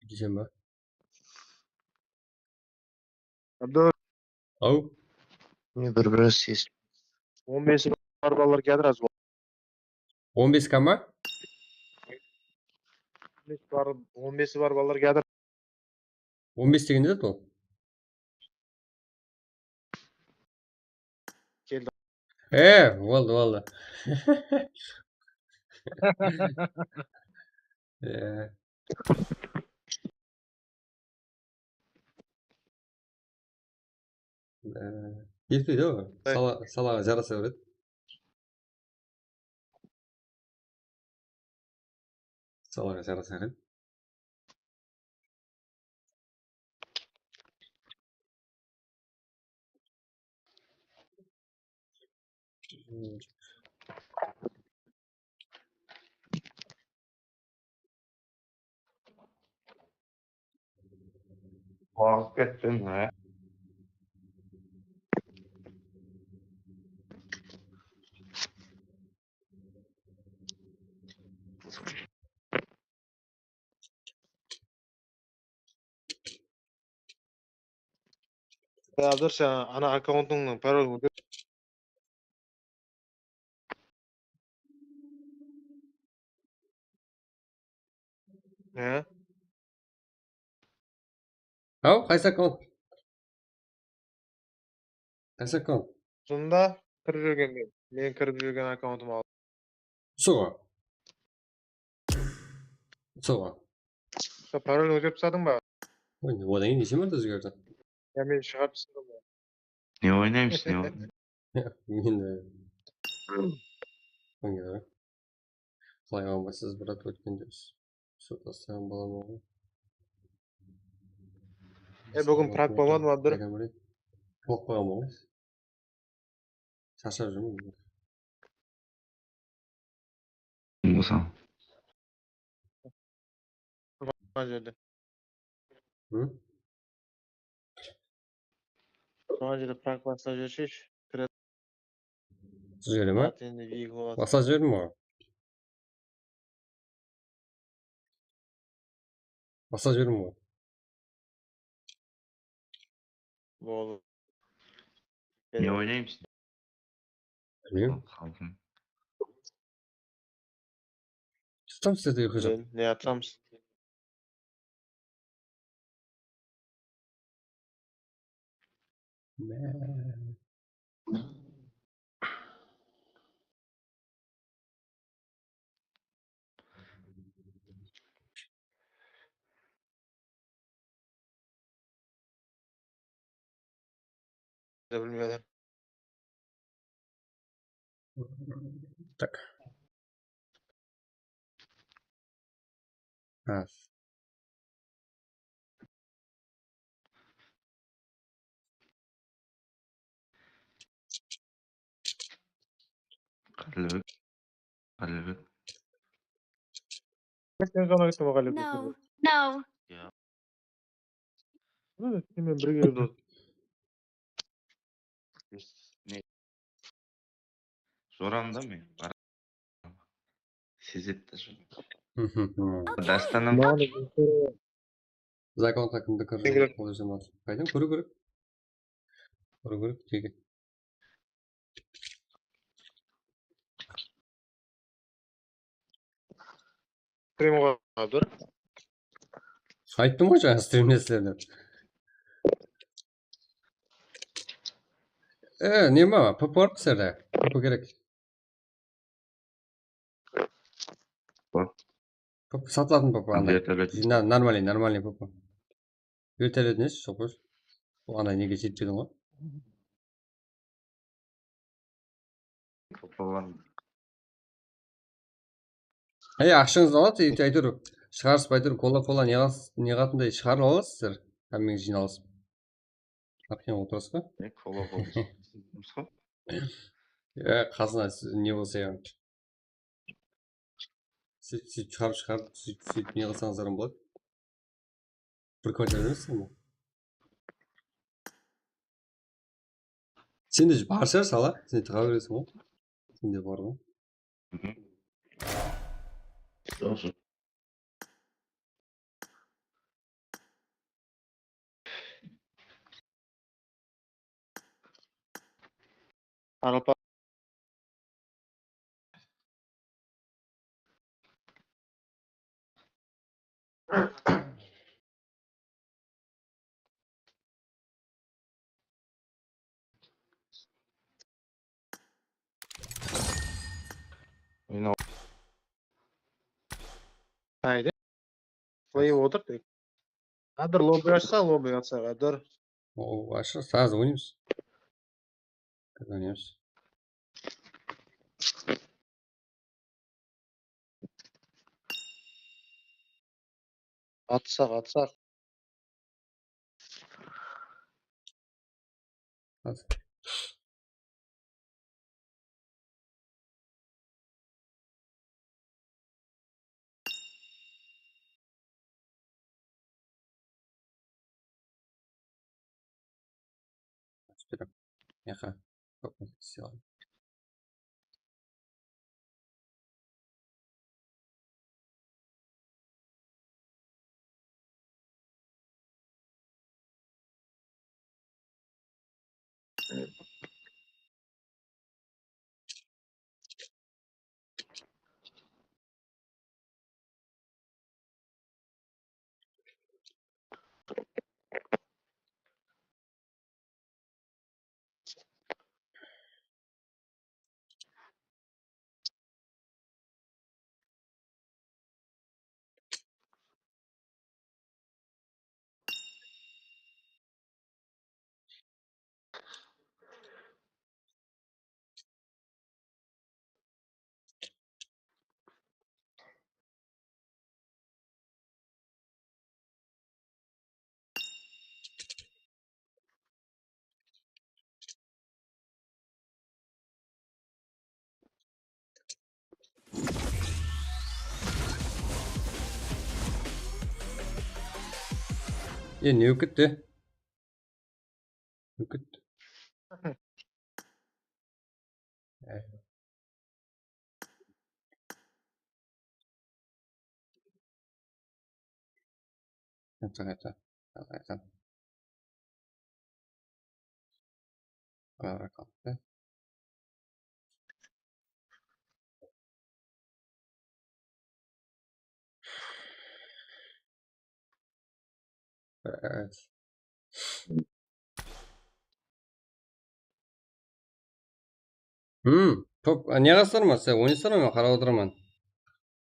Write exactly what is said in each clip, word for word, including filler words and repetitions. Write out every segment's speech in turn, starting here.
Dushanba. Abdur. Aw. Ne bir-birin ses. On besi bar balalar kiyatır az. On bes K ma? On besi bar, on besi bar balalar kiyatır. On bes degen ne zat ol? Keldi. E, boldı, boldı. E. E, etpeydi ǵoy. Salaǵa jarasa beredi. Salaǵa jarasa beredi. Waqıt kettin, ha? Házir sen ana akkauntıńnıń parolin ózgert. Ne? Haw, qaysı akkaunt? Qaysı akkaunt? Sonda kirip júrgen men. Men kirip júrgen akkauntım al. Usı ǵo. Usı ǵo. Sen parolin ózgertip tasladıń ba? Oy, odan keyin neshe márte ózgerdi? Ya men shıǵarıp tasladım ba? Ne oynaymız, ne oynaymız? Men de. Oynayalım. Qalay almaysız, brat, ótkende sotlastaǵan balaman ǵoy. E, búgin prak bolmadı ma, Abdur? Aytam bereyik. Toq bolǵan ǵoy. Sharshap júrmen. Bolsa. Turǵan jerde. Hı? Turǵan jerde prak baslap jibershi. Kiredi. Jibere ma? Endi biyik boladı. Baslap jiberdim ǵoy. Baslap jiberdim ǵoy. Boldı. Ne oynaymız? Bilmeymen. Xalqım. Tutamız sizlerdi uyqı jap. Ne atamız? Bilmeymen. Tak. Ha. Qállibek. Qállibek. Sen jańa kettim, Qállibek. No, no. Ya. Mine, sen menen birge yurdim. Ne? Soramda men. Sezedi da. Dástanım. Zakon hakkında kirdi. Qáydam kóriw kerek. Kóriw kerek, tege. Strimǵa dur. Ayttım ǵoy jańa strimlesler dep. E, neme, P P bar ma sizlerde? P P kerek. Bar. P P satıladı P P anday. Vertolyot. Na-, normalnıy, normalnıy P P. Vertolyot nesi, sokos? O anday nege jetpediń ǵoy? P P bar. Ey, aqshańızdı aladı, endi áytewir shıǵarıspay tur, kola-kola ne qılas-, ne qılatınday shıǵarıp alasızlar. Hámmeńiz jıynalasıp. Aqshań otıras pa? Ne kola-kola? Ya, qazına ne bolsa ya. Sóytip, sóytip shıǵarıp, shıǵarıp, sóytip, sóytip ne qılsańızlar boladı. Bir kvartira emes ǵoy. Sende bar shıǵar, sala. Sen tıǵa bereseń ǵoy. Sende bar ǵoy. Mhm. Jaqsı. Qaraqalpaq. Oyna. Haydi. Qoyıp otır tek. Qadir lobby ashsa, lobby atsa Qadir. O, ashsa, házir oynaymız. Házir oynaymız. Atsaq, atsaq. Házir. Açıp berem. Yaqa. Kop, sıyaqlı. E, ne ókit te? Ókit. Qayta, qayta. Qayta, qayta. Qayta, qayta. Hım, top, a, ne qasırma, sen oynaysar ma, men qarap otıraman.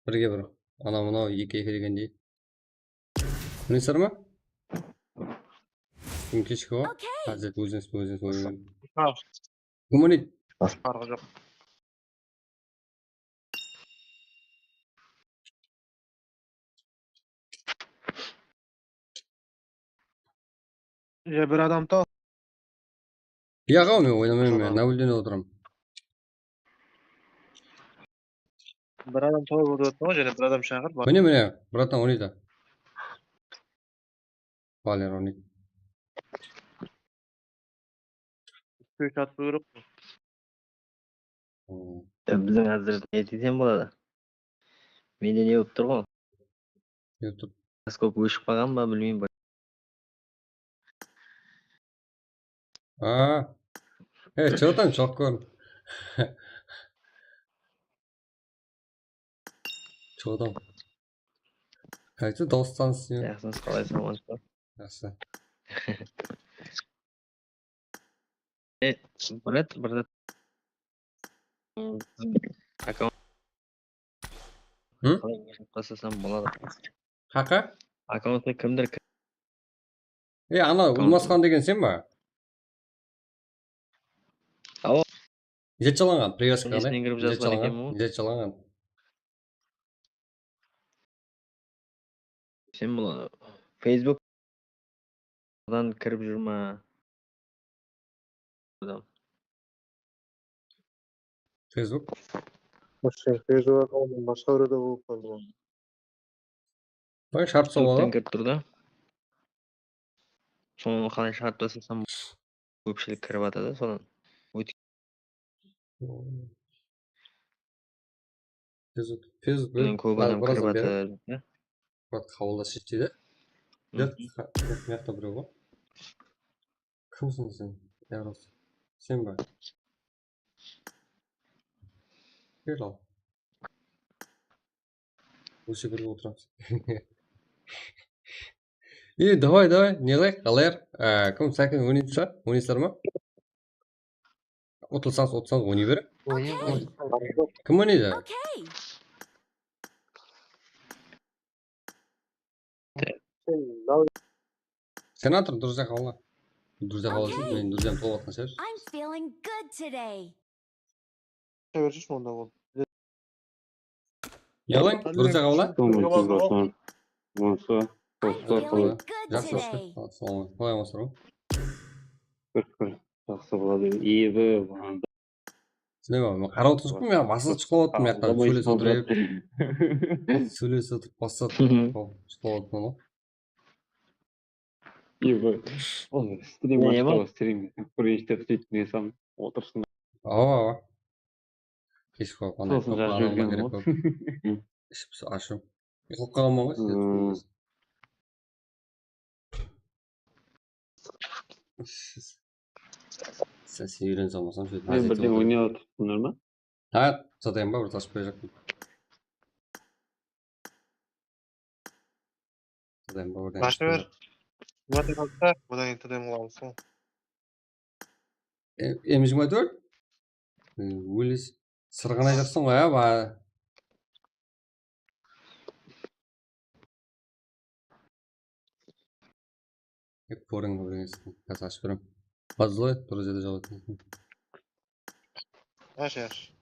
Birge bir, ana mınaw eki eki degendey. Oynaysar ma? Búgin keshki ǵo. Okey. Házir ózińiz, ózińiz oynań. Ha. Gúmániydi. Farqı joq. Ya bir adam tap. Yaǵa, men oynamayman, men náwilden otıram. Bir adam tawıp otırıptı ǵoy, jáne bir adam shaqır. Mine, mine, bratan, oynaydı. Valer oynaydı. Ústewshi atıp qoyıw kerek qo. Hmm. E, biziń házir ne desem boladı? Mende ne bolıp tur ǵo? YouTube. Skop óship qalǵan ba, bilmeymen. Aa. E, что там, Chokkur? Что там? Qaysı dawıstan isleymen? Jaqsımız, qalaysań, Mansur? Jaqsı. E, brat, brat. Akkaunt. Hı? Qalay, taslasam boladı. Haqa? Akkauntı kimdir ki- E, ana, Ulmasxan degen sen ba? Awa. Jetjalanǵan, привязка ne? Nesinen kirip jazǵan eken bu? Jetjalanǵan. Sen bul Facebook dan kirip júr ma? Adam. Facebook? Sen Facebook akkauntın basqa birewde bolıp qaldı ǵoy. Bak, shart soǵadı. Klubten kirip tur da. Sonı qalay shart basasam, kópshilik kirip atadı, sodan. Óyt- Facebook, Facebook. Bunnan kóp adam kirip atır, ya. Murat, qabıldasısh deydi. Mıyaqta birew ǵoy. Kimsiń sen, Yaros? Sen ba? Kel al. Óse berip otıramız. E, davay, davay, ne qılayıq, qalayıq? Á, kim, Sáken, oynaysızlar? Oynaysızlar ma? Utılsańız, utsańız, oynay beriń. Kim oynaydı? Okey. Senator, Durza qawla. Durza qawla, men Durzam tolıp atqan shıǵar. I'm feeling good today. Kete bershi onda ol. Yalan, Durza qawla. Onsı, onsı, onsı. I'm feeling good today. Jaqsı, jaqsı. Qalay, Mansur? Bir, bir. Jaqsı boladı. Ebi, Túsine ma? Men qarap otırıp, men basqa shıqlap attım, mıyaqtan sóylesip otırıp. Sóylesip otırıp, basqa shıqlap attım ǵoy. Ebi, ol strim Ne, ashıp, strim kóreyish dep sóytip nesam otırsın. Awa, awa. Keshki qolqan. Sosin jazıp jibergen ǵoy. Iship ashıw. Uyqı qalman ǵoy. Sen, sen úyrenip salmasam, sóytip. Men birden oynap atırıpsınlar ma? Ha, satayın ba, bir tasıp qoyajaqpın. Satayın ba, bir tasıp qoyajaqpın. Başı ber. Jigirma tórt qaldı da, odan keyin T D M alamız ǵoy. E, M jigirma tórt? E, ólis sırǵanayjaqsań ǵoy, a, ba. Hep koring, koring. Házir ashıp berem. Bazlay, durıs jerde jawap. Ash, ash.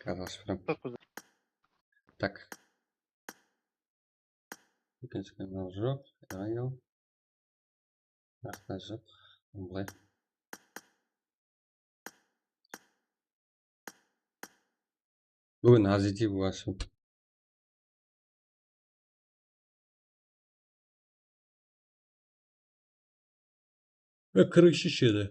Házir ashıp berem. Çok güzel. Tak. Ekinshi kanal joq. Ayol. Maqtajıq, ımbılay. Búgin aziti búgin ashım. E, qırq úsh edi.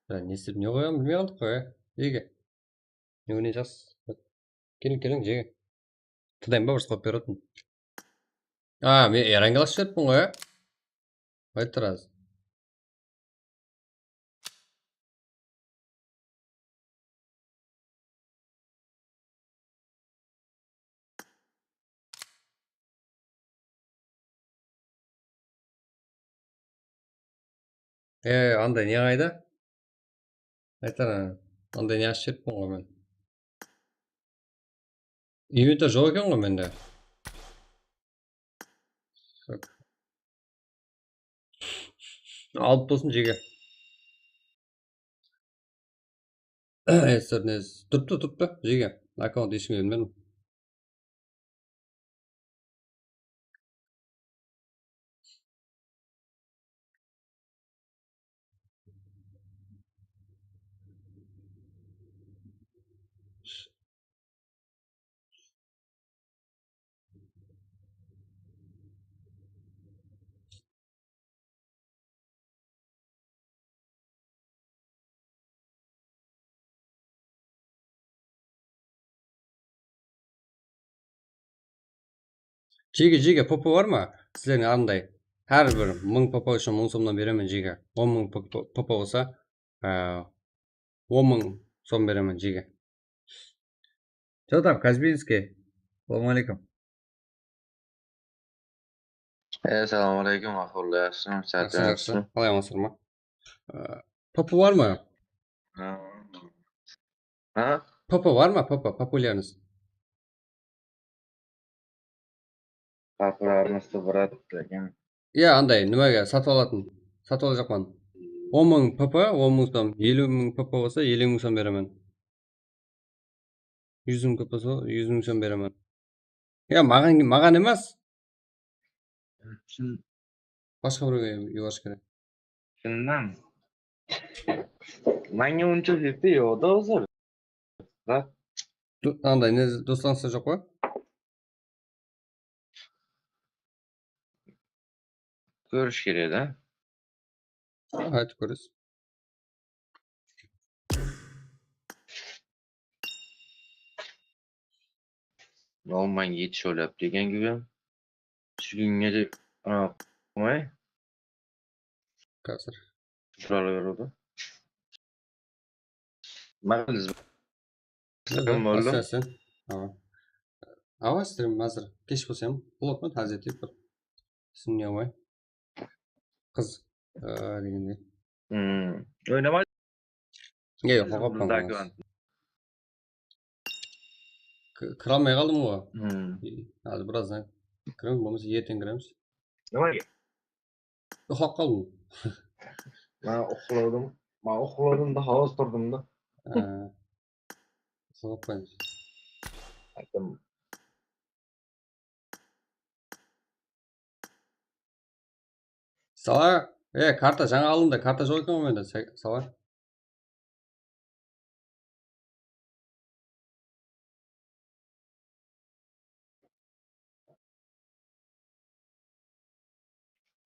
Ya, ne istep ne qoyǵanın bilmey qaldıq ǵoy, ya. Jege. Ne oynayjaqsız? Keliń, keliń, jege. Tadayın ba, bir qılıp beretin. A, men Eranga ashıp jiberippen ǵoy, ya. Ayt, Taraz. E, anday ne qayda? Aytana, anday ne ashıp jiberippen ǵoy men. Inventar joq eken ǵoy mende. Alıp bolsın, jege. Turıptı, turıptı, jege. Akkaunt eshkimge bermedim. Jege, jege, popo bar ma? Sizlerdiń anday, hár bir mıń popo ushın mıń somnan beremen, jege. On mıń popo, popo bolsa, á, on mıń som beremen, jege. Что там, Казбинский? Салам алейкум. Assalawma aleykum, axırlı, yaxshımı? Jaqsı, jaqsı. Qalay, aman-aman ma? Á, popo bar ma? Ha? P P bar ma? P P, популярность. Popularnost, brat, degen. Iya, anday, nimege satıp alatın. Satıp alajaqpan. On mıń P P, on mıń som, eliw mıń P P bolsa, eliw mıń som beremen. Júz mıń P P bolsa, júz mıń som beremen. Iya, maǵan, maǵan emes. Basqa birewge yubarish kerek. Shınınan. Manga unsha jeti yoq da, uzr. Anday ne, doslanısta joq pa? Kórish kerek da. Aytıp kóresiz. Ol mańa eti shoylap degen gibi. Túsirgenge de qılmay. Házir. Turala beredi. Maqaliz. Stream boldı. Awa, stream házir kesh bolsa ham boladı ma, házir eteyik bir. Isın ne qoyay? Qız, ıı, degende. Hmm. Oynamaydı. Nege, qoqappan. Kira almay qaldım ǵoy. Házir birazdan kiremiz, bolmasa erteń kiremiz. Uxlap qaldım. Ma uxladım. Ma uxladım da, hawaz turdım da. Uxlap qoyıń. Ayttım. Sala, e, karta jańa alındı, karta joq eken ǵoy mende, sala.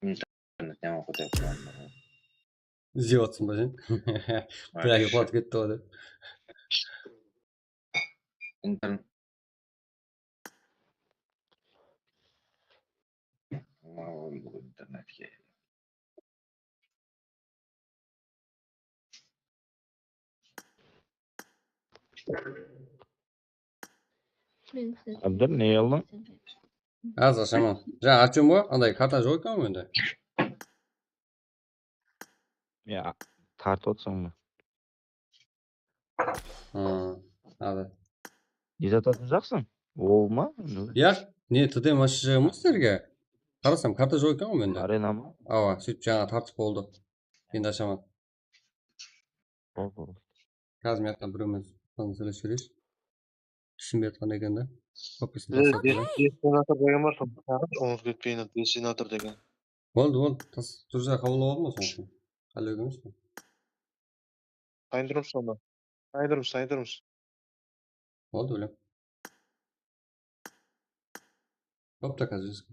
Internetten oqıtıp. Izlep atırsań ba sen? Bir ay uxlatıp ketti ǵoy dep. Internet. Internetke. Abdur, ne aldıń? Házir ashaman. Jańa Artyom ǵoy, anday karta joq eken ǵoy mende. Ya, tartıp otsań ba? Há, házir. Ne zat atınjaqsıń? Ol ma? Ya, ne, T D M ashıp jıǵaman sizlerge. Qarasam, karta joq eken ǵoy mende. Arena ma? Awa, sóytip jańa tartıp boldı. Endi ashaman. Bol, bol. Házir men birewmen sóylesip júreyik. Túsinbey atqan eken da. Destinator degen bar, sonı shaqır, ońız ketpeydi, destinator degen. Boldı, boldı. Tas, durıs qabıllap aldım ǵoy sonıń ushın. Hállek emes pe? Tayındırmız sonı. Tayındırmız, tayındırmız. Boldı, bilem. Boptı, házir.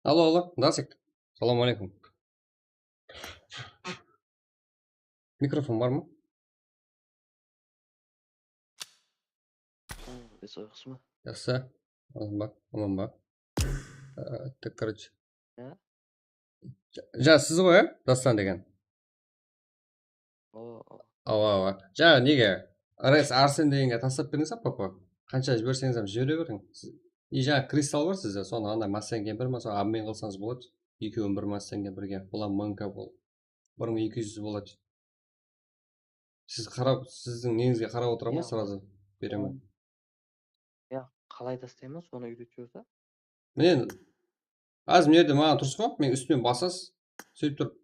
Alo, alo, Dasik. Salam aleykum. Mikrofon bar ma? Esoyxsma? Jaqsı. Aman ba? Aman ba? Ee, tak, короче. Ya? Ja, siz ǵoy, ya? Dastan degen. Awa, awa. Jańa nege? R S Arsen degenge taslap beriń, papa. Qansha jiberseńiz ham jibere beriń. Siz, i jańa kristal bar sizde, sonı anda Massen kempir ma, sonı obmen qılsańız boladı. Ekewin bir Massen kempirge. Bul ham mıń K bol. Bir mıń eki júz boladı. Siz qarap, sizdiń neńizge qarap otıraman, srazu beremen. Ya, qalay taslayman, sonı úyretip jiberse. Mine, házir mına jerde maǵan turıs pa, men ústinen basasız, sóytip turıp,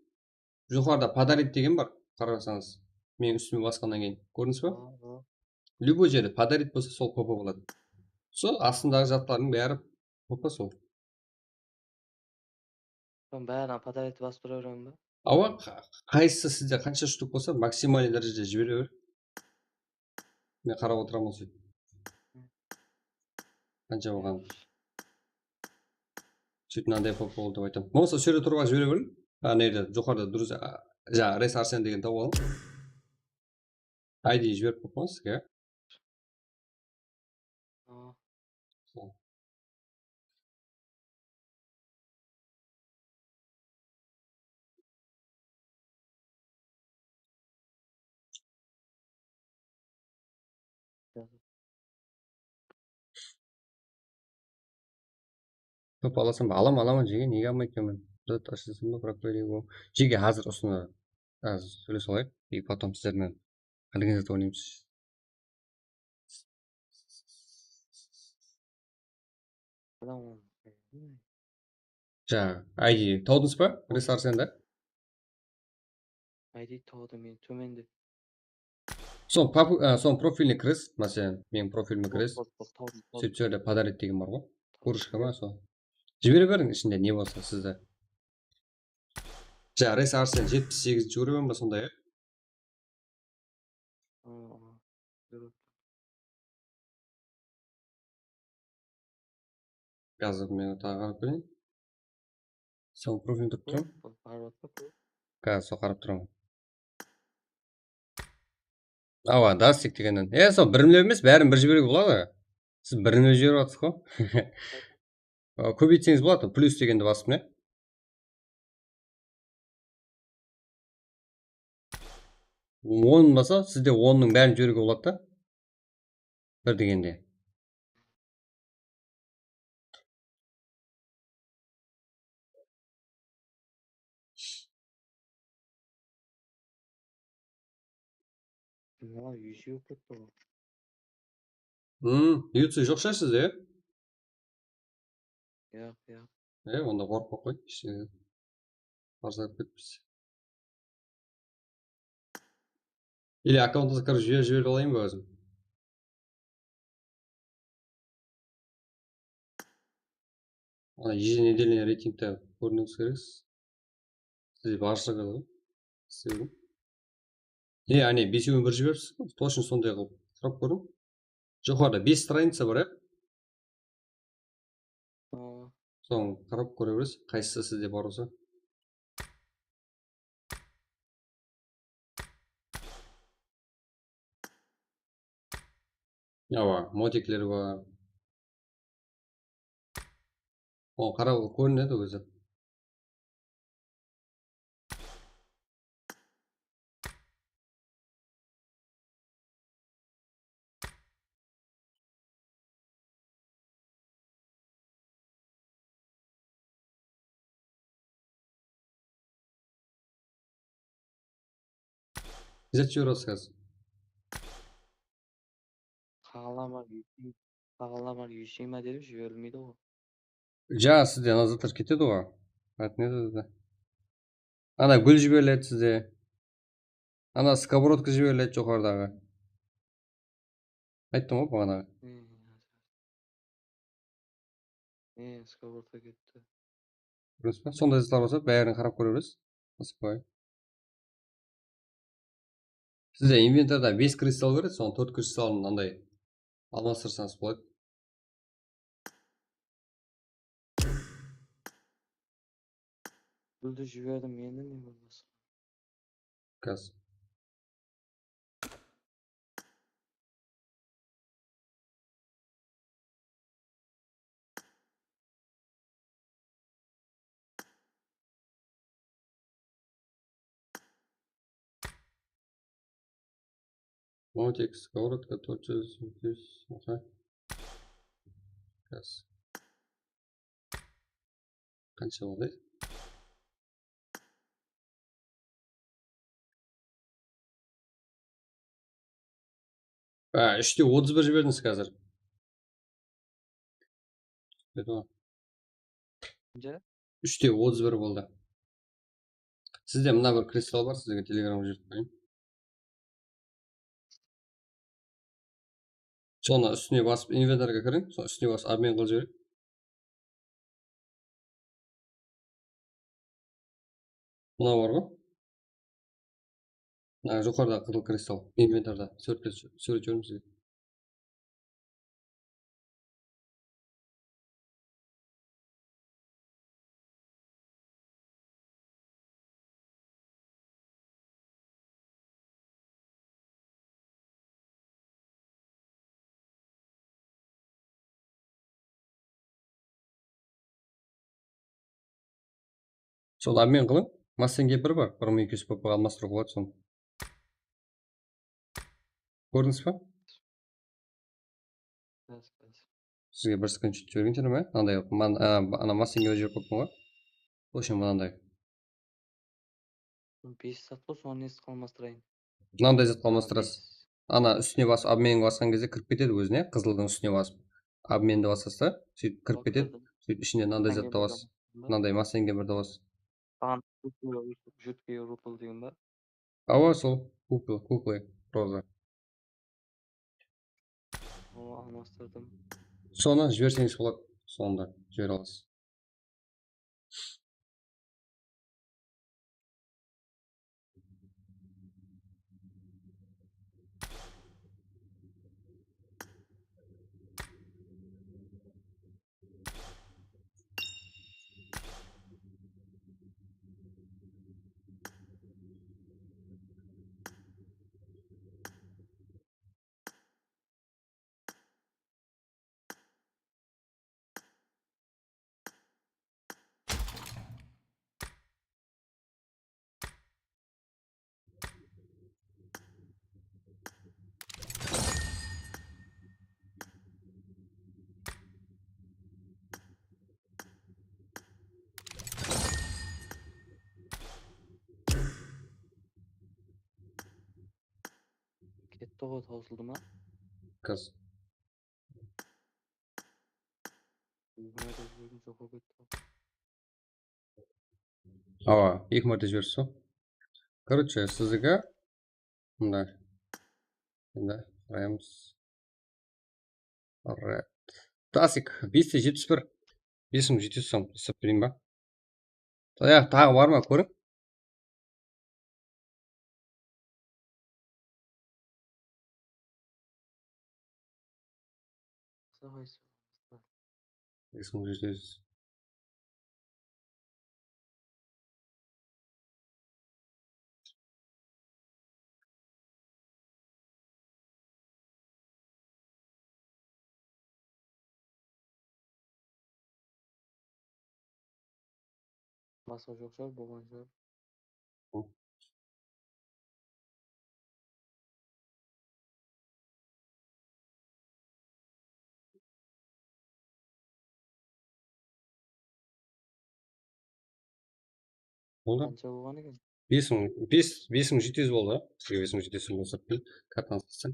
joqarıda подарить degen bar, qarasańız. Meniń ústime basqannan keyin, kórdińiz ba? Любой jerde подарить bolsa, sol P P boladı. Sol astındaǵı zatlardıń bári P P sol. Sonıń bárin подарить etip basıp tura beremen ba? Awa, qa-, qaysısı sizde qansha shtuk bolsa, максимальный dárejede jibere ber. Men qarap otıraman sóytip. Qansha bolǵan? Sóytip mınanday qılıp boldı dep aytaman. Bolmasa usı jerde turıp aq jibere beriń. Anerde joqarıda durıs, a, jańa Res Arsen degen tawıp alıń. I D jiberip qoyıp qoyıń sizge. Kóp alasam ba? Alam, alaman, jege, nege almay ekenmen? Zat ashılsın ba, prokleyli bo. Jege, házir usını házir sóylesip alayıq. И потом sizler menen qálegen zat oynaymız. Jańa I D tawdıńız ba? Res Arsen da? I D tawdım men, tómende. Soń papu-, a, soń profiline kiresiz. Máselen, meniń profilime kiresiz. Tawdım, tawdım, tawdım. Sóytip, jerde подарить degen bar ǵoy. Kurıshka ma, sol. Jibere beriń ishinde ne bolsa sizde. Jańa Res Arsen jetpis segizinshi уровень ba, sonday, a? Házir men taǵı qarap keleyin. Soń profilin turıp turaman. Házir sol qarap turaman. Awa, Dastik degennen. E, sol birimlep emes, bárin bir jiberge boladı. Siz birimlep jiberip atırsız ǵoy. A, kóbeytseńiz boladı, plyus degendi basıp, ne? On basa, sizde onnıń bárin jiberge boladı da. Bir degende. Mına, esi joq bolıp tur ǵoy. Hmm, YouTube joq shıǵar sizde, ya? Yoq, yoq. E, onda qorqpa qoy, ishine. Barsaq ketpes. Или akkauntımızǵa kirip jibe-, jiberip alayın ba ózim? Ana, еженедельный reytingte kóriwińiz kereksiz. Sizde barshı kóriwi. Islewim. E, áne, besewin bir jiberipsiz ǵoy, точно sonday qılıp qarap kóriń. Joqarıda bes stranica bar, ya? Aa. Soń qarap kóre beresiz, qaysısı sizde bar bolsa. Awa, motikler bar. O, qara, kórinedi ózi. Zat jiberip atırız házir. Qaǵalamar, qaǵalamar, esheyma dedim, jiberilmeydi ǵoy. Ja, sizde ana zatlar ketedi ǵoy. Ayt, ne dedi? Ana gúl jiberiledi sizde. Ana skоворodka jiberiledi joqarıdaǵı. Ayttım ǵoy baǵanaǵı. E, skоворodka ketti. Durıs pa? Sonday zatlar bolsa, bárin qarap kóre beresiz. Asıqpay. Sizde inventarda bes kristal beredi, soń tórt kristalın anday almastırsańız boladı. Gúldi jiberdim, endi ne bolmasın? Gaz. Motik, skоворodka, tórt júz, bes júz, aha. Gaz. Qansha boldı? Á, úshte otız bir jiberdińiz házir. Úshte otız bir boldı. Sizde mına bir kristal bar, sizge telegramǵa jiberip qoyayın. Sonı ústine basıp, inventarǵa kiriń, sonı ústine basıp, obmen qılıp jiberiń. Mına bar ǵoy. Mına joqarıda qızıl kristal, inventarda súwretke, súwret jiberdim sizge. Sol obmen qılıń. Massenge bir bar, bir mıń eki júz P P ǵa almastırıw boladı sonı. Kórdińiz ba? Sizge bir skrinshot jibergen shıǵarman, mınanday, man, a, ana massenge jiberip qoyıppan ǵoy. Sol ushın mınanday. Bes zat ǵoy, sonı nesi almastırayın? Mınanday zat almastırasız. Ana ústine basıp, obmenge basqan gezde kirip ketedi ózine, qızıldıń ústine basıp. Obmendi basasız da, sóytip kirip ketedi. Sóytip ishinde mınanday zat tabasız. Mınanday massenge bir tabasız. Saǵan жуткий rubl degen ba? Awa, sol. Kuklы, kuklы, proza. O, almastırdım. Sonı jiberseńiz boladı, sonda jibere alasız. Ketti ǵoy, tawsıldı ma? Kız. Eki márte jiberdim, joq bolıp ketti. Awa, eki márte jibersiz ǵoy. Короче, sizdiki mınday. Endi qaraymiz. Red. Tasik, bes te jetpis bir. Bes mıń jeti júz som, esaplap bereyin ba? Taya, taǵı bar ma, kóriń. Bes mıń jeti júz. Basqa joq shıǵar, bolǵan shıǵar. Boldı. Qansha bolǵan eken? Bes mıń, bes, bes mıń jeti júz boldı. Sizge bes mıń jeti júz bolsa, kartanı satsam.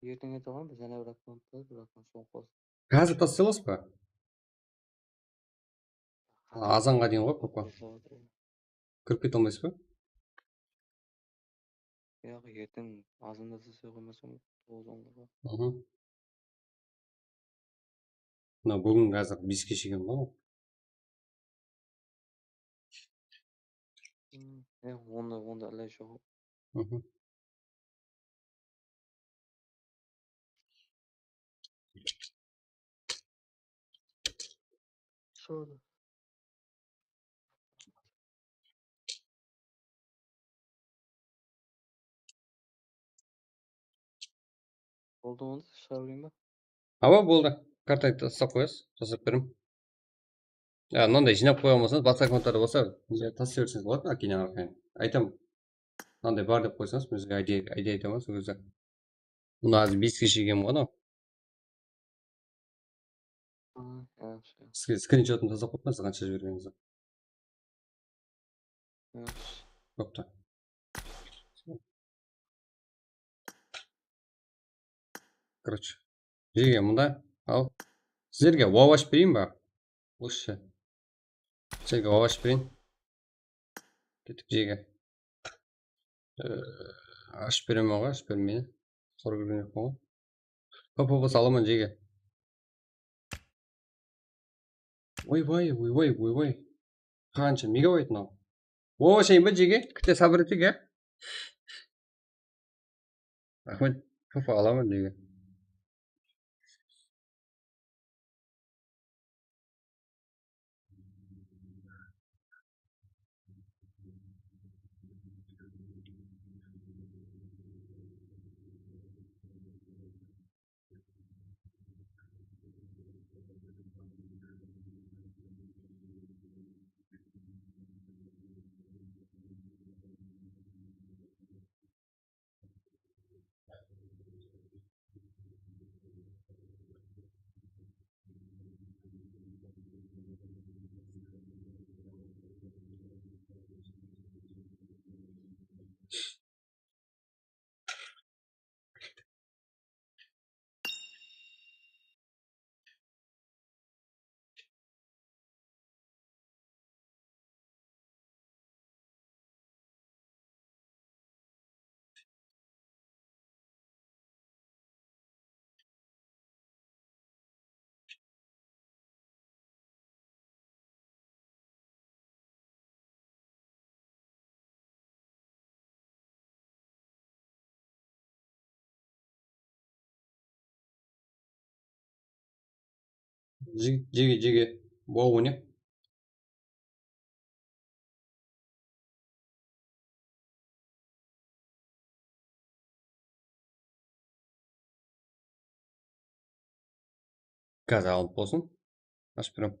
Erteń ete qoyıń, jáne bir akkaunt, bir akkaunt soń qos. Házir taslay alasız ba? Azanǵa deyin ǵoy, papa. Kirip kete almaysız ba? Yoq, erteń azanda taslay qoymasam, toǵız onǵa. Mına búgin házir beske shekem bar ǵoy. E, onda, onda ilaj joq. Sol. Boldı, onda shıǵa bereyin ba? Awa, boldı. Kartaydı taslap qoyasız, tasıp berem. Ya, mınanday jıynap qoyǵan bolsańız, basqa akkauntlarda bolsa, taslay berseńiz boladı, keyin arqayın. Aytam, mınanday bar dep qoysańız, men sizge I D, I D aytaman, sol gezde. Bunı házir beske shekem ǵoy, anaw. Sizge skrinshotın taslap qoyıppan, siz qansha jibergenińizdi. Boptı. Короче, jege mında, al. Sizlerge WAV ashıp bereyin ba? Lучше. Sizlerge WAV ashıp bereyin. Kettik jege. Ee, ashıp beremen ǵoy, ashıp bermeydi. Sorap júrgen joqpan ǵoy. P P bolsa alaman jege. Oybay, oybay, oybay. Qansha megabayt mınaw? O, ashayın ba jege? Kitte sabır etek, ya. Raxmet, P P alaman jege. Jege, jege, jege. Bol, oyna. Gaz alıp bolsın. Ashıp berem.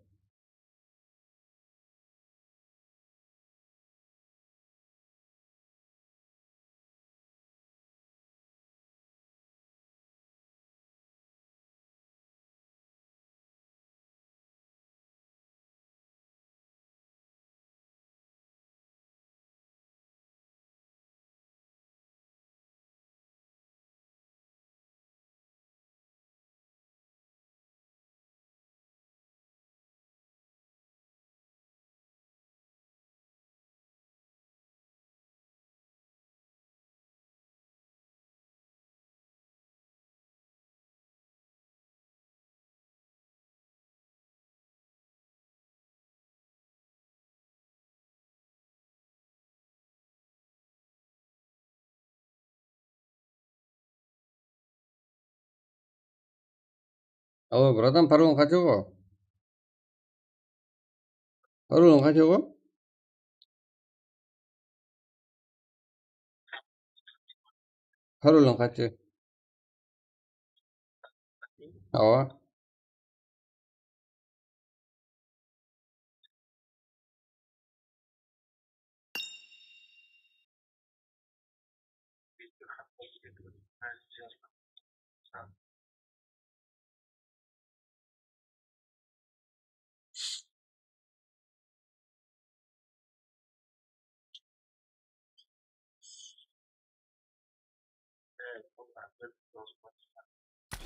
Alo, bratan, parolin qáte ǵo? Parolin qáte ǵo? Parolin qáte. Awa.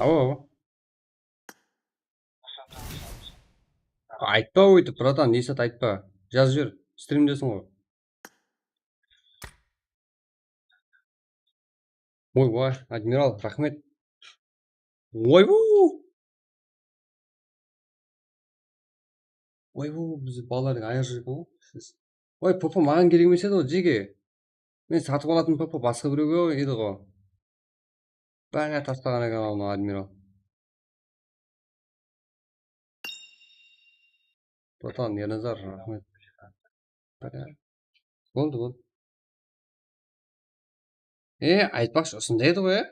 Awa, awa. Aytpa óytip, bratan, Esat, aytpa. Jazıp jiber, strimdesiń ǵoy. Oy, oy, Admiral, raxmet. Oy, bu! Oy, bu, biz balalardıń ayırı júr eken ǵoy. Oy, P P maǵan kerek emes edi ǵoy, jeke. Men satıp alatın P P basqa birewge edi ǵoy. Baǵa taslaǵan eken anawın Admiral. Bratan, Ernazar, raxmet. Boldı, boldı. E, aytpaqshı, usınday edi ǵoy, e?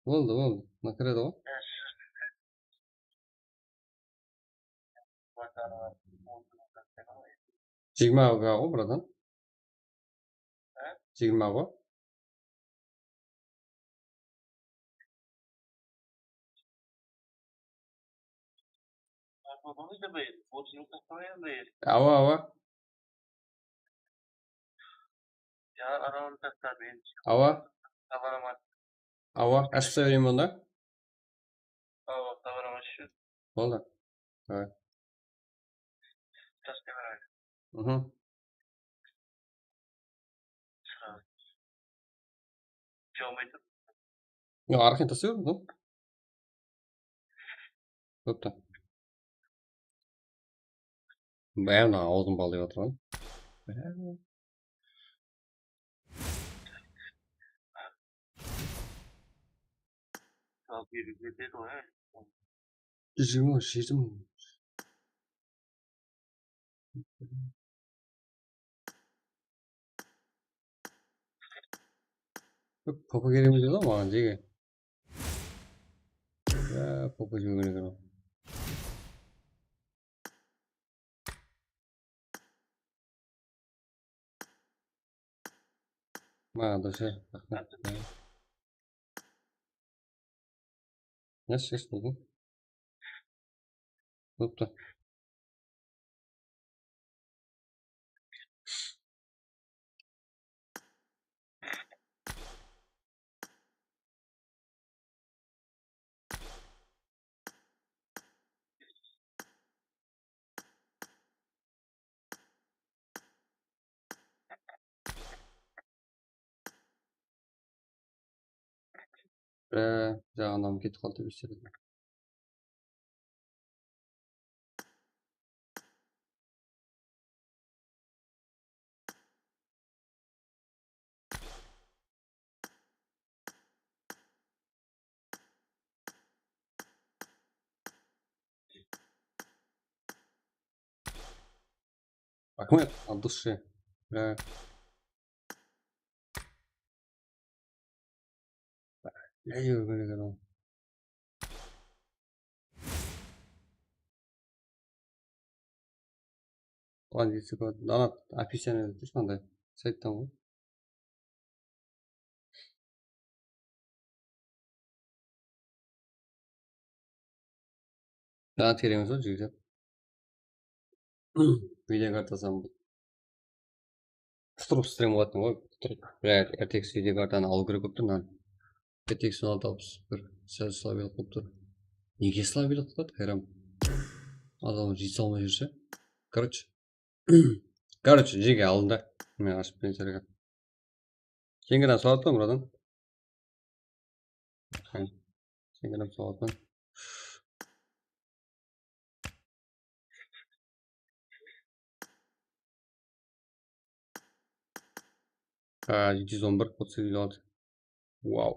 Boldı, boldı. Mına kiredi ǵoy. Jigirma ǵo, bratan. Jigirma ǵo. Awa, awa. Awa. Awa, ashıp qoya bereyim onda. Boldı. Davay. Mhm. Yoq, arqayın taslay ber, bu. Boptı. Bárine awzın balday atırǵan. Jigirma jeti mıń. P P kerek emes edi ǵoy maǵan, jeke. Ya, P P jiberiw kerek eken. Maǵan da ше, raxmet. Yes, yes, boldı. Boldı. Ee, jaǵandan ketip qaldı dep eshittim. Raxmet, al, dushe. Bra. Bra, ne júrip júrgen eken ol? Buǵan jetse boladı. Donat, описание dep turıpsız, anday sayttan ǵoy. Donat kerek emes ǵoy, jigit. Video kartasam. Turıp strim qıladı ǵoy. Turıp. Bля, R T X video kartanı alıw kerek bolıp tur mınadan. R T X on altı alpıs bir, sál slabıylik bolıp tur. Nege slabıylik qıladı, hayran. Adam jete almay júrse. Короче. Короче, jege aldında. Men ashıp bereyin sizlerge. Sen qıran soradı ma, buradan? Sen qıran soradı ma? Ha, jeti júz on bir, otız segiz, elli altı. Wow.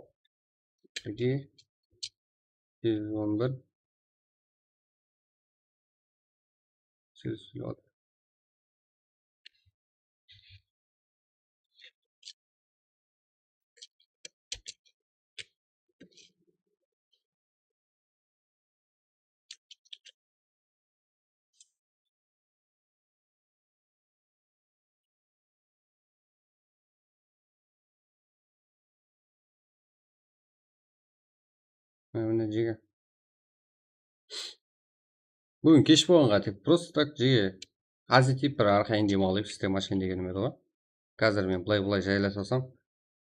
Jeti júz on bir. Segiz júz elli altı. Mine, mine, jege. Búgin kesh bolǵanǵa tek просто так, jege. Aziyet etip bir arqayın dem alayıq, sistem ashayın degenim edi ǵoy. Házir men bılay-bılay jaylasasam,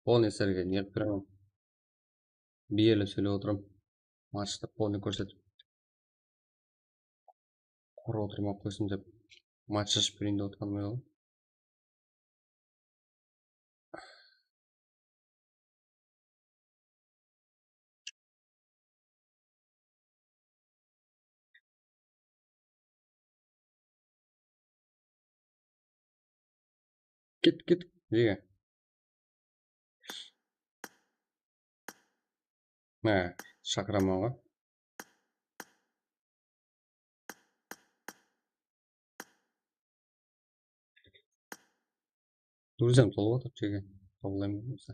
polnıy sizlerge ne qılıp beremen. Biyerli sóylep otıram. Matchta polnıy kórsetip. Qurı otırmay qoysın dep. Match ashıp bereyin dep otırǵanım edi ǵoy. Ket, ket, jege. Há, shaqıraman ǵoy. Druziyam tolıp atır, jege. Qabıllayman bolsa.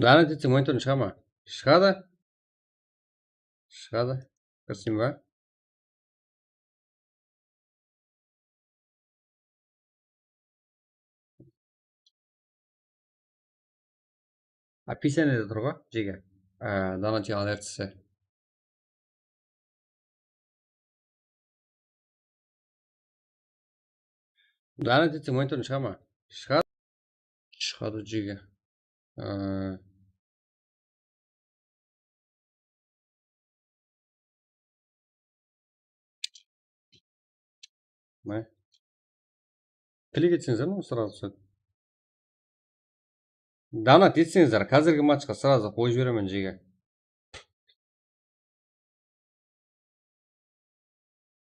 Donat etsem, monitordan shıǵa ma? Shıǵadı. Shıǵadı. Kirsem ba? Описаниеде tur ǵoy, jege. Á, Donat alertisi. Donat etsem, monitordan shıǵa ma? Shıǵadı. Shıǵadı, jege. Á. Mine. Klik etseńizler, mına srazı túsedi. Donat etseńizler, házirgi matchqa srazı qoyıp jiberemen, jege.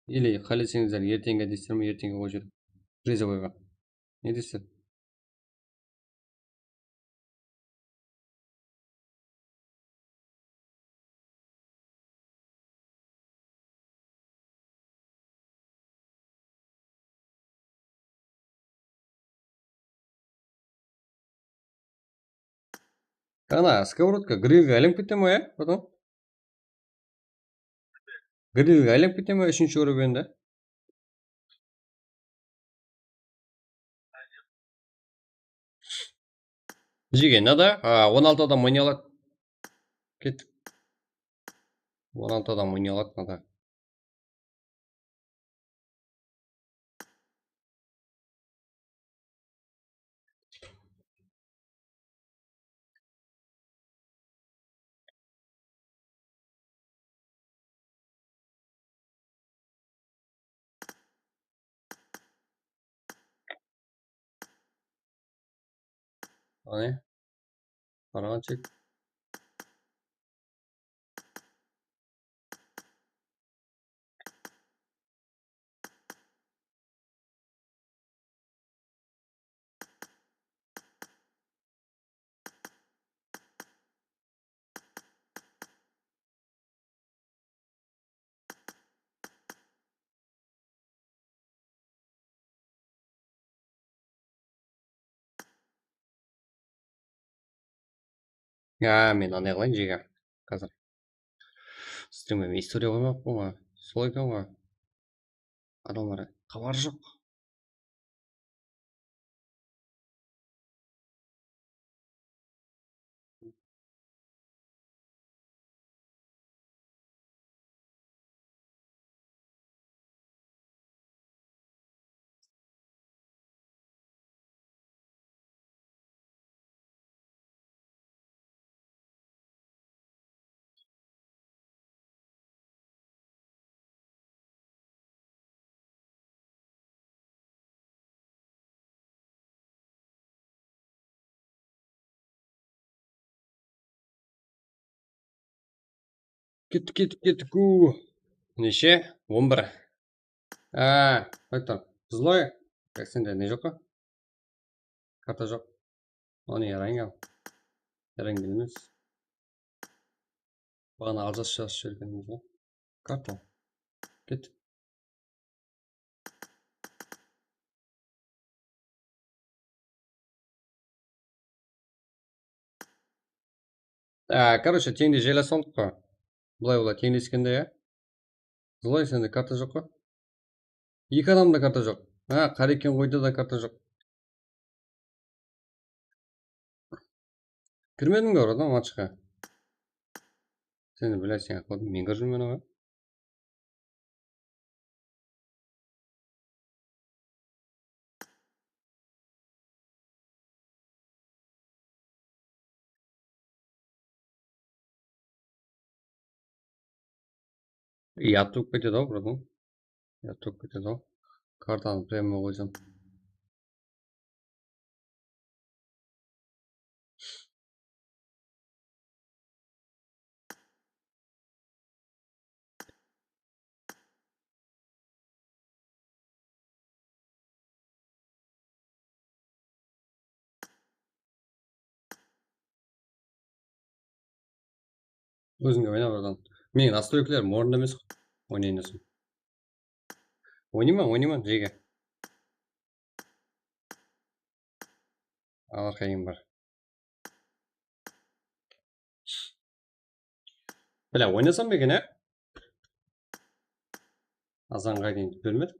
Или qáleseńizler, erteńge deysizler me, erteńge qoyıp jiberiń. Prizovoyǵa. Ne deysizler? Ana, skоворodka grillge aylanıp kete me, ya? Потом? Grillge aylanıp kete me, úshinshi уровеньde? Jege, mınada, a, on altı adam oynay aladı. Kettik. On altı adam oynay aladı mınada. Qáne? Qaraǵan shek. Ya, men anday qılayın, jege. Házir. Strimge men istoriya qoymaqpan ǵoy. Sol eken ǵoy. Adamlar xabarı joq. Kettik, kettik, kettik. Uu. Neshe? On bir. Á, qayttan. Zloy. Bak, sende ne joq pa? Karta joq. Onı yarayın al. Yarayın emes. Baǵana aljasıp jazıp jibergenimiz ǵoy. Karta. Ket. Á, короче, teńde jaylasıp aldıq ǵoy. Bılay bılay teńleskende, ya. Zloy, sende karta joq pa? Eki adamda karta joq. Ha, Qareken qoyda da karta joq. Kirmediń be oradan matchqa? Sen de, блядь, sen aqladıń, men kirip júrmen oǵan. Yattı bolıp ketedi-aw, bratан. Yattı bolıp ketedi-aw. Kartanı прямо qoysam. Ózińe oyna, bratан. Meniń nastroykalarım ornında emes ǵoy. Oynayın desem. Oynayman, oynayman, jege. Al, arqayın bar. Bile, oynasam ba eken, á? Azanǵa deyin bermedik.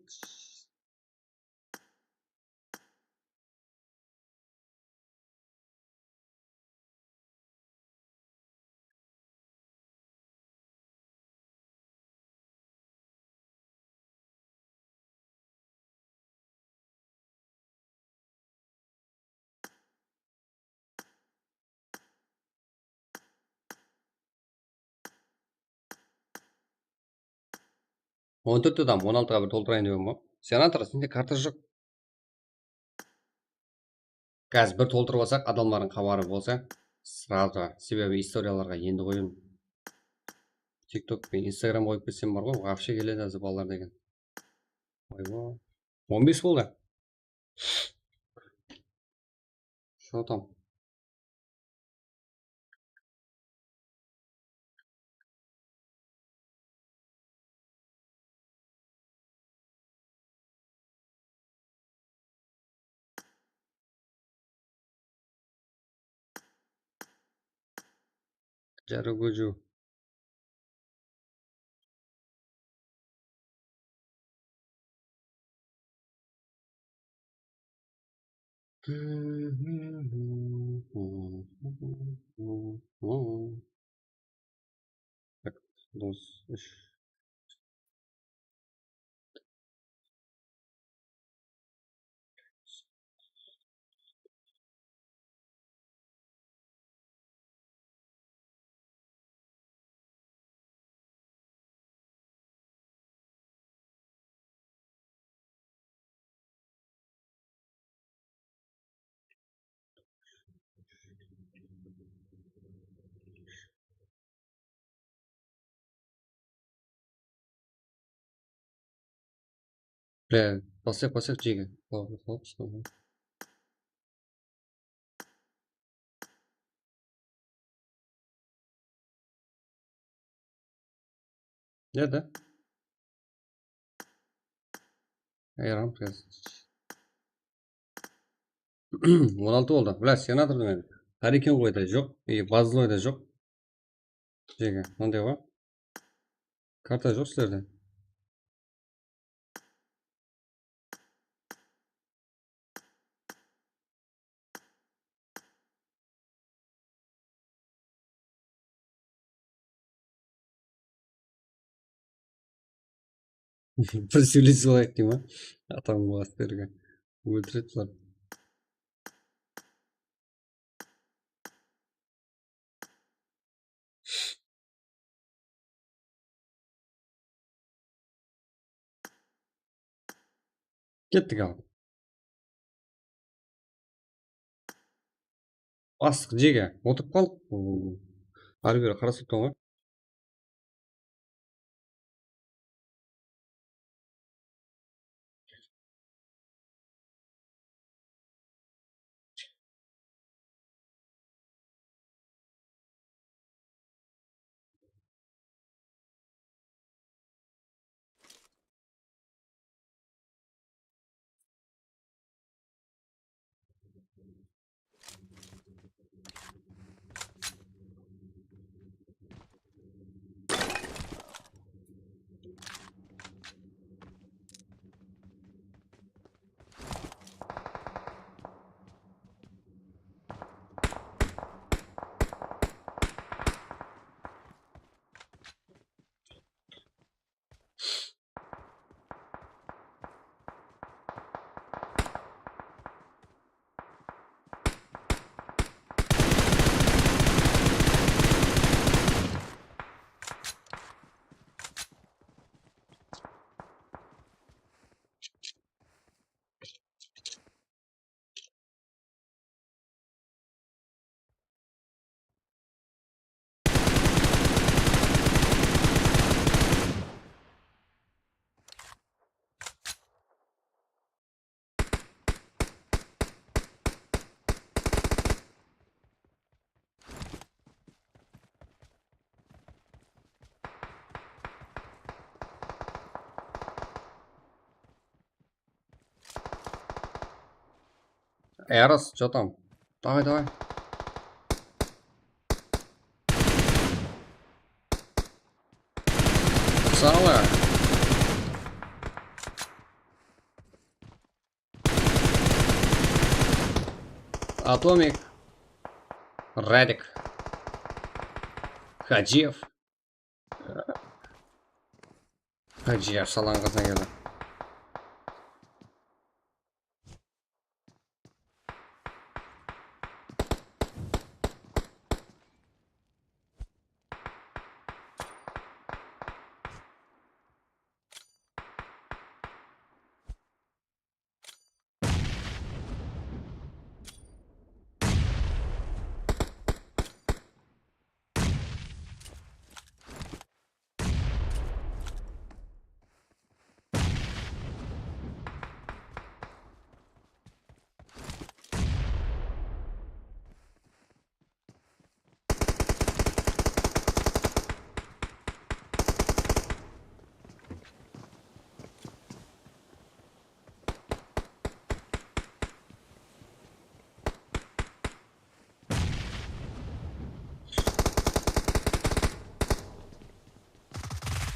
On tórtte adam, on altıǵa bir toltırayın dep edim ǵoy. Senator, sende karta joq. Házir bir toltırıp alsaq, adamlardıń xabarı bolsa, сразу, sebebi istoriyalarǵa endi qoyın. TikTok penen Instagram qoyıp ketsem bar ǵoy, вообще keledi házir balalar degen. Oyba. On bes boldı. Что там? Jaruguju. Tak, dos, úsh. Bля, baslayıq, baslayıq, jege. Ладно, ладно. Nerde? Ayram, on altı boldı. Bля, senatordı men. Háreken ǵoy da joq, e, bazloy da joq. Jege, mınday ǵoy. Karta joq sizlerde. Bir sóylesip alayıq deyman. Atamın bası bergen. Óltiredi bular. Kettik al. Bastıq jege. Otırıp qaldıq. Arı beri qarasıp turǵan ǵoy. Эрос, что там? Давай, давай. Сала. Атомик. Радик. Хаджиев. Хаджиев салаń qızına keldi.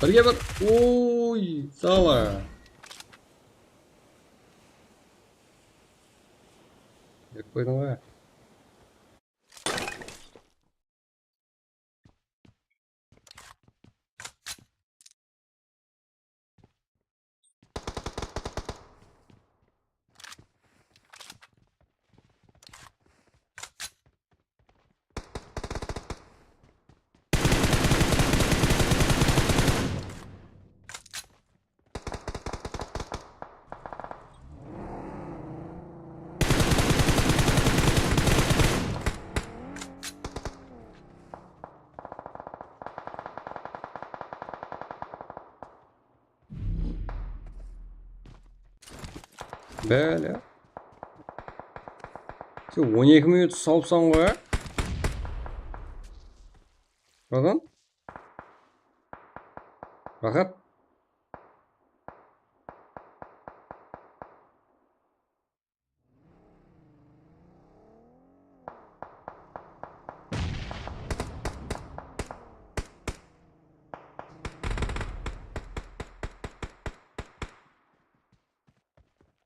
Birge bir. Oy, sala. Berip qoydıń ǵoy. Bále. Sen on eki minut salıpsań ǵoy, á? Bratан? Rahat.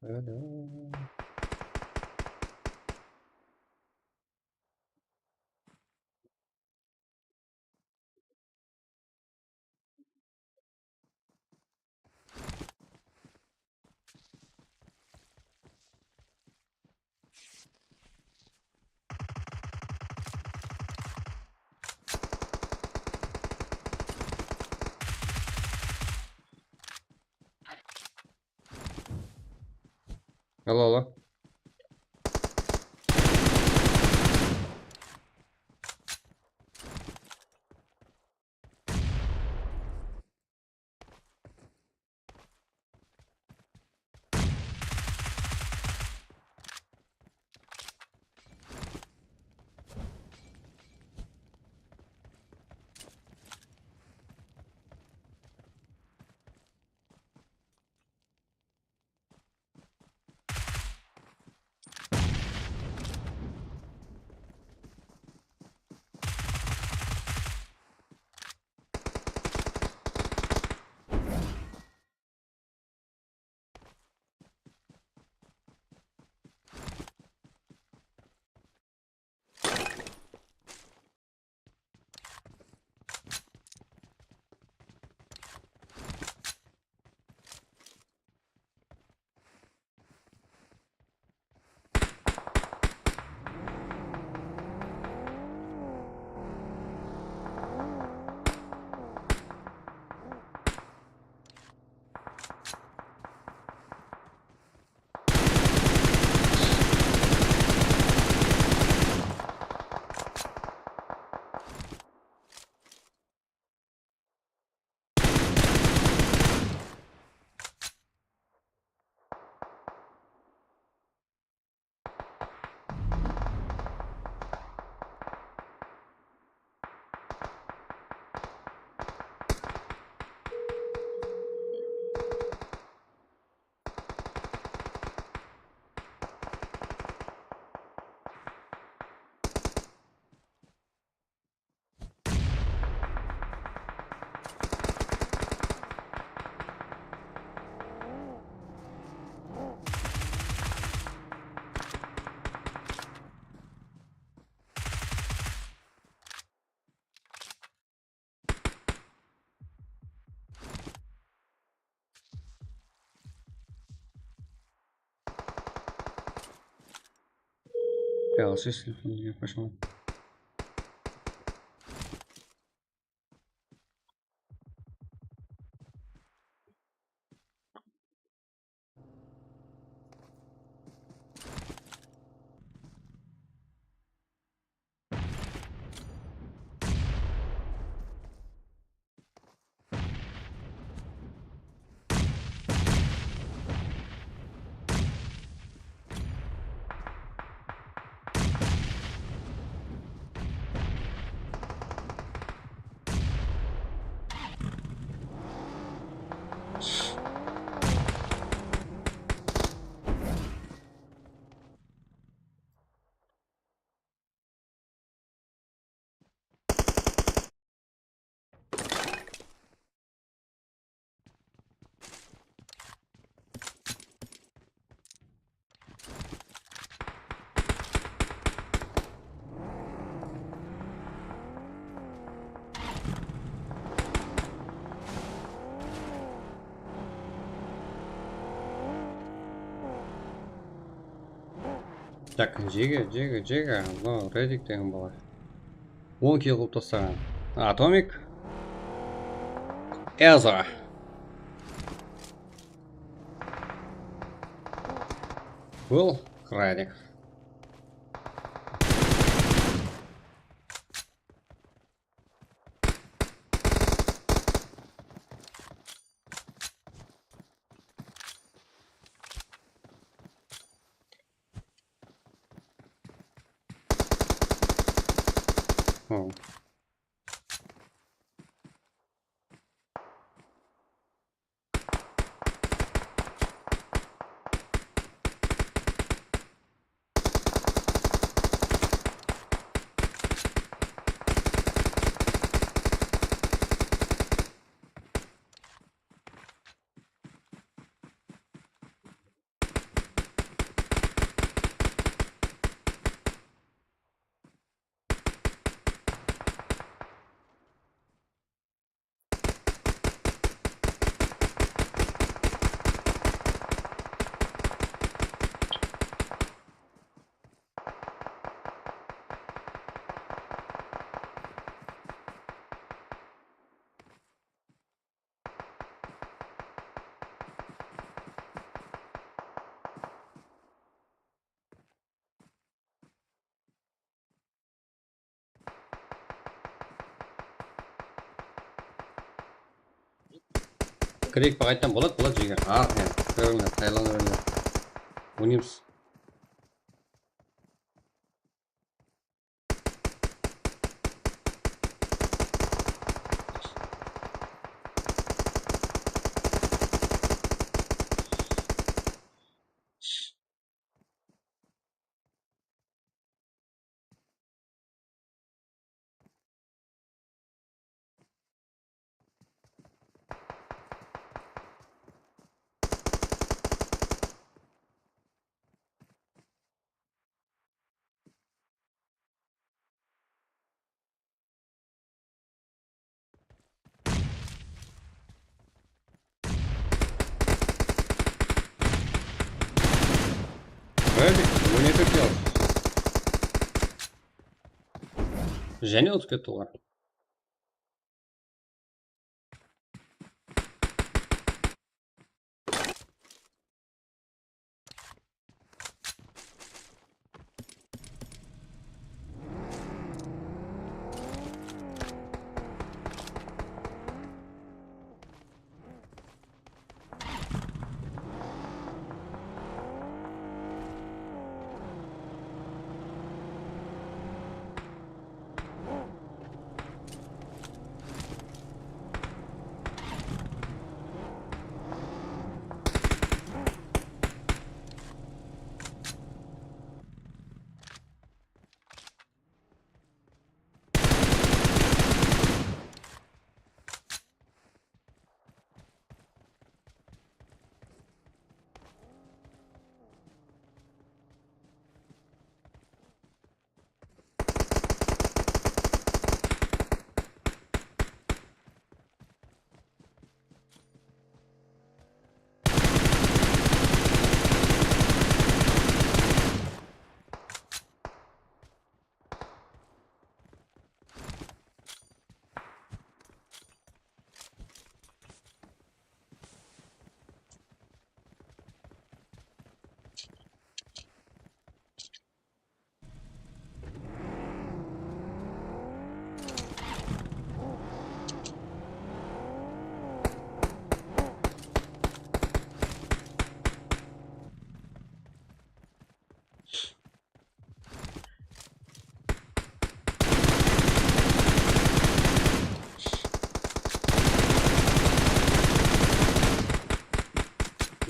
Tada. Al, al, al. Я, слышно, я пошёл. Tak, jege, jege, jege. Mınaw Redik degen bala. On kill qılıp taslaǵan. Atomik. Ezra. Bul Redik. О. Kireyik pe qayttan? Boladı, boladı, jege. Arqayın. Kire berińler, tayarlana berińler. Oynaymız. Öldük. Bu ne tepki aldı? Jáne utıp ketti olar.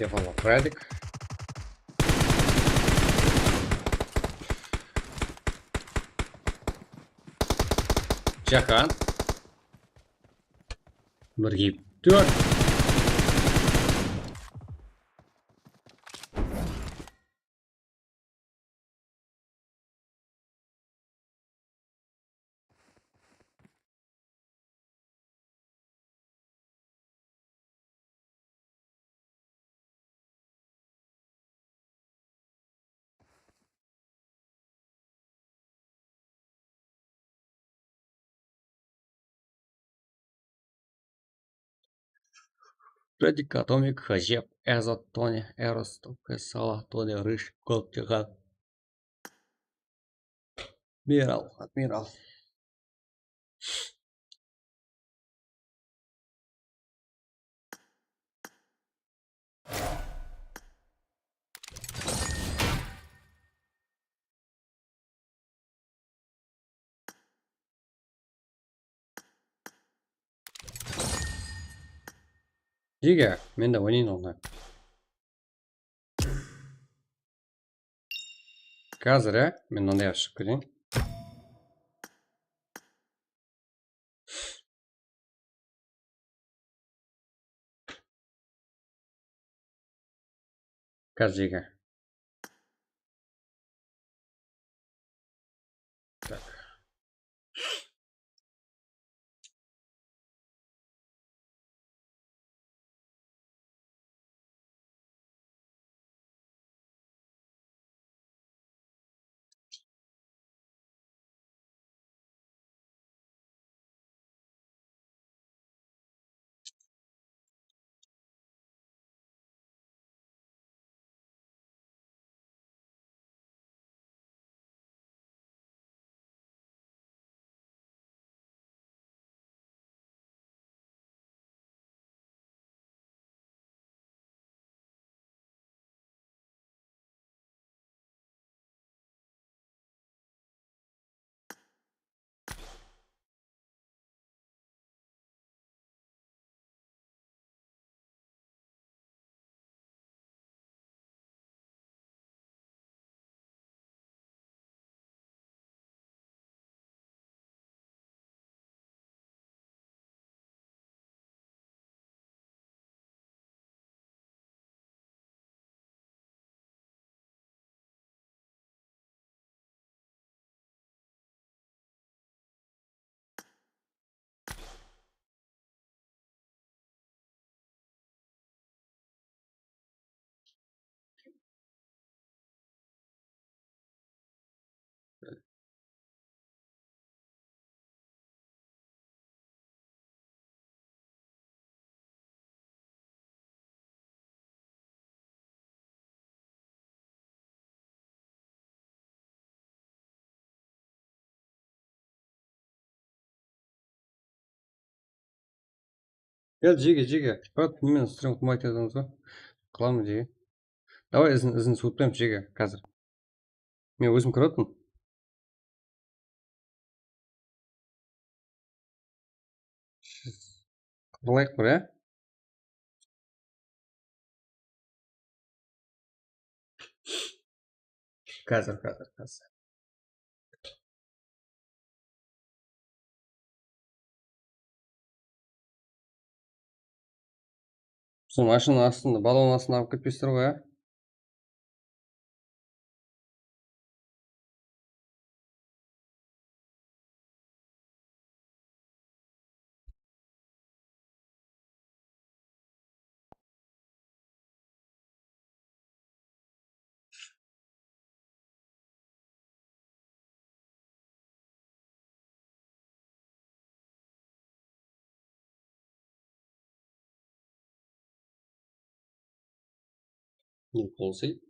Defalar Radik. Jakan. Bir kep tórt. Radik, Atomik, Hajep, Ezot, Toni, Eros, Topka, Sala, Toni, Rıj, Gold, Jakan. Mineral, admiral. Jege, men de oynayın onda. Házir, á, men mınday alıp shıǵıp keteyin. Házir, jege. Tak. Ya, jege, jege. Brat, men stream qılmaydı dediniz ba? Qılamın, jege. Davay, izin, izin suwıtpayım, jege, házir. Men ózim kirip atırman. Qılayıq bir, ya? Házir, házir, házir. Sol mashina astında, balon astına alıp ketpesler ǵoy, a? Ne bolsın?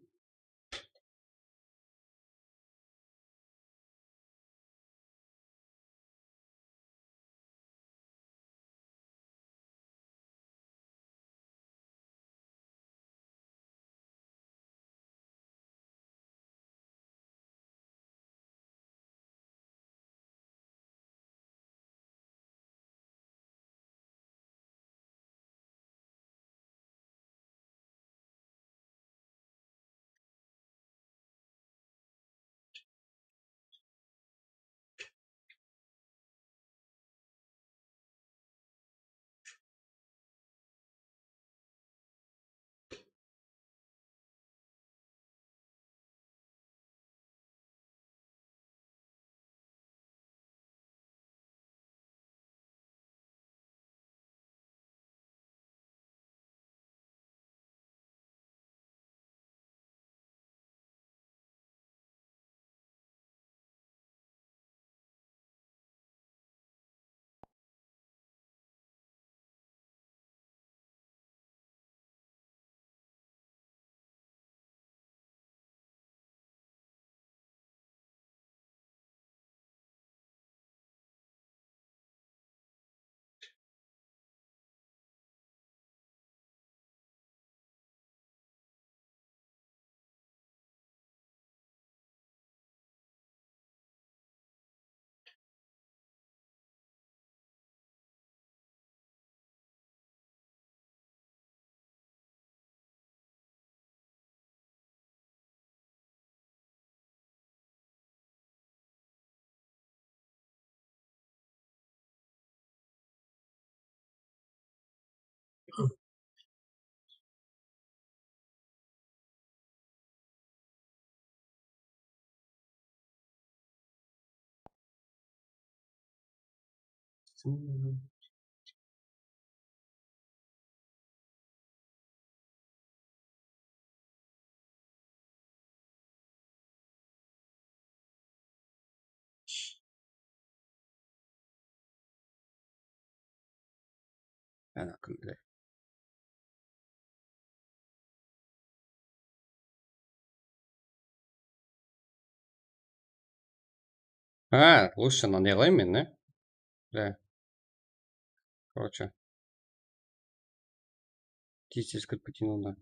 Ana kimler. Ha, лучше ne qılayın men, ne? Да. Короче. Tez-tez kirip keteyin onda.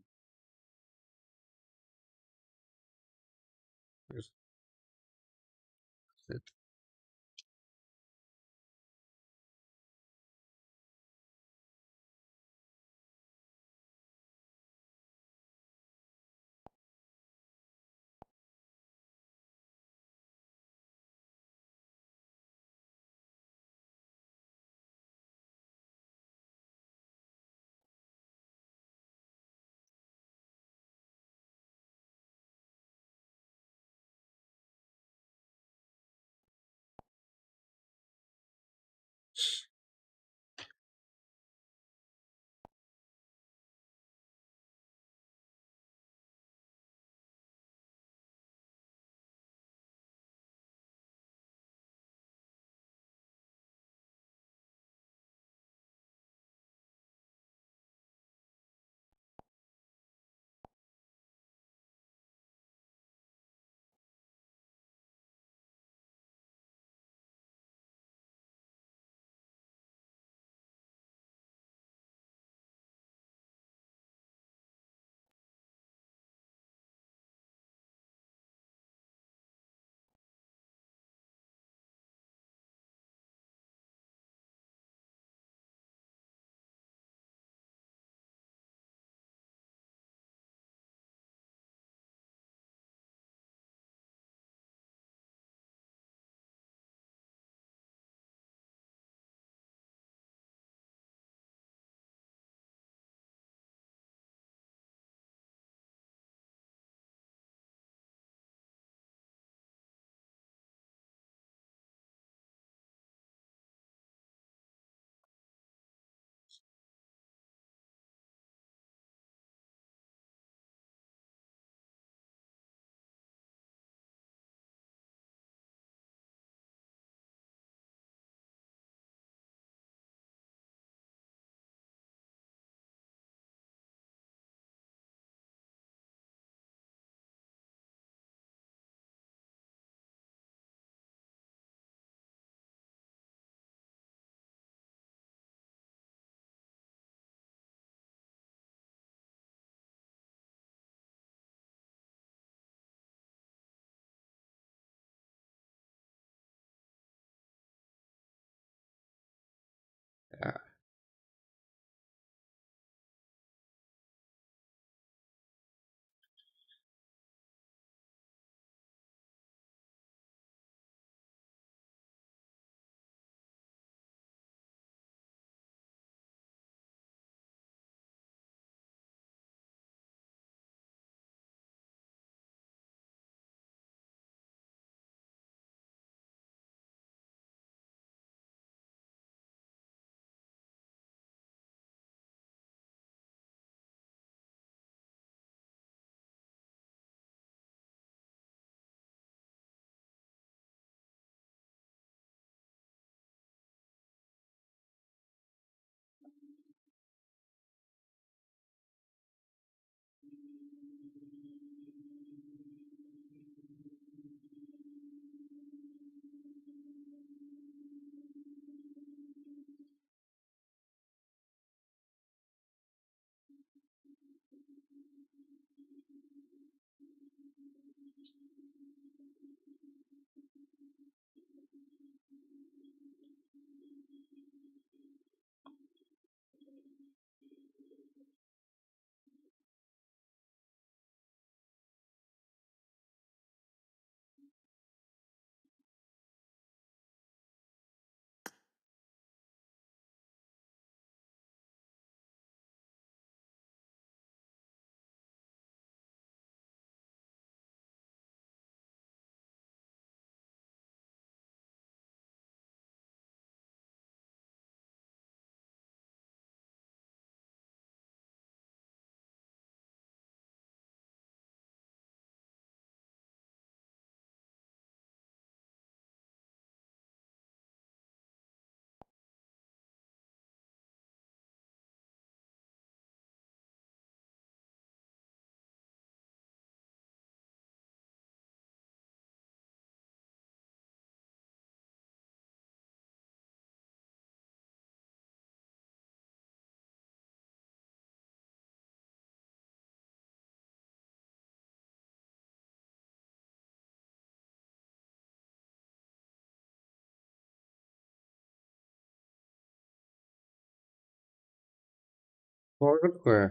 Forward qoy.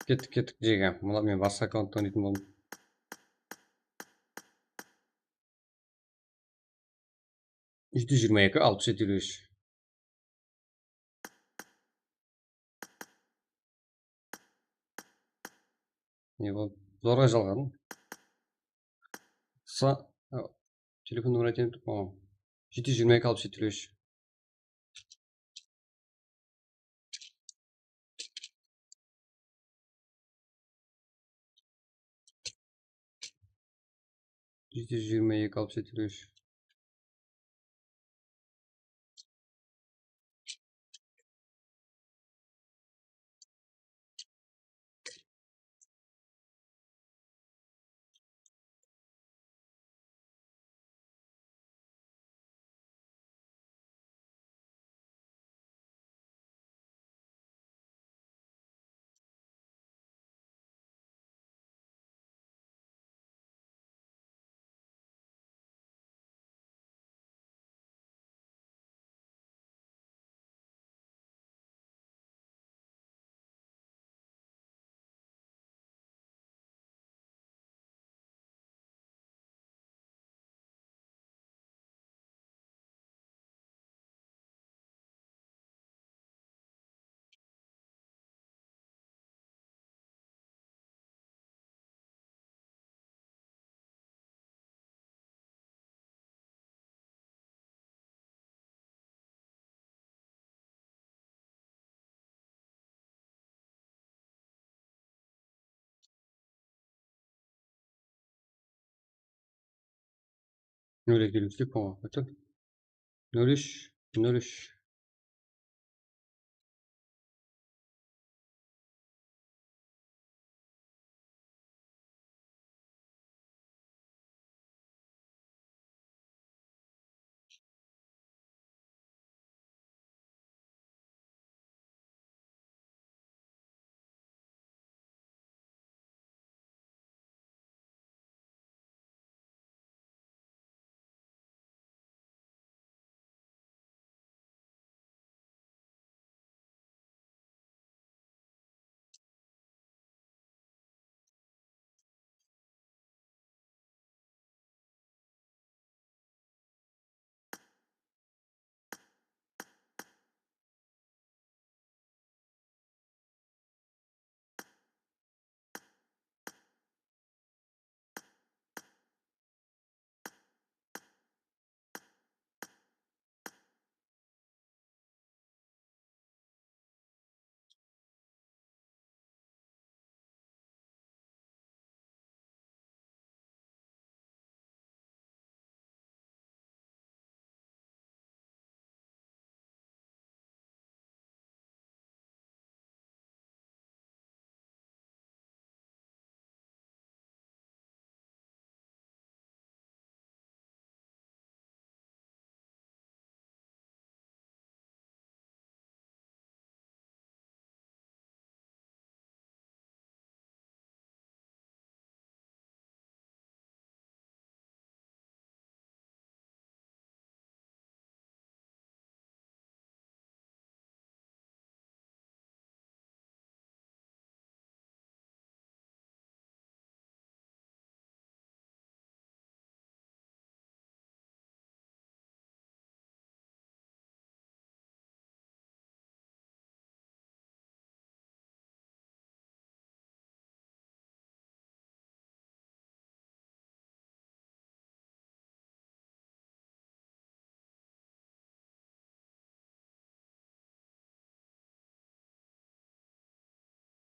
Kettik, kettik, jege. Mına men basqa akkaunttan oynaytın boldım. Jeti júz jigirma eki, alpıs jeti, elli úsh. Ne, bul zorǵa jalǵan. Sa, a, telefon nomer aytayın. Jeti júz jigirma eki, alpıs jeti, elli úsh. Jeti júz jigirma eki, alpıs jeti, elli úsh. Nol eki, nol úsh dep qoyǵan. Nol úsh, nol úsh.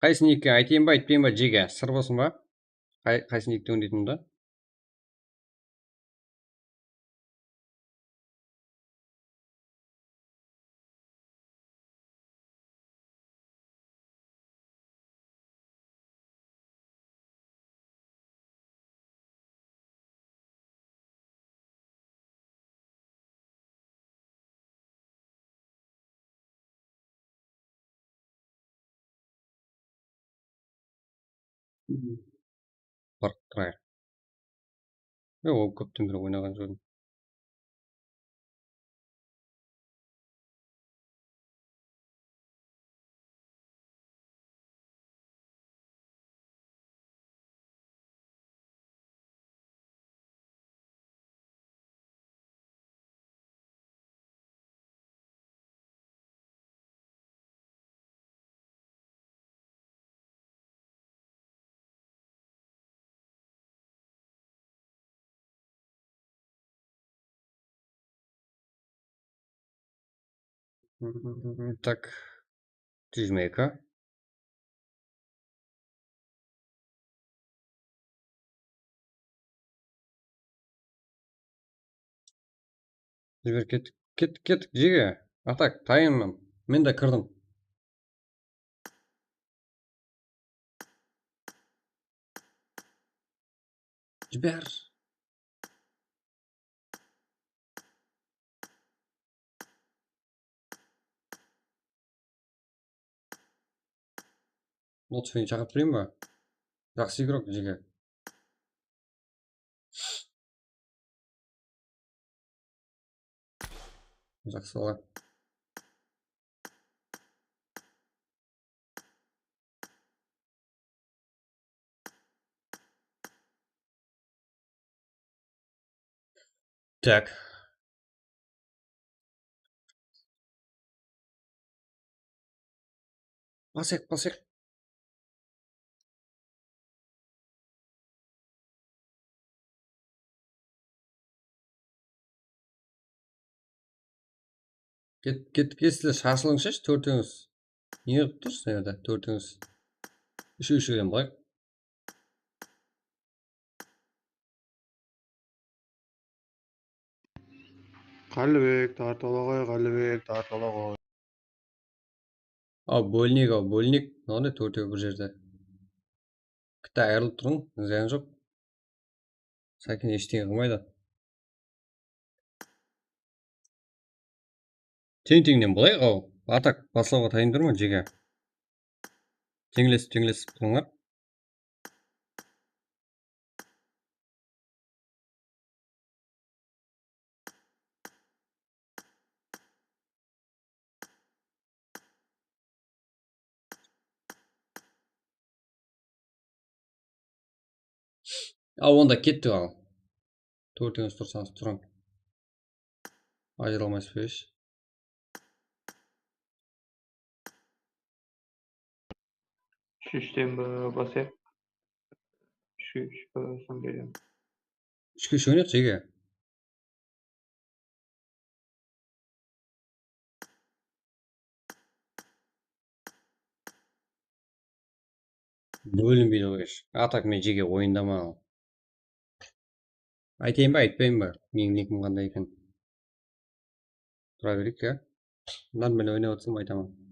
Qaysıniki aytayın ba, aytpayın ba, jege? Sır bolsın ba? Qay-, qaysıniki óyneytuǵınımdı? Barıp turayıq. Yoq, ol kópten beri oynaǵan júrdim. Так. Jigirma eki. Jiber, kettik, kettik, kettik, jege. Atak, tayınman. Men de kirdim. Jiber. Lotfeni shaqırıp bereyim ba? Jaqsı igrok, jege. Jaqsı bala. Tak. Basayıq, basayıq. Ket-, kettik, sizler shashılıńızshı, tórtewińiz. Ne qılıp tursız mına jerde, tórtewińiz? Úshew-úshewden bolayıq. Qállibek, tartıp ala ǵoy, Qállibek, tartıp ala ǵoy. Aw, bólineyik, aw, bólineyik. Mınaday tórtew bir jerde. Kitta ayırılıp turıń, zıyan joq. Sáken eshteń qılmaydı. Teń-teńnen bolayıq-aw. Atak baslawǵa tayın turman, jege. Teńlesip, teńlesip turıńlar. Al, onda kettik, al. Tórtewińiz tursańız turıń. Ajıra almaysız ba hesh? Úsh-úshten ba-, basayıq. Úshke úsh, e, soń berem. Úshke úsh oynayıq, jege. Bólinbeydi ǵoy hesh. Atak men jege oyındaman. Aytayın ba, aytpayın ba? Meniń nikim qanday eken? Tura bereyik, ya. Bunnan men oynap otırsam aytaman.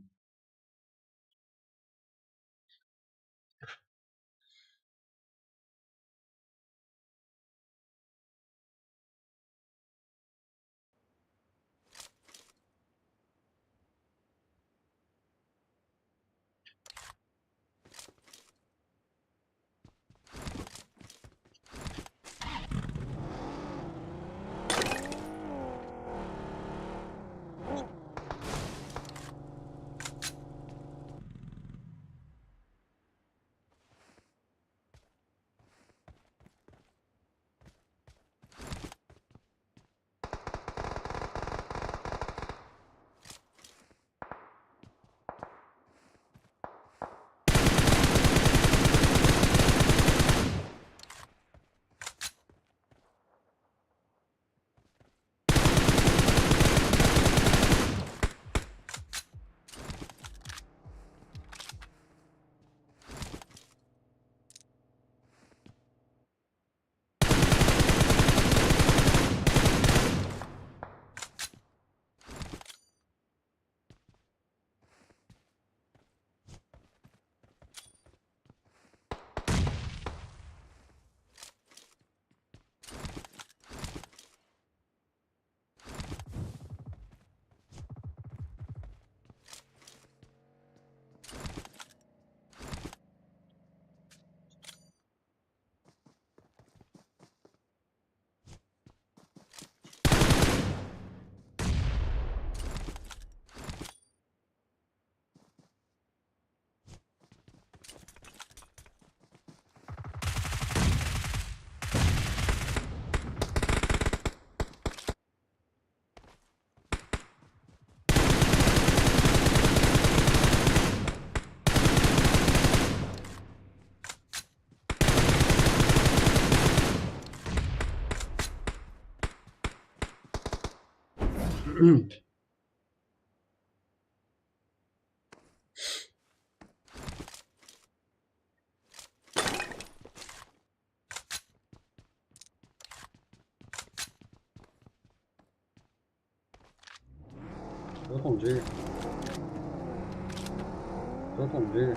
Joqım, jege. Joqım, jege.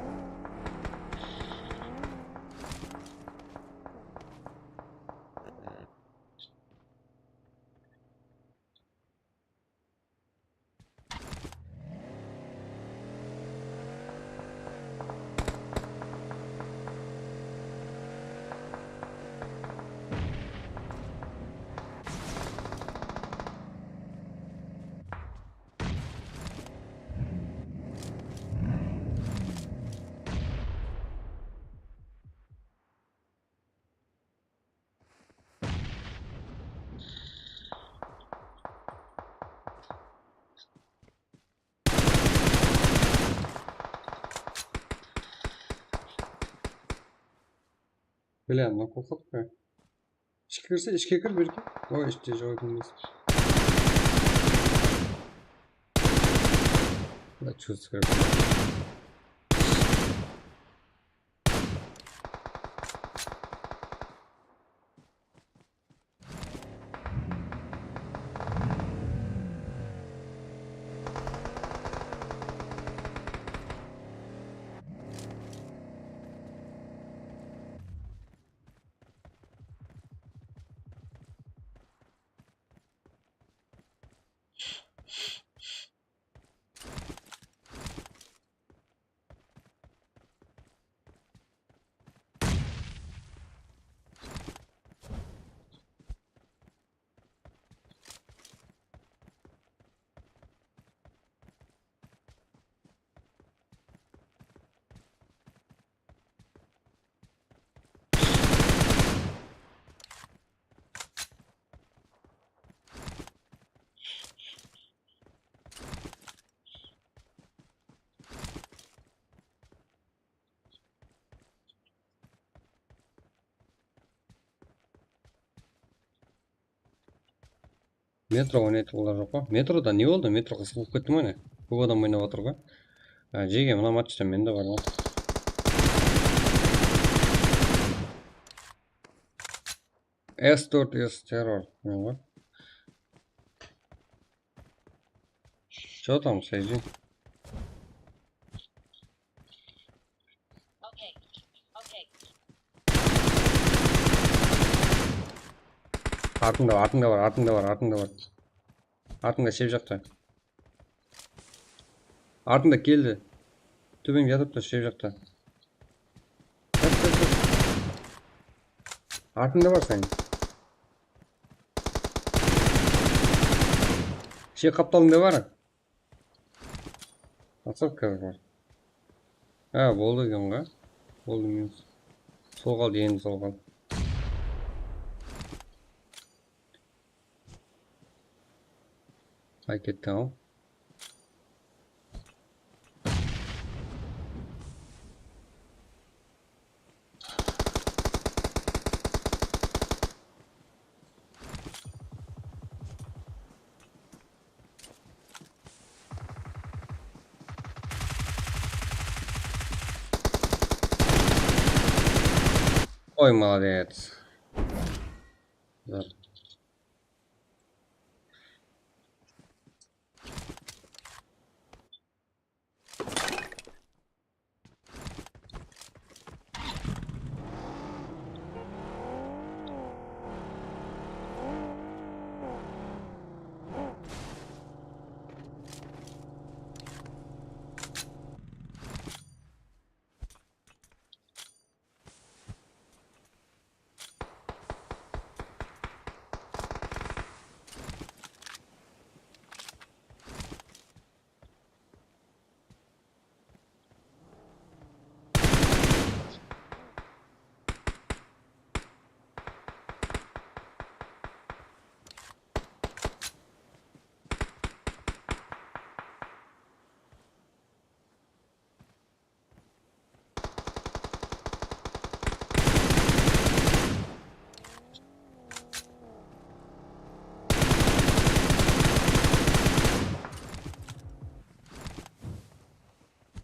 Блин, ну куколка. Ishke kirse, ishke kir, Berke. Oy, ishte joq eken. Da, chustvoy. Metro oynaytuǵınlar joq pa? Metroda ne boldı? Metro qızıq bolıp ketti me ne? Kóp adam oynap atır ǵoy. Á, jege, mına matchta mende bar ǵoy. S tórt S terror. Ne bar? Что там, Сайдин? Artıńda bar, artıńda bar, artıńda bar, artıńda bar. Artıńda, shep jaqta. Artıńda keldi. Tóbende jatırıptı, shep jaqta. Jat, jat, jat. Artıńda bar seniń. Shep qaptalıńda bar. Atsatka bar. Ha, boldı eken ǵoy. Boldı, minus. Sol qaldı, endi sol qaldı. Ay, ketti-aw. Oy, молодец. Zor.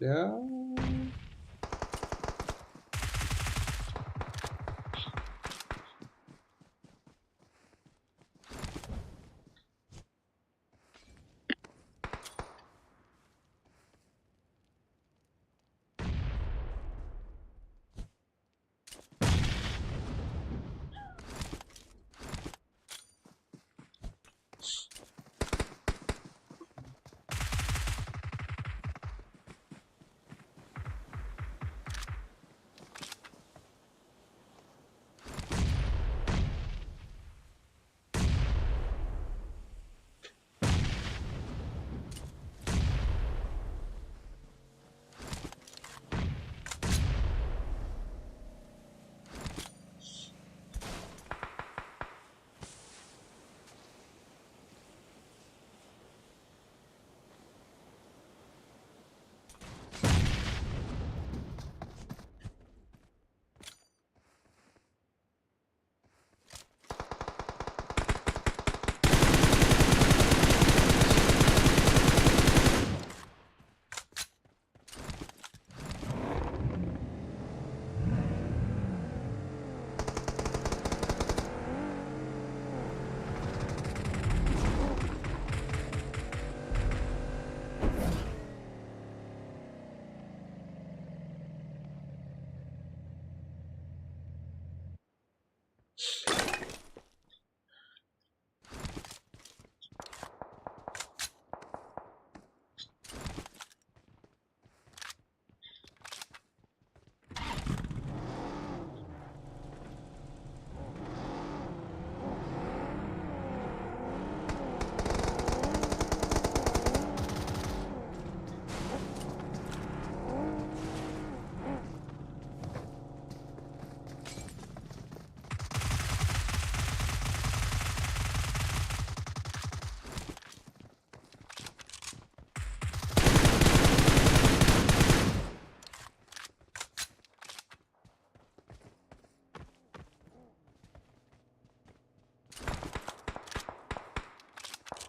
Ya.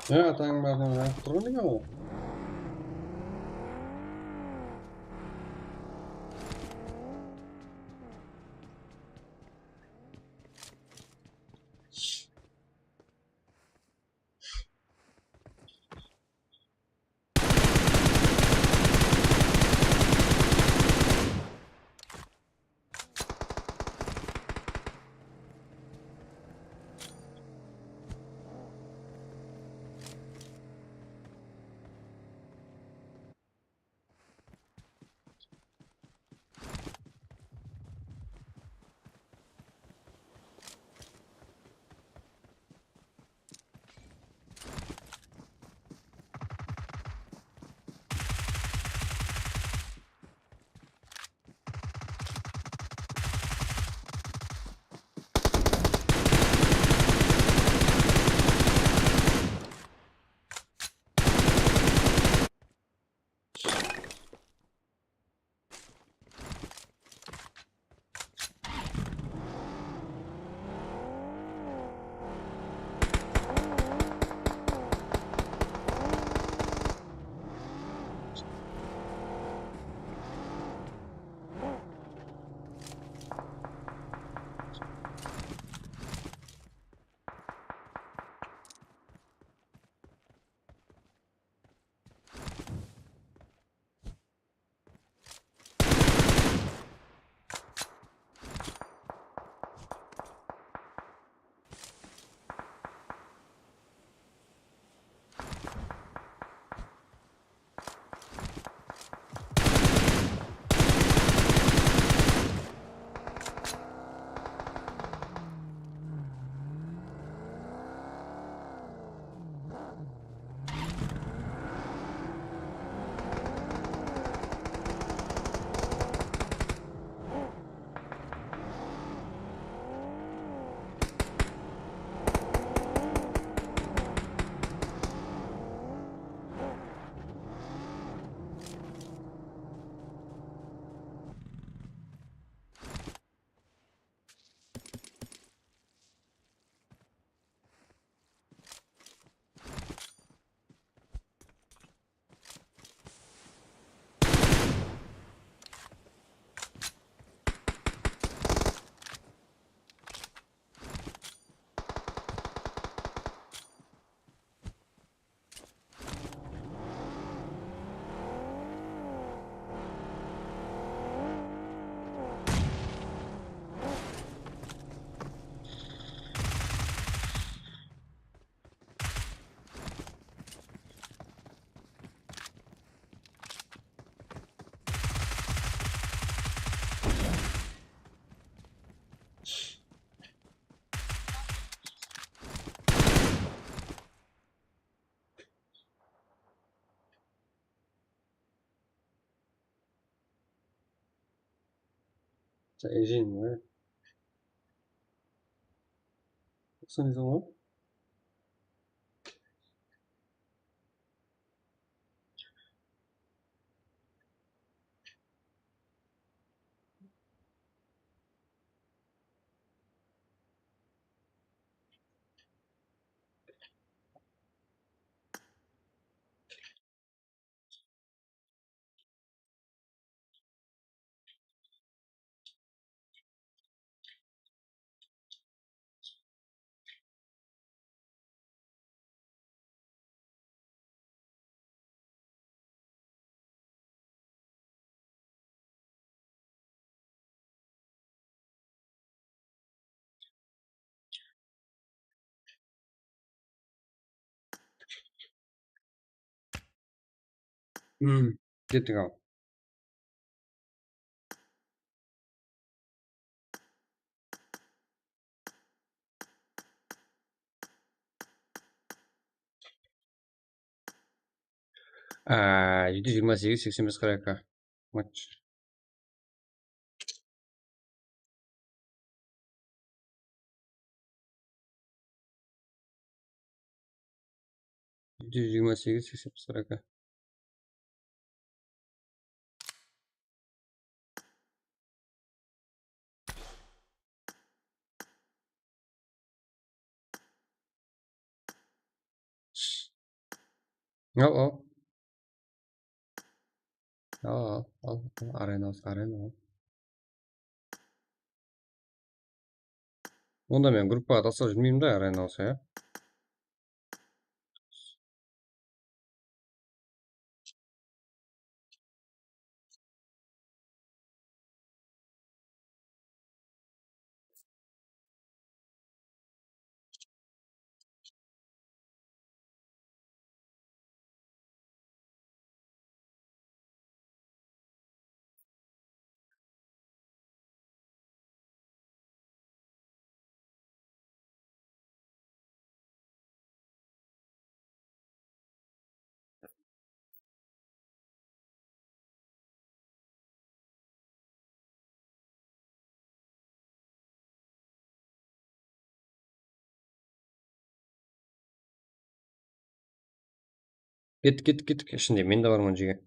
Ya, atańıń barınan ayırıp turǵan eken ǵoy. Toqta, ejeyin, e. Toqsan edim ǵoy. Hmm, kettik-aw. Á, jeti júz jigirma segiz, seksen bes, qırq eki. Match. Jeti júz jigirma segiz, seksen bes, qırq eki. Al, al. Al, al, al, al, arena bolsa, arena al. Onda men gruppaǵa taslap júrmeymen da, arena bolsa, ya. Kettik, kettik, kettik. Ishinde men de barman, jigim.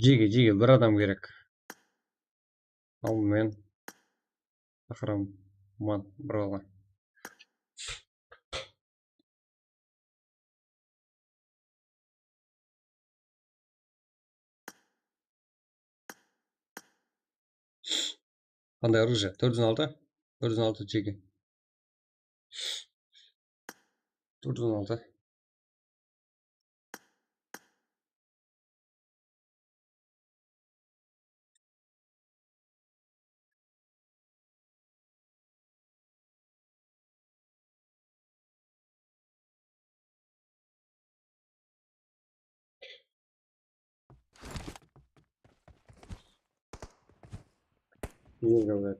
Jege, jege, bir adam kerek. Al men. Qahraman, bir bala. Qanday orужие? Tórt júz on altı? Tórt júz on altı jeke. Tórt júz on altı. Niye gelmedi?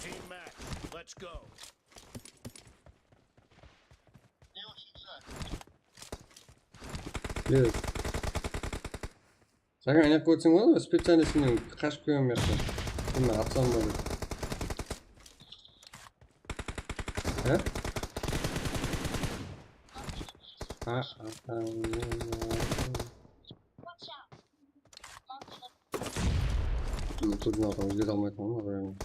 Team match, let's go. Ber. Saǵan aynaq kórseń boladı, specjalno senen qashıp kelgen mıyaqta. Kimdi atsam boladı. He? Ha, ha, ha. Mınaw turǵan adam ózgere almaydı ǵoy, navrayın.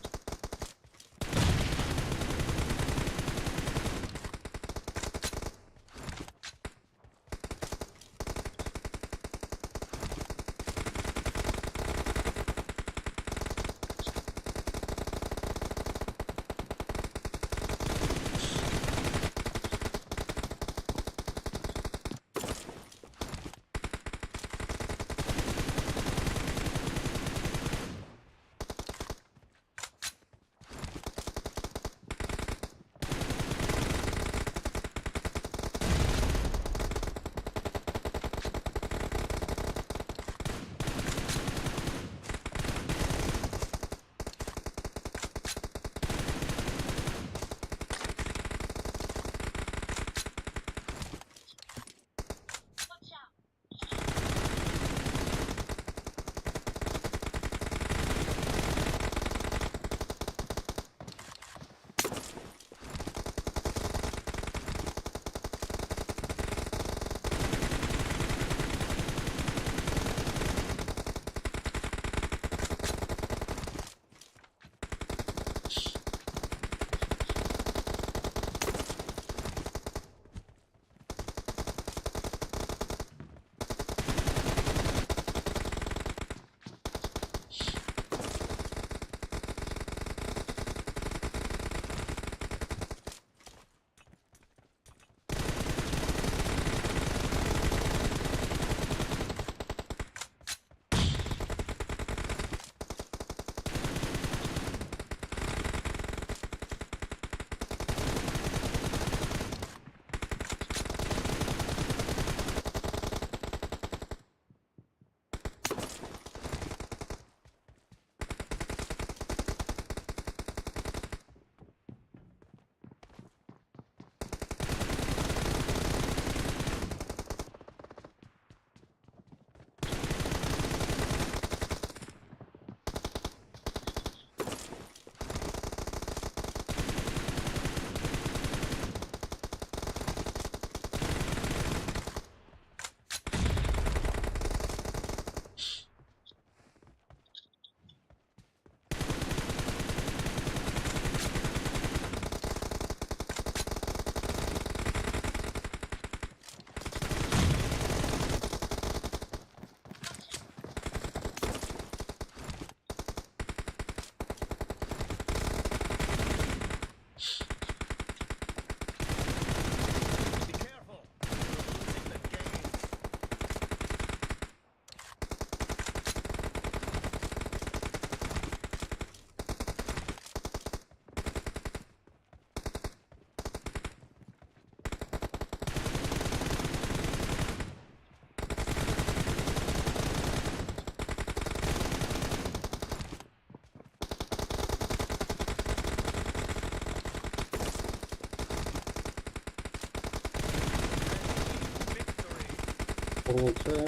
Qurıltı.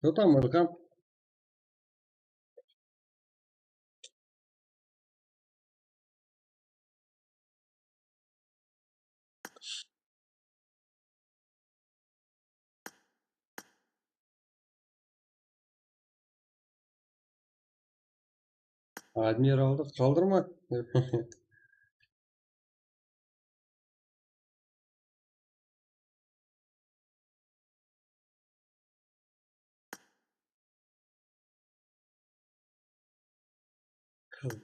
Что там, Илхам? Admiraldı qaldırma.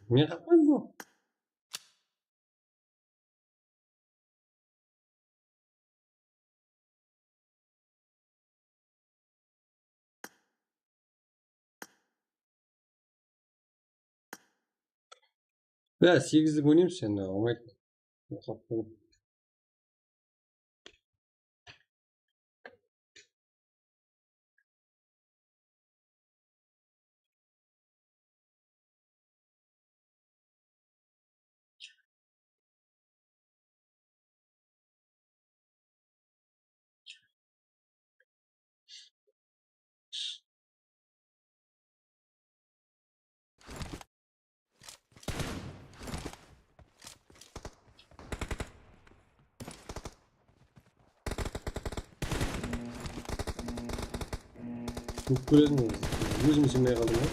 Men qappan bu. Ya, segizlik oynaymız endi, oʻynaydı. Kóp kóresiń, ózim isinbey qaldım ǵoy.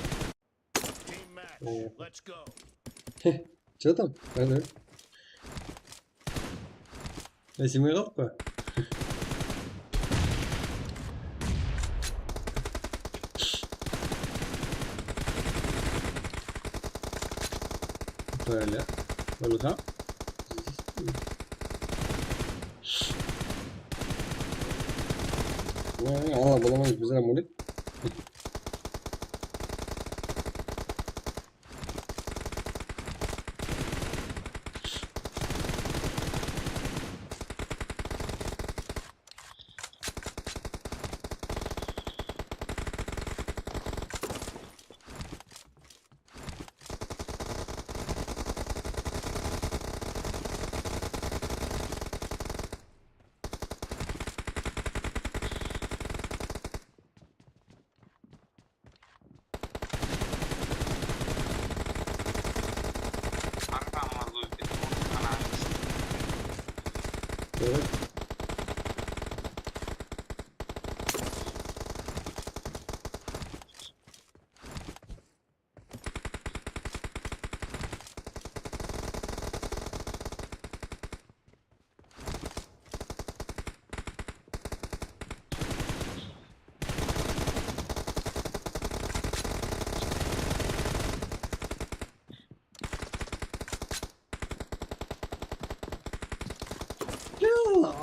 Team match. Let's go. Что там? Alo. Ay, isinbey qaldıp pa? Böyle. Böyle ha? Vay, Allah, bulamayız, biz hám óleyik.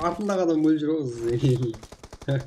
Artındaǵı adam ólip júr ǵoy.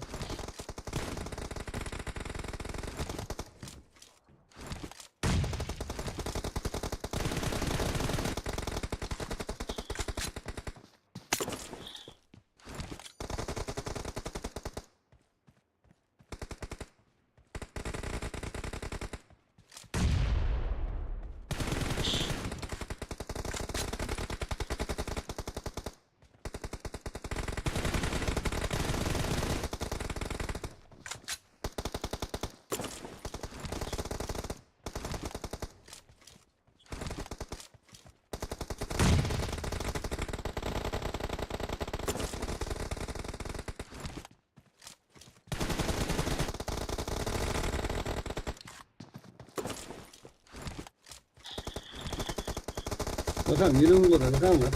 Ilham, úyrenip otır, Ilham.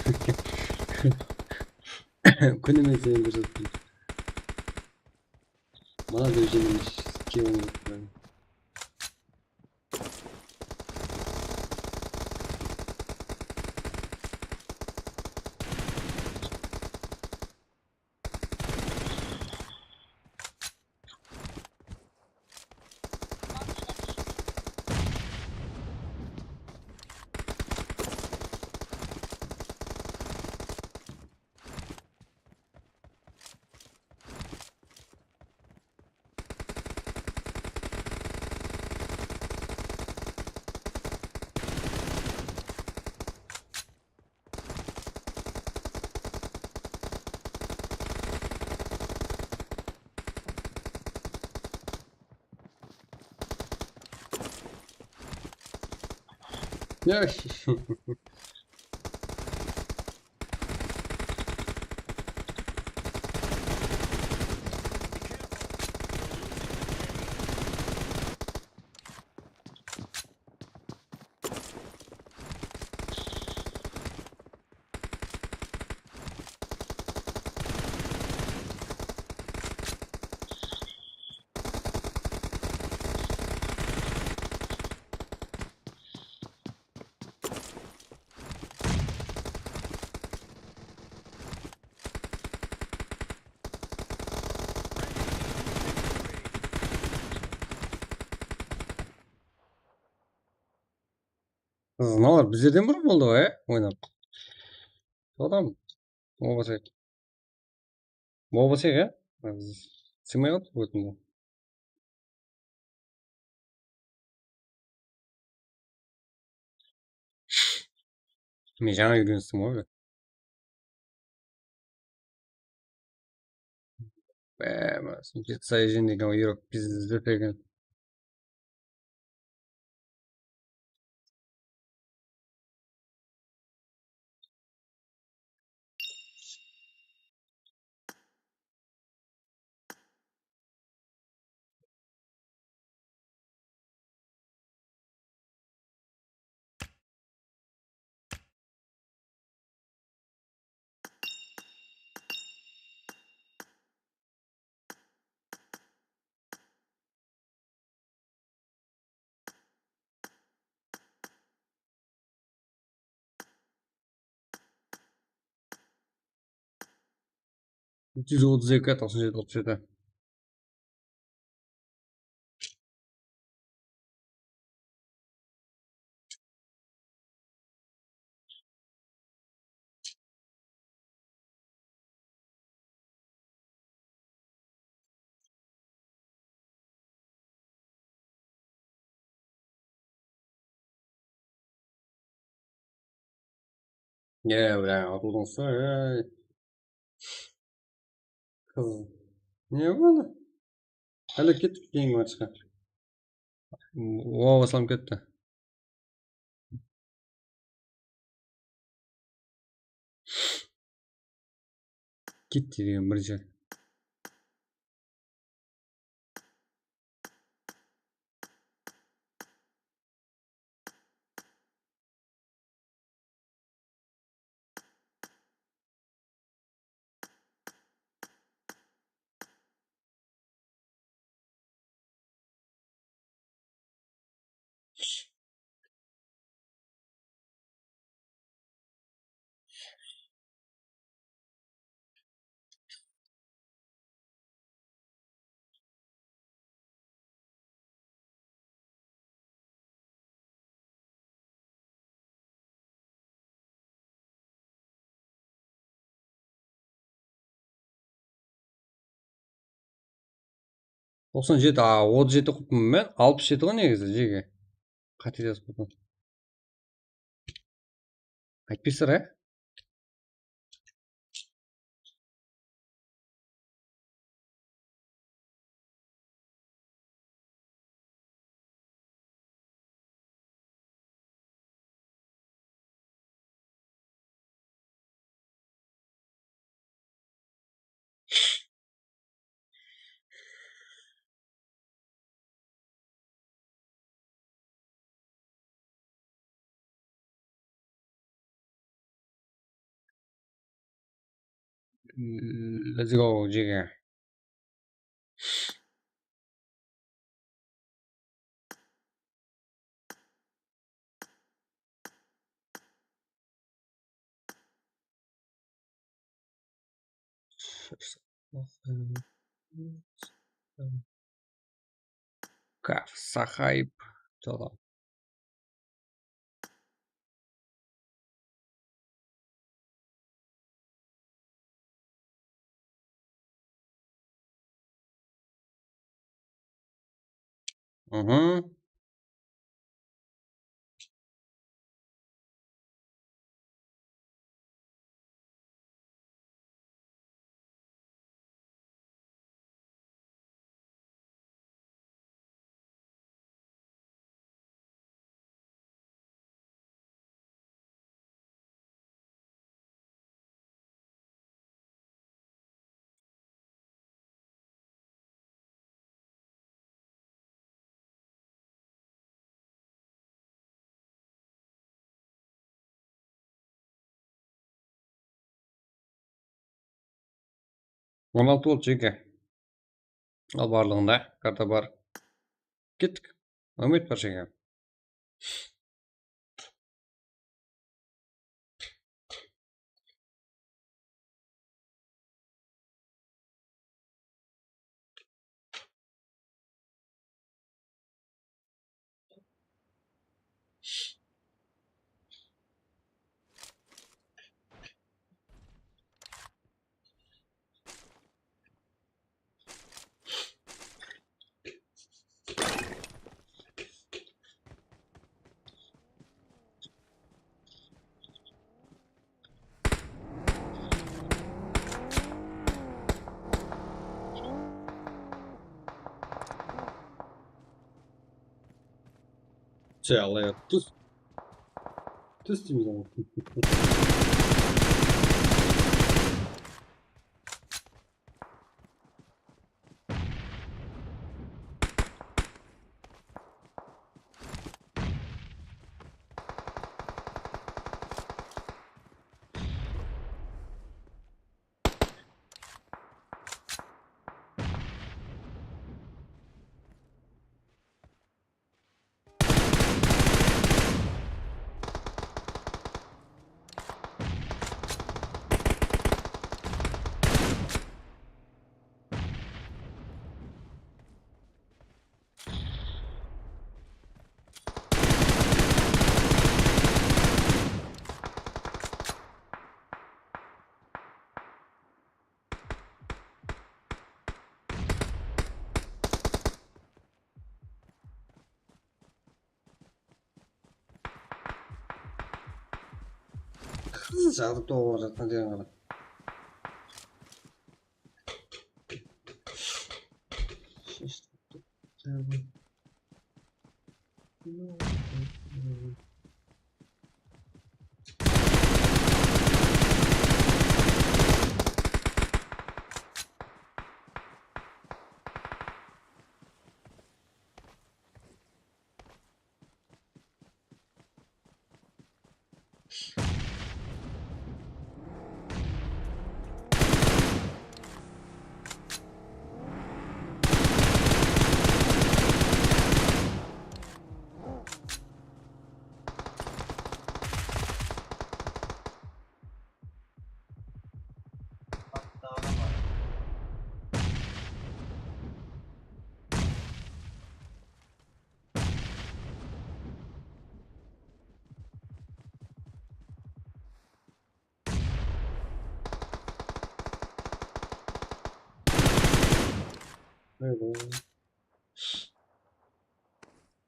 Kúnime seni kórsettim. Mana da jeńilis kewin. Ya. Mınalar bizlerden burın boldı ǵoy, e, oynap. Adam, oǵasayıq. Mol bolsa ya. Sıymay qaldı ótindi. Men jańa úyrenistim ǵoy. Bá, jetsaýjin degen uyrıq bizde eken. Úsh júz otız eki, toqsan jeti, otız jeti. Ya, bra, atıwdıń usı, ey. Qız. Ne boldı? Hále kettik keyingi matchqa. Oba baslam ketti. Ketti degen birinshi. Toqsan jeti, a, otız jeti quppan men, alpıs jeti ǵoy negizi, jeke. Qátelesip qaldım. Aytpaysalar, á? Let's go, jigger. Kaf, sahayıp, tola. Mhm. On altı boldı, jeke. Al, barlıǵında karta bar. Kettik. Raxmet, bárshege. Chalaya, tús. Tús deymiz oǵan. Qızıl jaǵıp toǵıp bara jatqan jerin qara.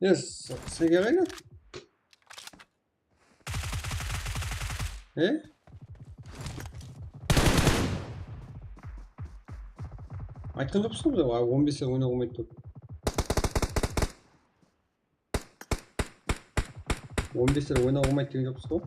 Yes, sen kelgen. E? Aytqan joqpız ǵoy biz, on besler oynawǵa bolmaydı dep. On besler oynawǵa bolmaydı degen joqpız ǵoy.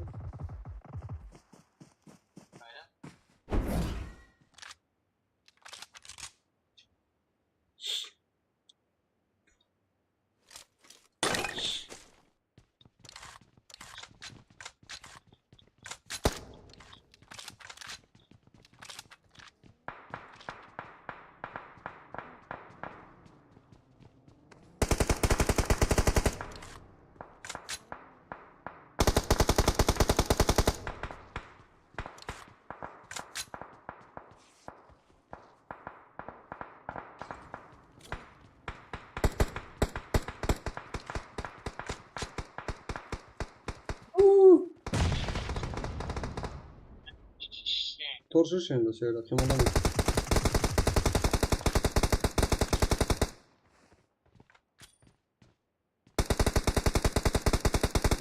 Turshı endi, shu jerde qıymaldań.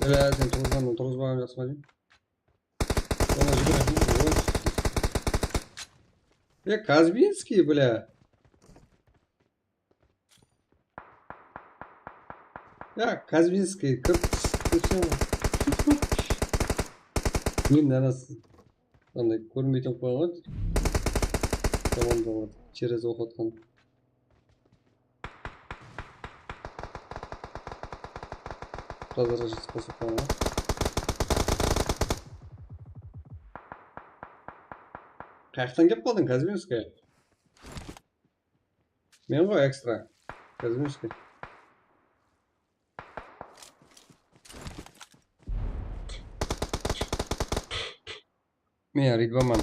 Bile, sen turǵızǵannan turǵızbaǵan jaqsı ma deyim? Ona júgirip, oy. E, Kazbinskiy, bile. Ya, Kazbinskiy, kirip, kirip, men anası, anday kórmeytin qoyǵan ǵoy. Komanda bar, через oq atqan. Bazarǵa jetip qalsaq pa? Qayaqtan kelip qaldıń, Kazbinskaya? Men ǵoy ekstra. Kazminskiy. Men Ridvaman.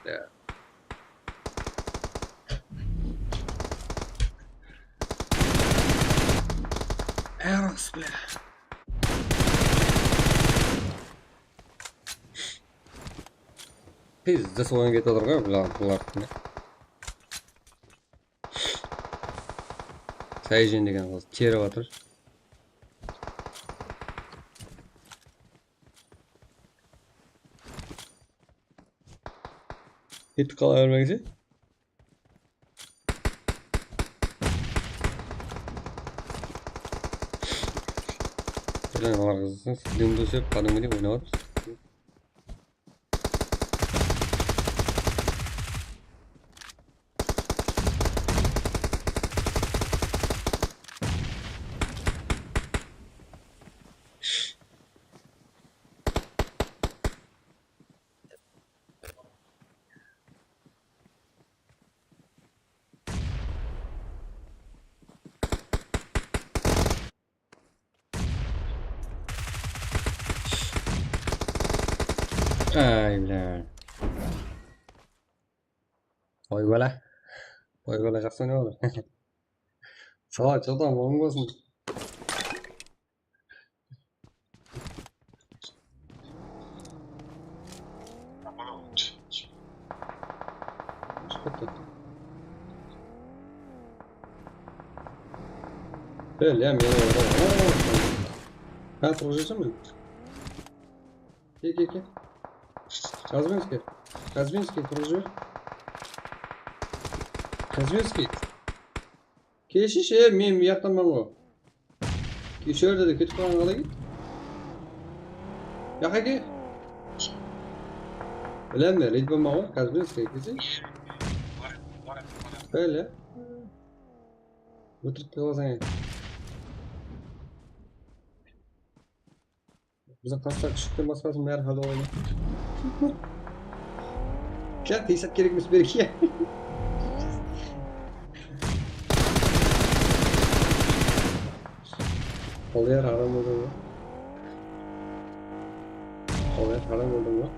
Ya. Eros, bля. Pizdes oyın ketip atır ǵoy, bular, bular. Sayjen degen qız terip atır. Ketip qala bermeńiz. Bilen alar qızıqsız. Windows dep qádimgidey oynap atırmız. Ay, bля. Oy, bala. Oy, bala, jaqsı oynap atır. Sala, joldan oń bolsın. Bel, ya, meni orada. Ha, turıp júrseń be? Ke, ke, ke. Kazbinskiy. Kazbinskiy, turıp júr. Kazbinskiy. Kelshi, e, men bu jaqtanman ǵoy. Ke, shu jerde de ketip qalǵan qalay eken? Jaqqa ke. Bilemen, Ridvaman ǵoy, Kazbinskiy kelse. Bele. Ótirip te qalsań. Biziń qasta kúshlikten basqasın bári hálde oyna. Kya, tesat kerek emes berge. Qolyar, haram boldı ǵoy. Qolyar, haram boldı ǵoy.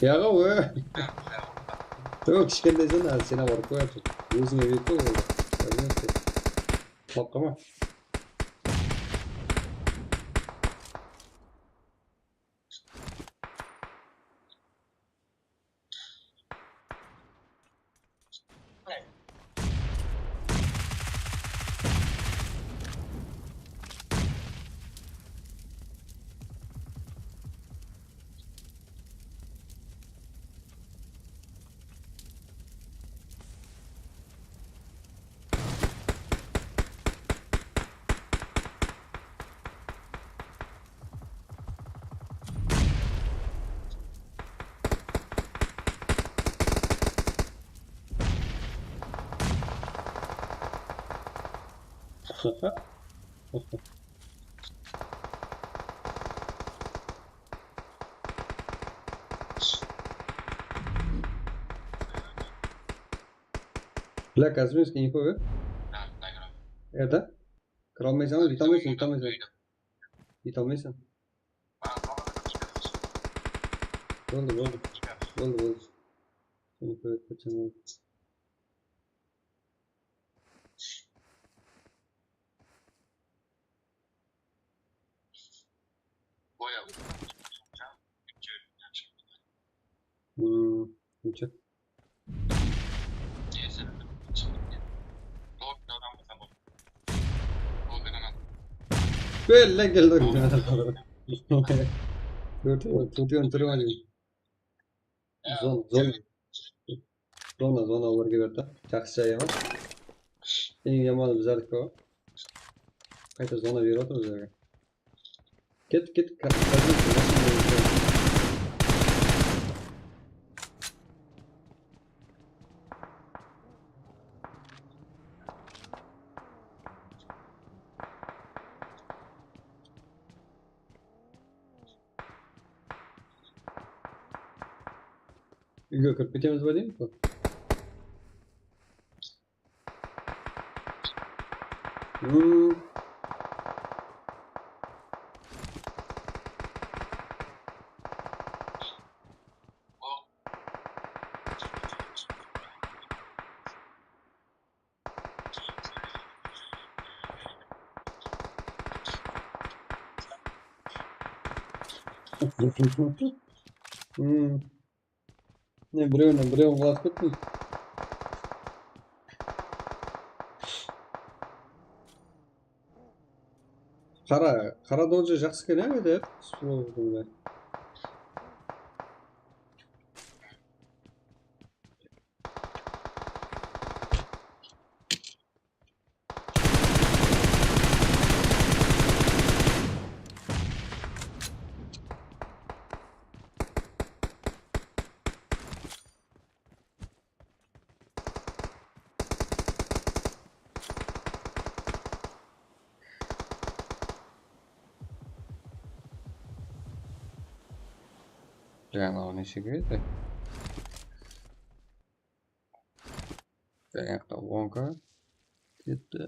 Yaǵa, o. Yoq, kishkentaysan, házir sen-aq urıp qoyarsań. Ózińe buyırtpa boldı. Bilmeydi. Qulap qalma. Bla, Kazbinskiy info ber. Erda? Kira almaysań, jete almaysań, jete almaysań. Jete almaysań. Boldı, boldı. Boldı, boldı. Seni kóbeytip ketsem boldı. Hmm, nechik? Belle keldi. Tórt, tórt, tórt. Zon, zon. Zona, zona olarǵa berdi. Jaqsı jayı bar. Eń yamanı bizardiki bar. Qayta zona berip atır bizlerge. Ket, ket, ka-, ka-, Úyge kirip ketemiz ba deymiz ǵoy. Hmm. Hmm. Ne, birewinen birewin qılatıp kettim. Qara, qara donja jaqsı eken, á, edi, suluwdıń da. Jańaǵı neshe kiredi? Jańaqta onka ketti.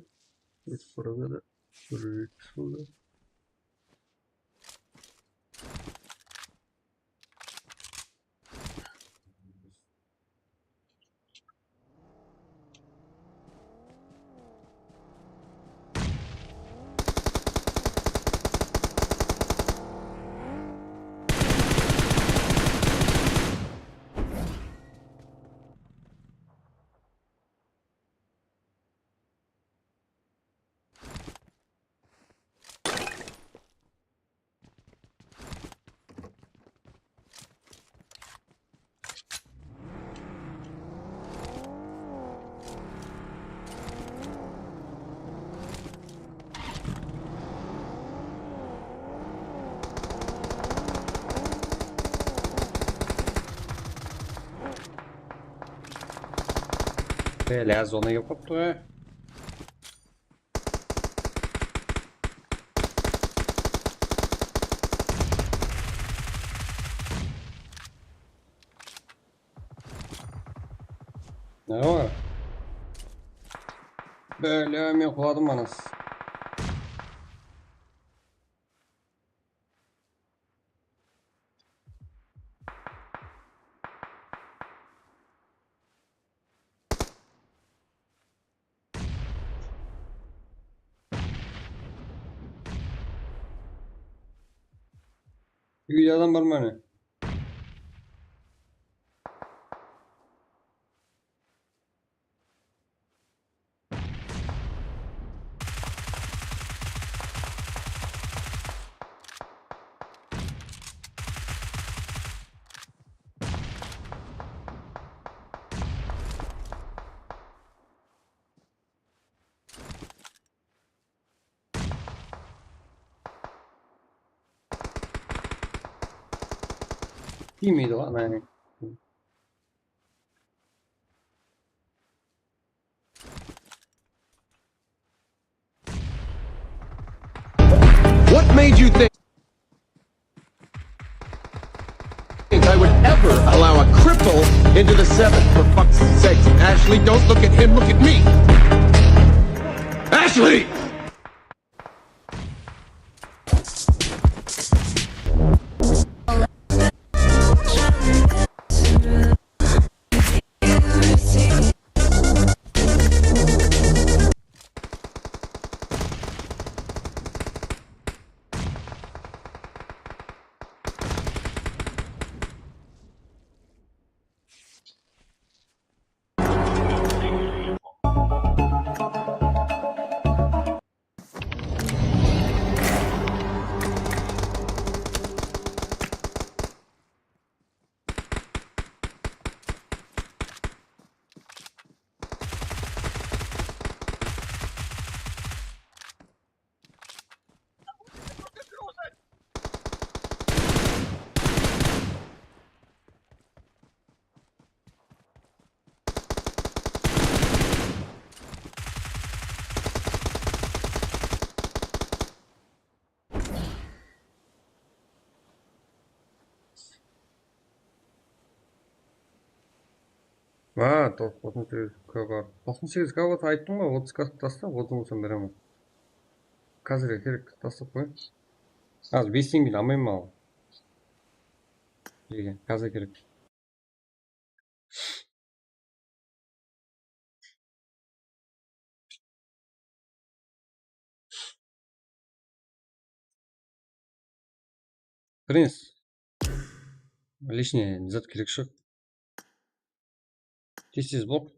Úsh fırıǵı da bir úsh fırıǵı. Bele, zona yoq bolıp tur, á. Ne bar? Bele, men quladım, anas. Úyde adam bar ma, áne? Tiymeydi ǵoy, áne. What made you think I would ever allow a cripple into the seven? For fuck's sake, Ashley, don't look at him, look at me. Ashley! Ha, toqsan segiz K bar. Toqsan segiz K bar ayttım ǵoy, otız K tasta, otız bolsa beremen. Házirge kerek, taslap qoyayın. Házir bes teńgeni almayman al. Nege? Házir kerek. Prince. Лишний zat kerek joq. Tez-tez bol.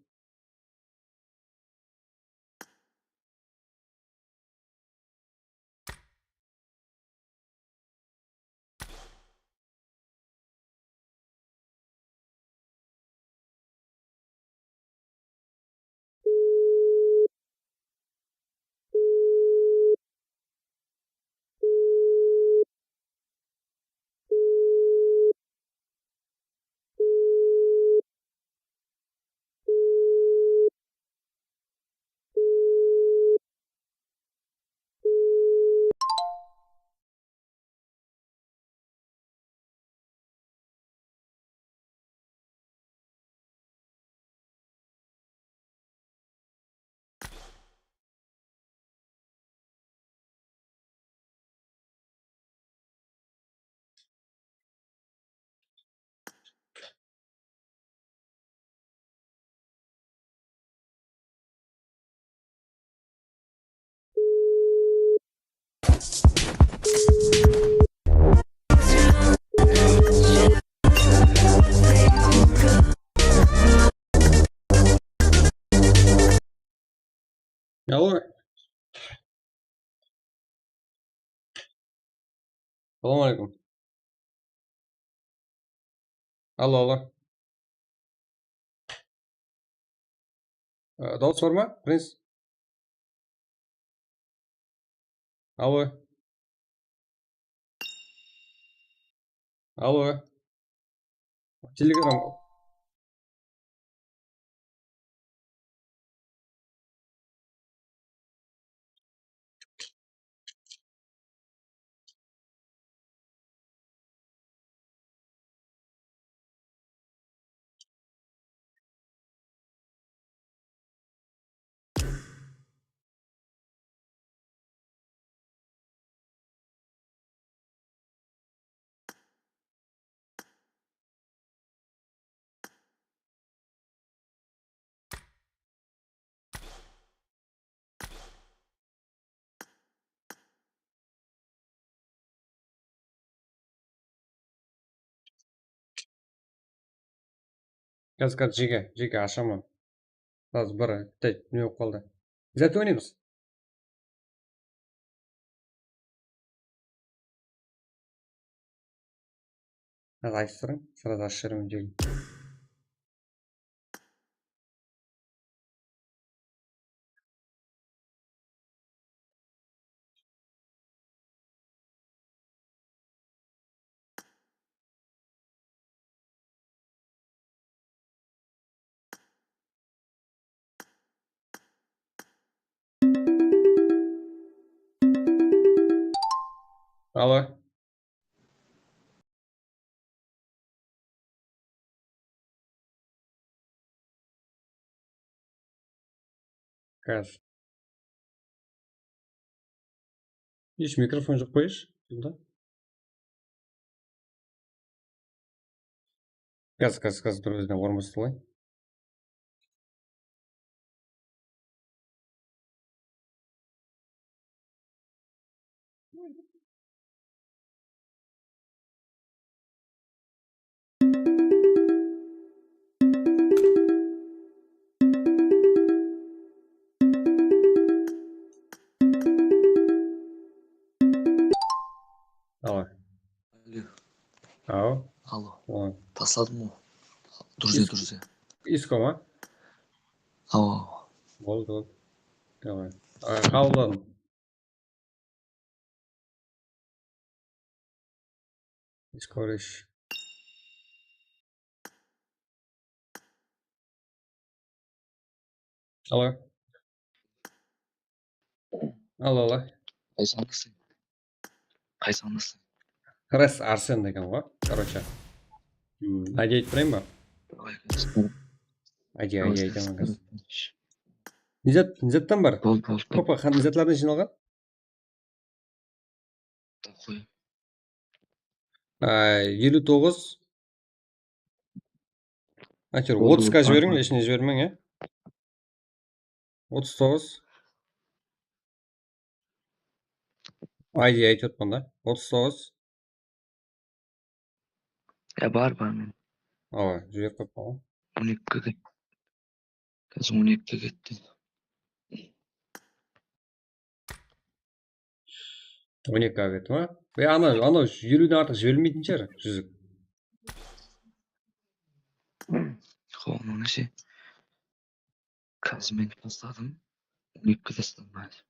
Алло. Салам алейкум. Алло, алло. Á, dawıs bar ma, Prince? Allo. Allo. Telegram. Házir, házir jeke, jeke ashaman. Házir bir bitta ne bolıp qaldı. Zat oynaymız. Házir aytıp turıń, srazı ashıp jiberemen. Allo. Gaz. Hiç mikrofon joq qoyısh bunda. Gaz, gaz, gaz, bir ózine orınbasar alayın. Allo. Allo. Aw. Allo. Oy. Tasladım ǵoy. Durze, durze. Isko ma? Awa. Boldı, boldı. Davay. A, qabılladım. Iskorish. Allo. Allo, allo. Qaysańdısıń? Qaysańdısıń? Res Arsen degen ǵoy, короче. Hmm, Nadya aytıp turayın ba? Davay, Arsen. Ayday, ayday, aydaman házir. Ne zat, ne zattan bar? Boldı, boldı. Kopa, ne zatlardan jıynalǵan? Такой. Á, eliw toǵız. Aytewir, otızqa jiberiń, ishine jibermeń, ya. Otız toǵız. Ayday aytıp atırman da. Otız toǵız. Ya, bar, bar men. Awa, jiberip qoyıppan ǵoy. On ekige ket-, házir on ekige ketti. On eki á ketti ma? E, ana, ana eliwden artıq jiberilmeytin shıǵar, júzik. Xoq, mına she. Házir men tasladım. On ekige tasladım házir.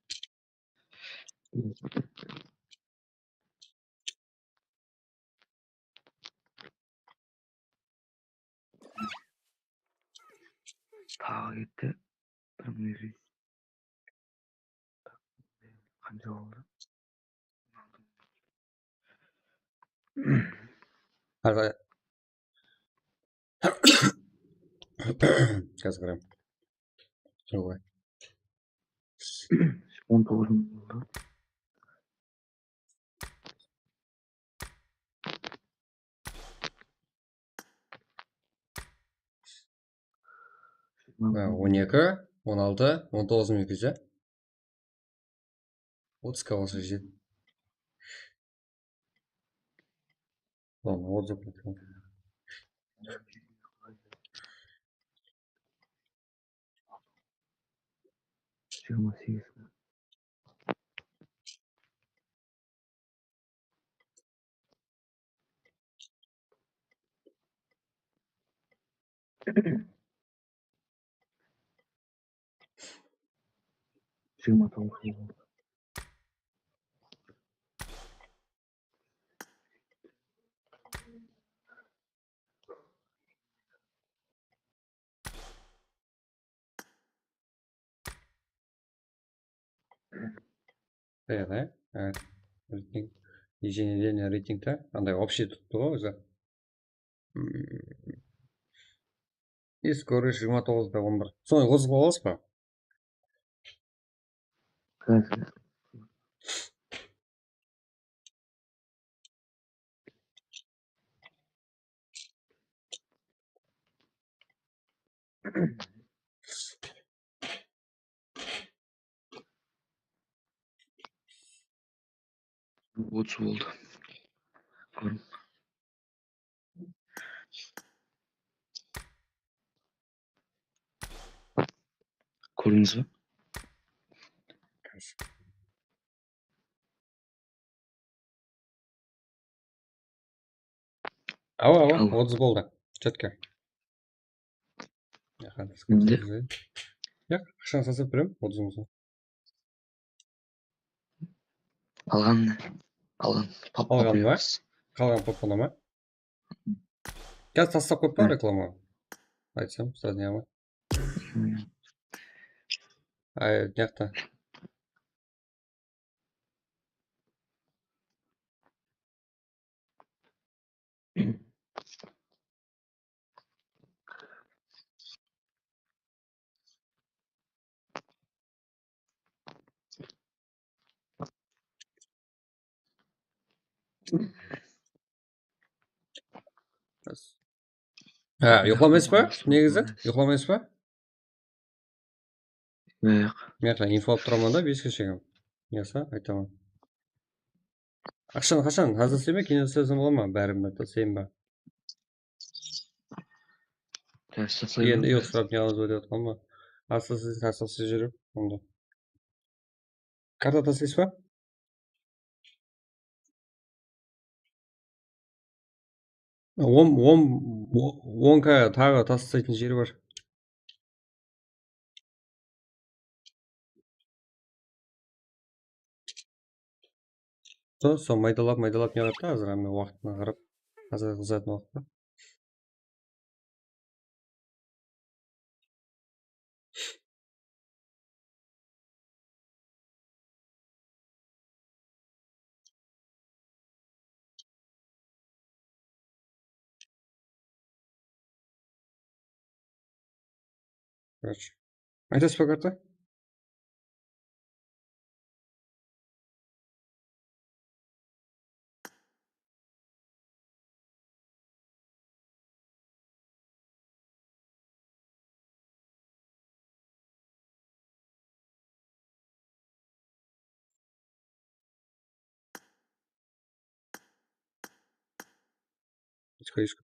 Taǵı ketti. Bir mıń. Qansha boldı? Házir. Házir qarayman. Joq. On toǵız boldı. Há, on eki, on altı, on toǵız mıń eki júz, ya? Otızqa bolsa jetedi. Tamam, otız. Jigirma segiz. Jigirma toǵız. Qayaqta, ya? Reyting. Изменение рейтинга. Anday общий turıptı ǵoy ózi. Hmm. Skorost jigirma toǵız da on bir. Sonı qosıp alasız ba? Otız boldı. Kórdińiz be? Awa, awa, otız boldı. Четко. Endi? Yaq, aqshańı tasap beremen, otız mıń. Alǵan, alǵan. Alǵan ba? Qalǵan popuna ma? Gaz taslap qoyıp pa reklama? Aytsam, ustaz ne ma? Ay, jaqta. Ha, uyıqlamaysız ba? Negizi? Uyıqlamaysız ba? Yoq. Men info alıp turaman da, beske shekem. Yasa, aytaman. Aqshanı qashan? Házir isleme, keyin islesem bola ma? Bárin bir taslayın ba? Endi uyıq surap ne alamız ba dep atqan ba? Asıl siz, asıl siz júrip, onda. Karta taslaysız ba? On, on, on K taǵı taslaytın jeri bar. Sol, sol maydalap, maydalap ne qıladı da, házir hámme waqtına qarap, házir qızatın waqıtta. короче. Aytasız ba, karta? Isko, isko.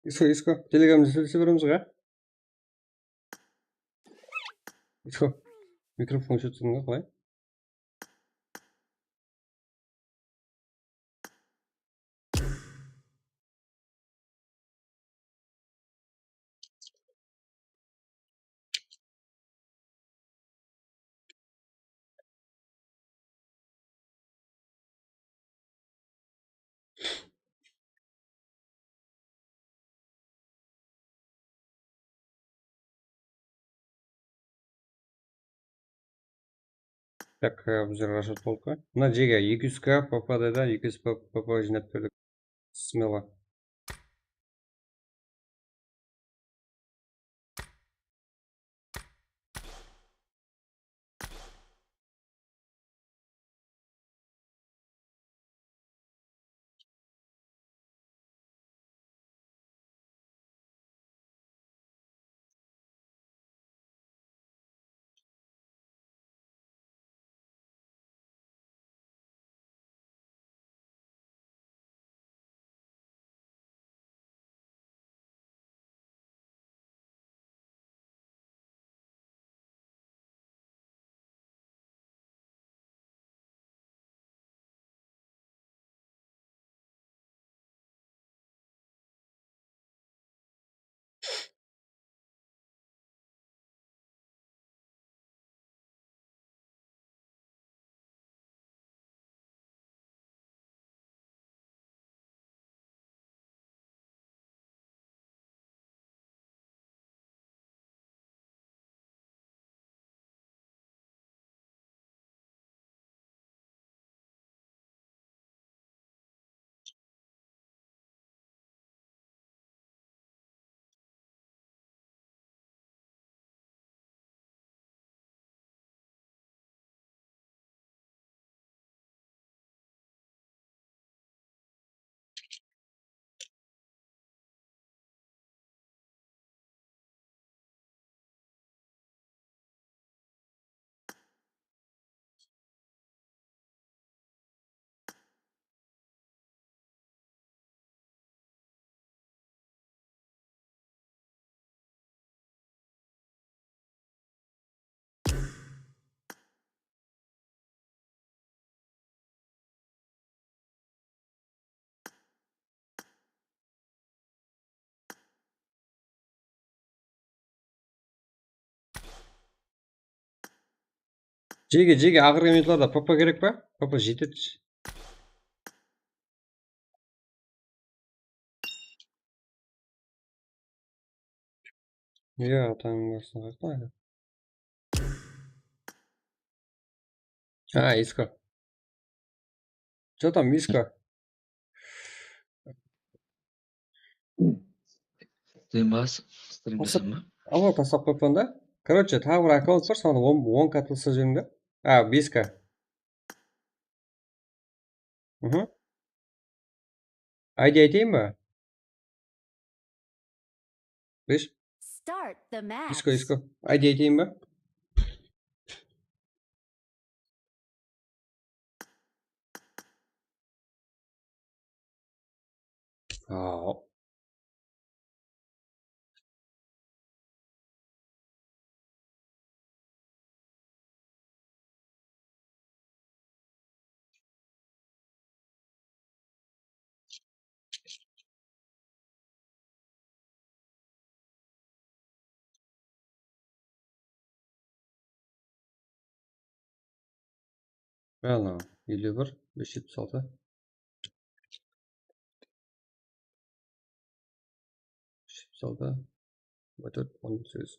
Isko, isko. Telegramda sóylese beremiz ǵo. Isko. Mikrofon shıqtı qalay? Так, e, bizler rashot boldık pa? Mına jege eki júz K, papa dedi, eki júz P P jıynap berdik. Smelo. Jege, jege, aqırǵı minutlarda P P kerek pa? P P jetedi. Ya, atańnıń basına qayaqta? Ha, Isko. Что там, Isko? Sen bas, strimdeseń ba? Awa, taslap qoyıppan da. Короче, taǵı bir akkaunt bar, sonı on, on K tasıp jiberiń da. A, bes K. Mhm. I D aytayın ba? Bes. Start the match. Isko, Isko. I D aytayın ba? Aw. Ana, eliw bir, bes jetpis altı. Bes jetpis altı, on tórt, on segiz.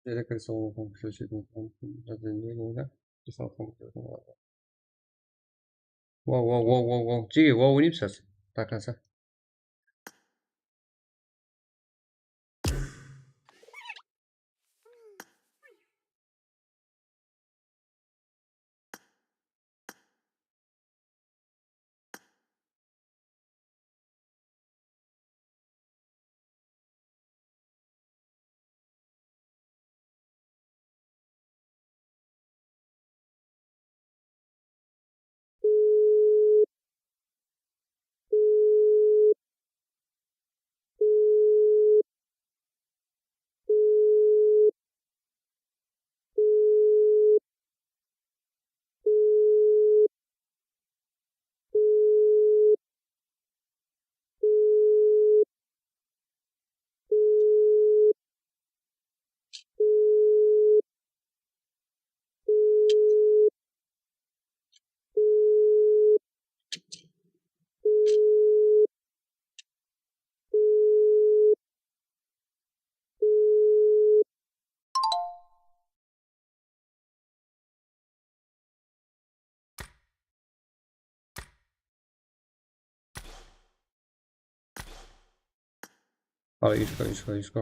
Wow, wow, wow, wow, wow. Jige, wow, oynaymız házir. Tarqansa. Al, isko, isko, isko.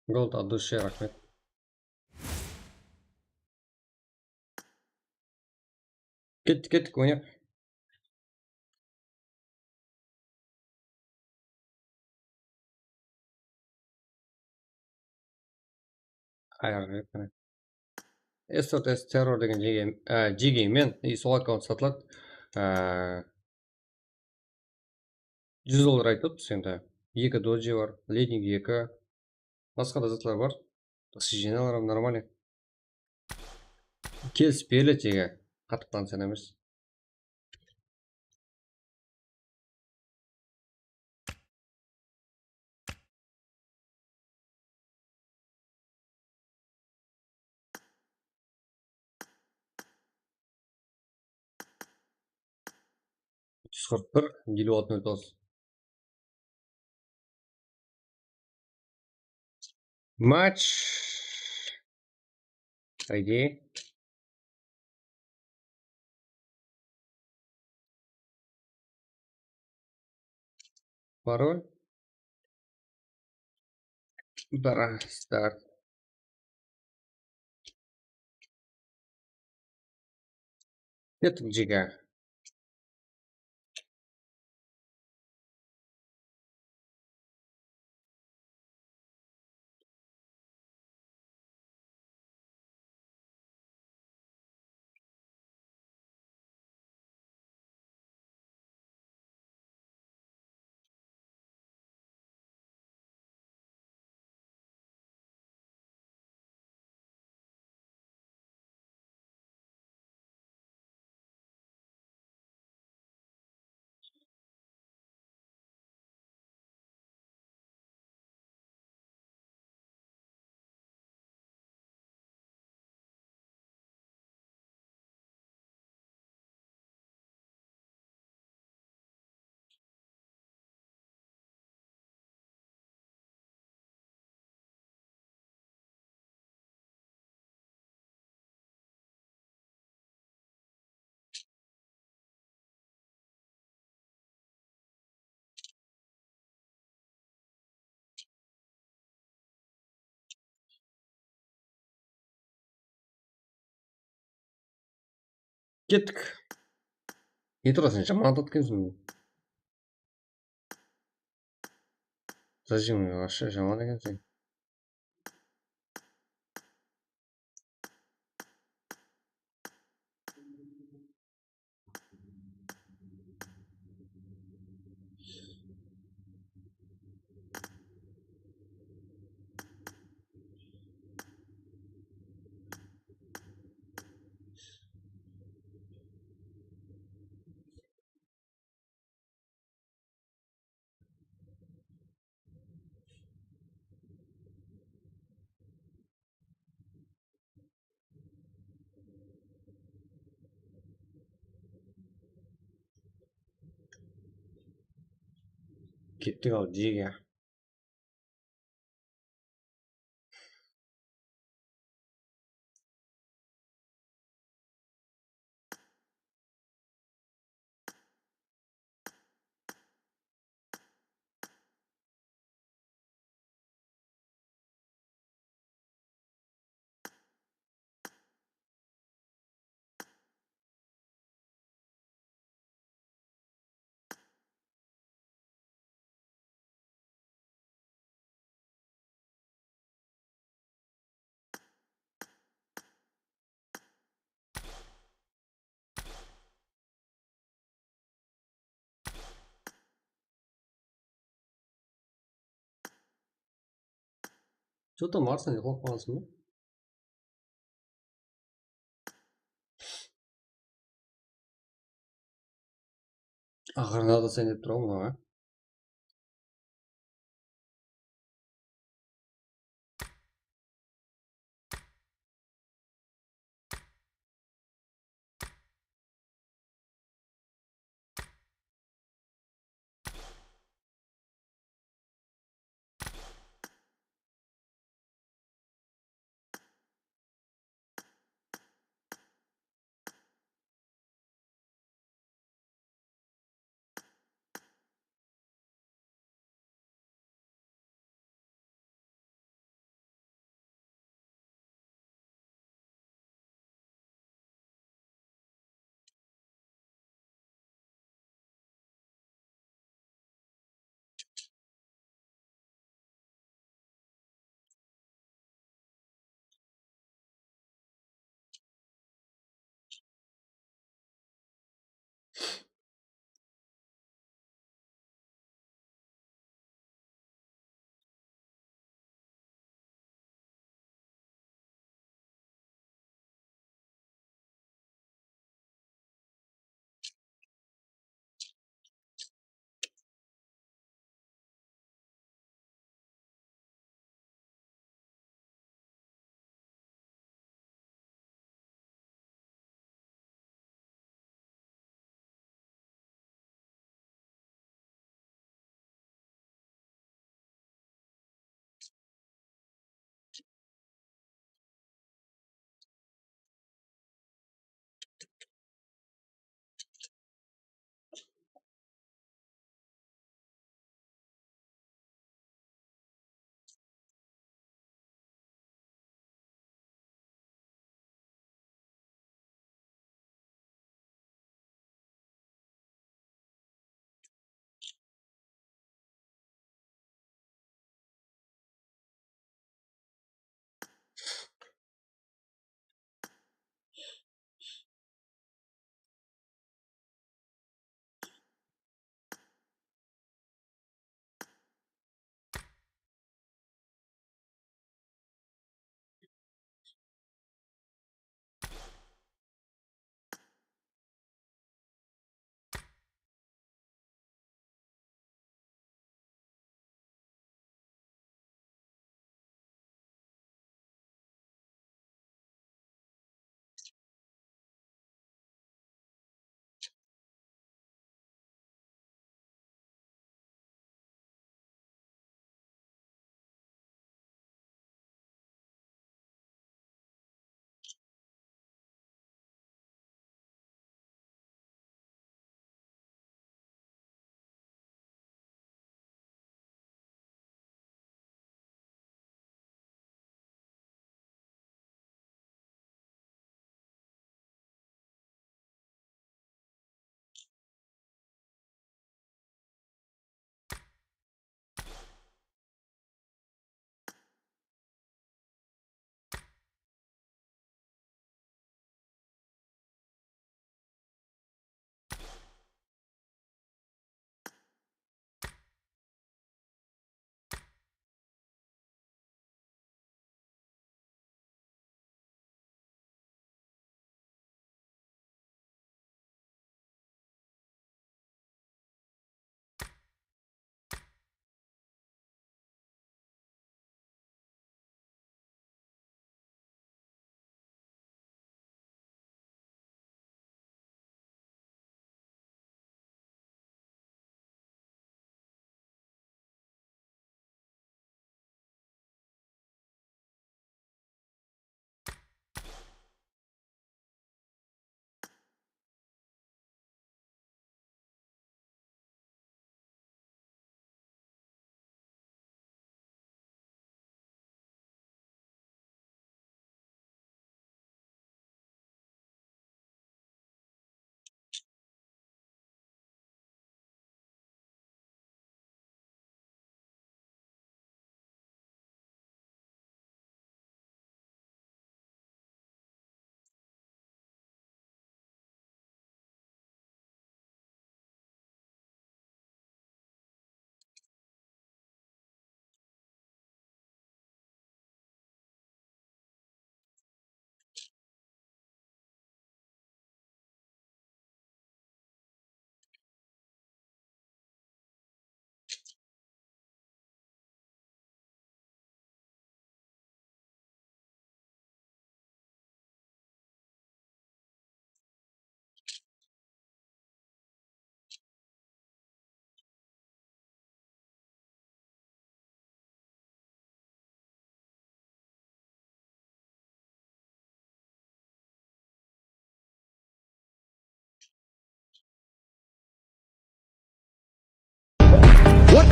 Gold, от души raxmet. Kettik, kettik, oynayıq. Ayarǵa qara. S dört S Terror degen jege, e, jege men, e, sol akkaunt satıladı. E, júz dollar aytıp atırmız endi. Eki doji bar, Lightning eki. Basqa da zatlar bar. Достижениялар ham нормальный. Kelisip beredi jege. Qattıqtan sen emes. Júz qırq bir, eliw altı, nol toǵız. Match. Haydi. Parol. Bara, start. Kettik, jige. Kettik. Ne turasań, jaman atады ekenseń. Зачем вообще jaman ekenseń. Kettik al, jege. Что там, Арсен, uxlap qaldıń ba? Aqırına da sen dep turaman, a?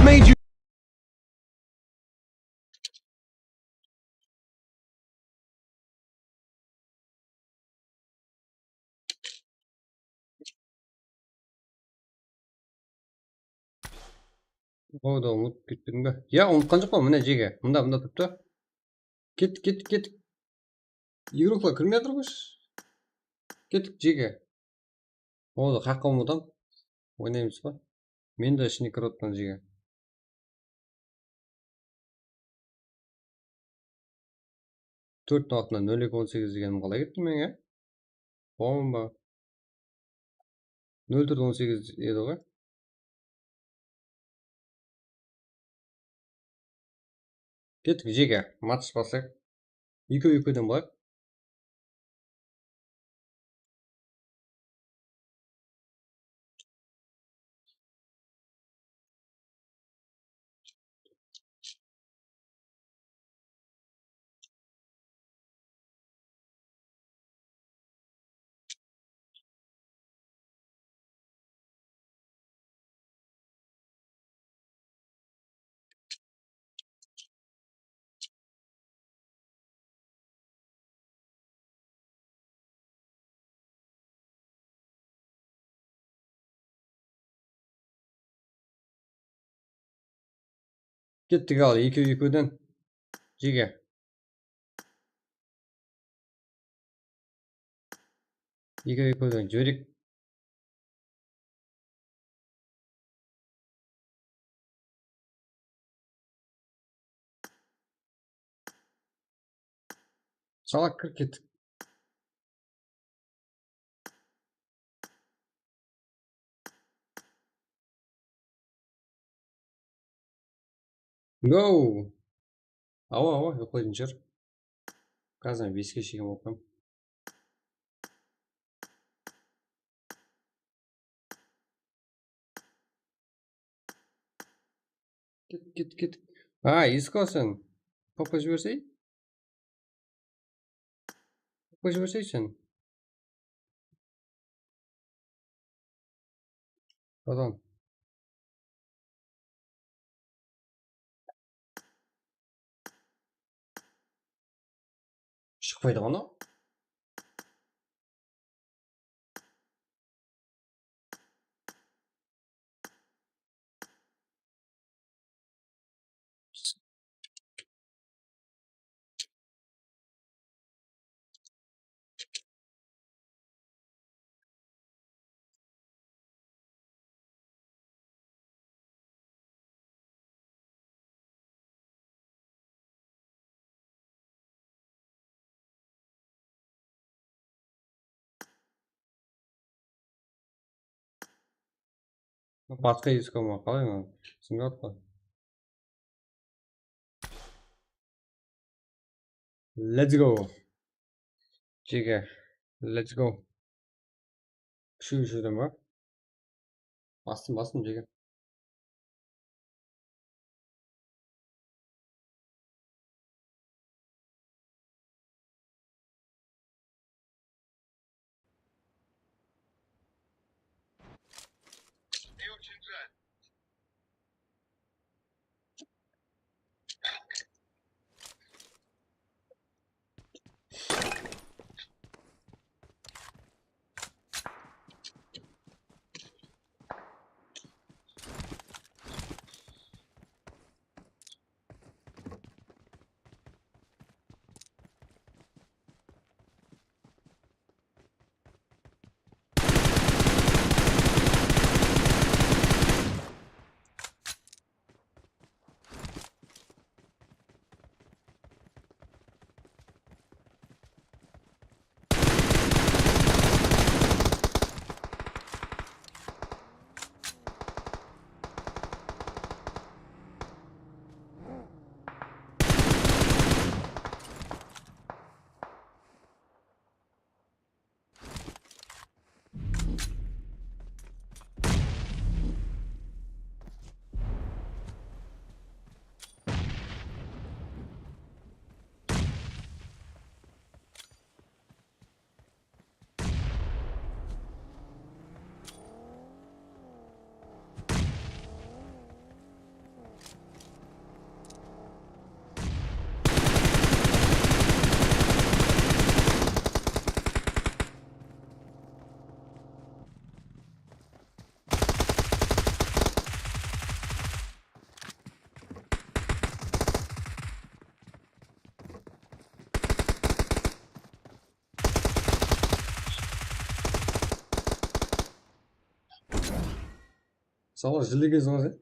made you. O da umıtıp ketpedim be? Ya, umıtqan joqpan, mine, jege. Mında, mında turıptı. Kettik, kettik, kettik. Igroklar kirmey atır ǵoy. Kettik, jege. O da qaqqa umıtam. Oynaymız ba? Men de ishine kirip atpan, jege. Tórt waqtında nol eki on segiz degenim qalay ketti meniń, ya? Bomba. Nol tórt on segiz edi ǵoy. Kettik, jege. Match baslayıq. Ekew ekewden bolayıq. Kettik al, ekew ekewden. Jege. Ekew ekewden jibereyik. Sala kir kettik. Go! Awa, awa, uqlaytın shıǵar. Házir beske shekem oqıyman. Ket, ket, ket. A, Isko sen. Papa jibersey? Papa jibersey sen. Adam. Shıqpaydı ǵana. Batqa Isko ma? Qalay mına? Túsinbey atırman. Let's go. Jege. Let's go. Úshew, úshewden ba? Bastım, bastım, jege. Salar jillegen zor ya.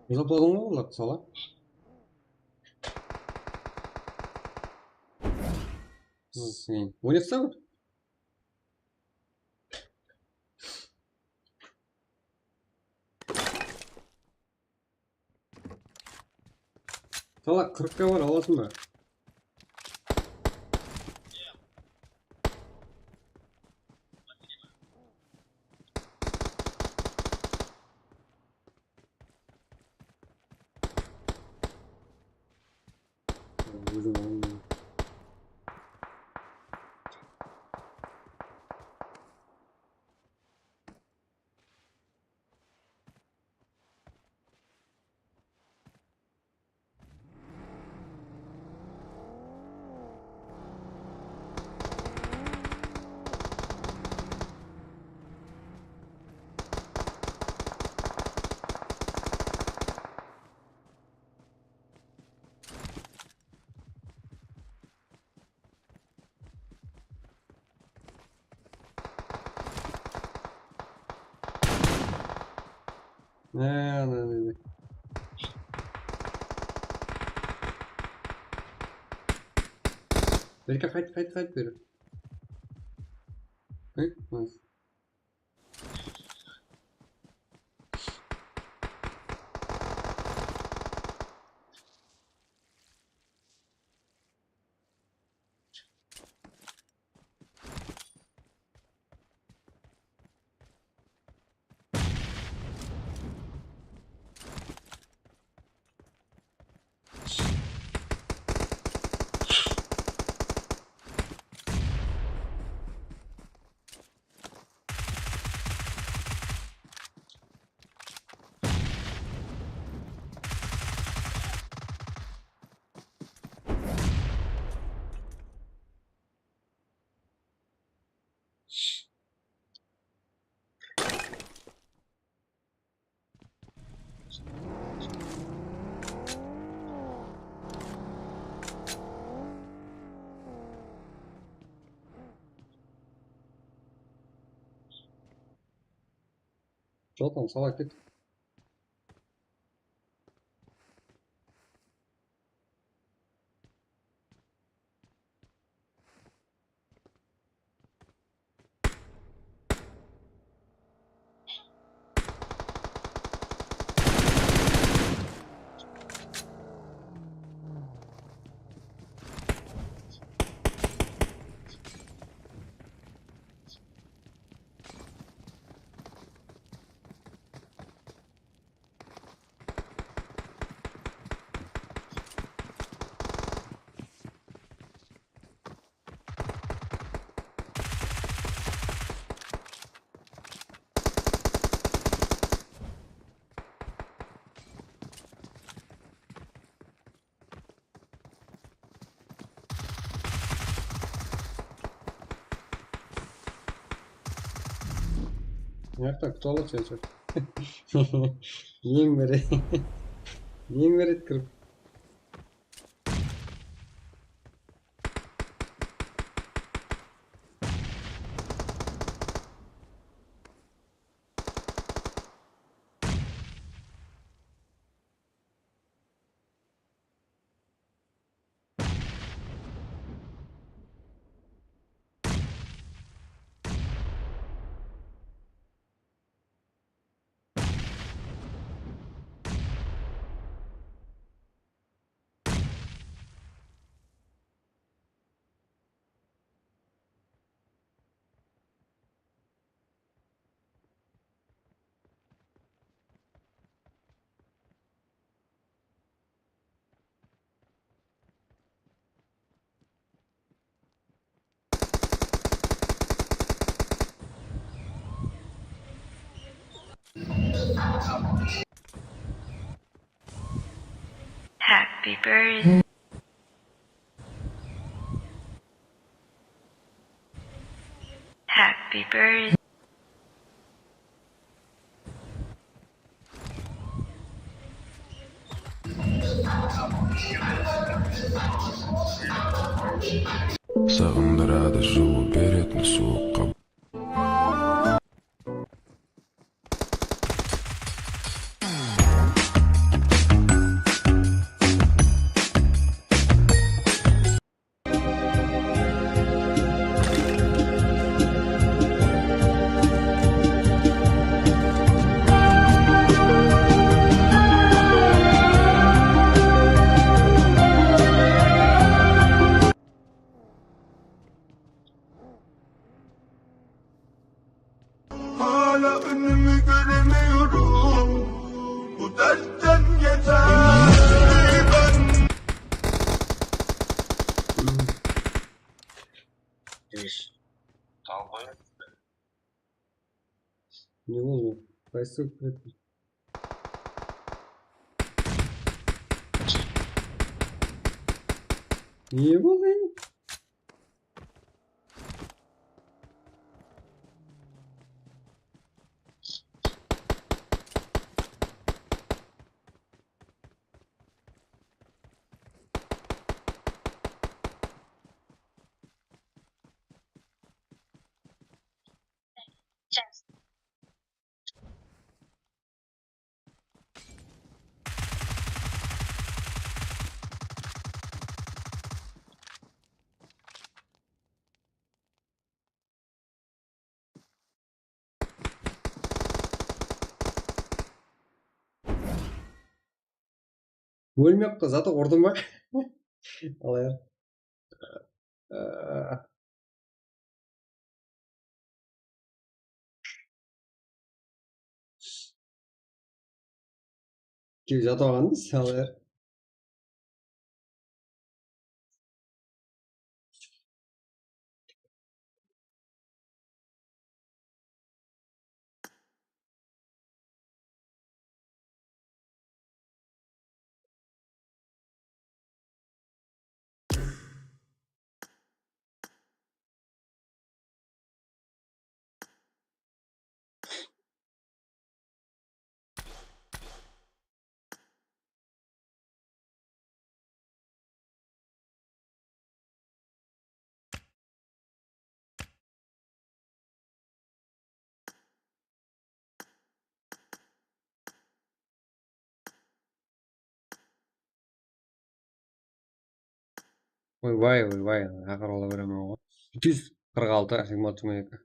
Uzapladıń ǵoy olardı sala. Sen oynatsań. Sala, qırıqqa bar, alasıń ba? Ózim alayın. Ne, ne, ne, ne. Berke, qayt, qayt, qayt beri. Qayt, nice. Joltan, sala ket. Mıyaqta kútip aladı seni. Eń bir, eń bir kirip. Happy birthday. Happy birthday. Saǵındıradı, jılı beretin suwıqqa. Hala önümü göremiyorum. Bu dertten geçer ben. Ne oldu? Qaysı krettin? Ne boldı? Ólmey-aq, zato urdım ba? Alayıq. Ee, Kim jatıp alǵandı, alayıq. Oybay, oybay, aqır ola beremen ǵoy. Júz qırq altı, jigirma altı, jigirma eki.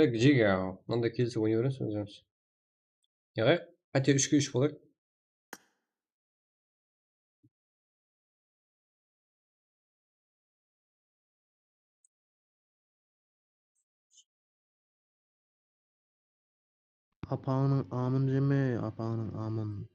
Jege aǵa, mınday kelise oynay beremiz ózimiz. Yaǵay, qáte úshke úsh bolayıq. Apańnıń amın jeme, apańnıń amın.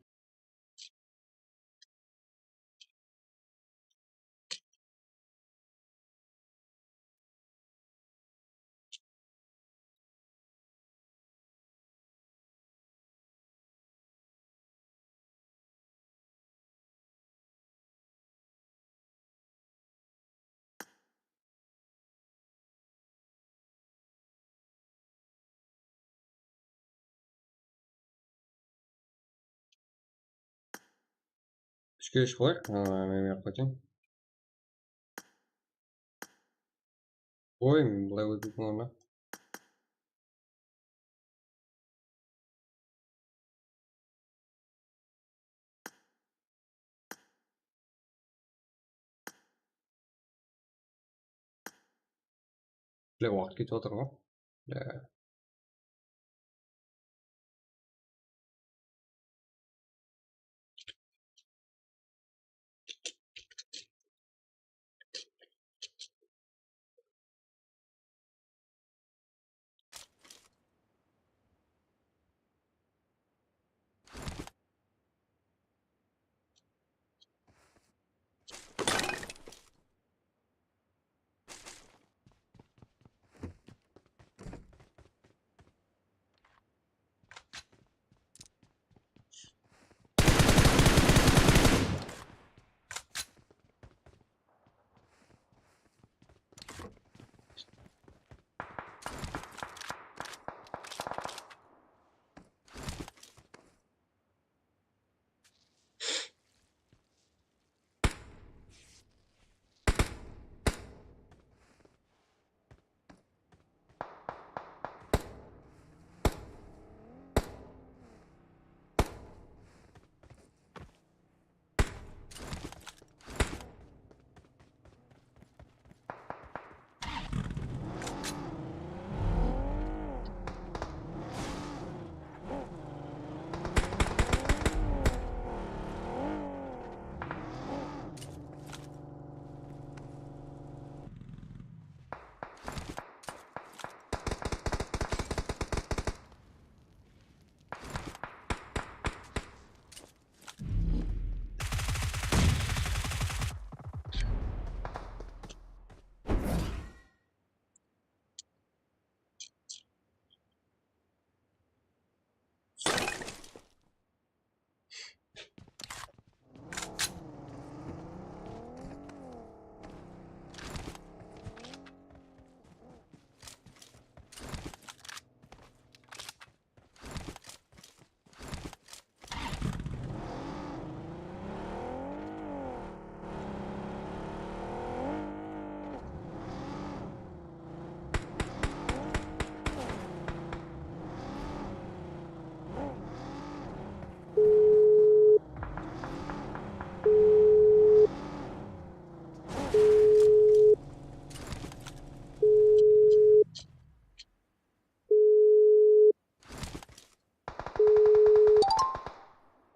Úshke úsh qoyayıq. Aa, men berip qaytayın. Qoy, men bılay óteyik onı. Bile, waqıt ketip atır ǵoy. Bile.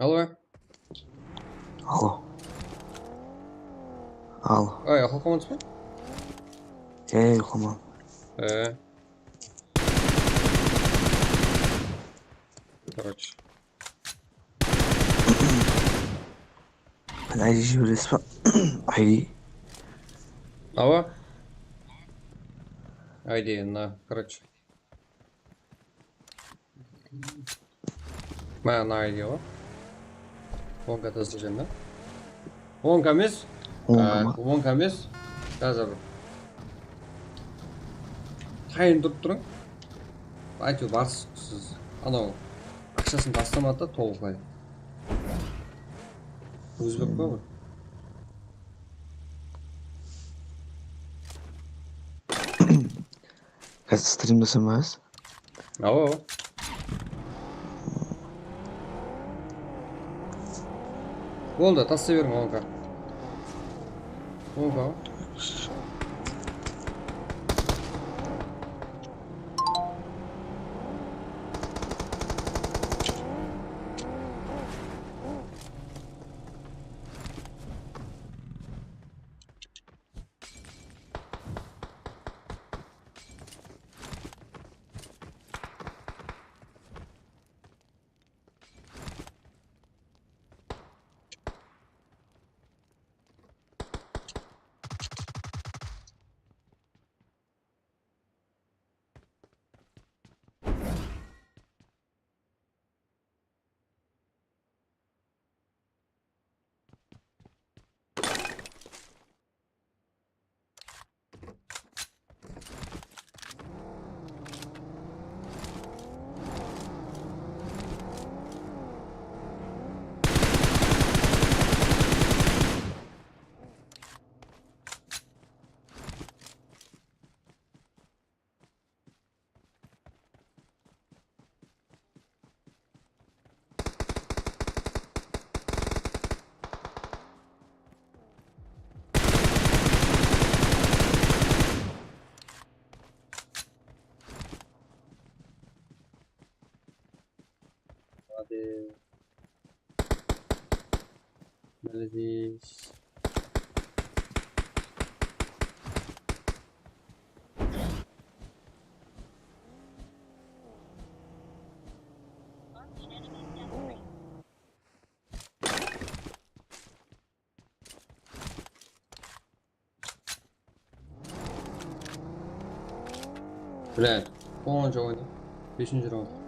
Alo. Alo. Al. Ay, uxlap qalmadıńız ba? Ey, uxlaman. E. Короче. Aydi jiberesiz ba? Aydi. Awa. Aydi, na, короче. Mana, mına aydi ǵoy. Onka tazlayman da. Onka emes. Onka ma? Onka emes. Házir bir tayın turıp turıń. Áytewir, barıs, siz anaw aqshasın taslamadı da tolıqlay. Ózbek pa bul? Házir strimdesem ba? Awa. Boldı, taslay beriń, onka. Onka. Молодец. Блядь, onıncı oyun. Besinci raund.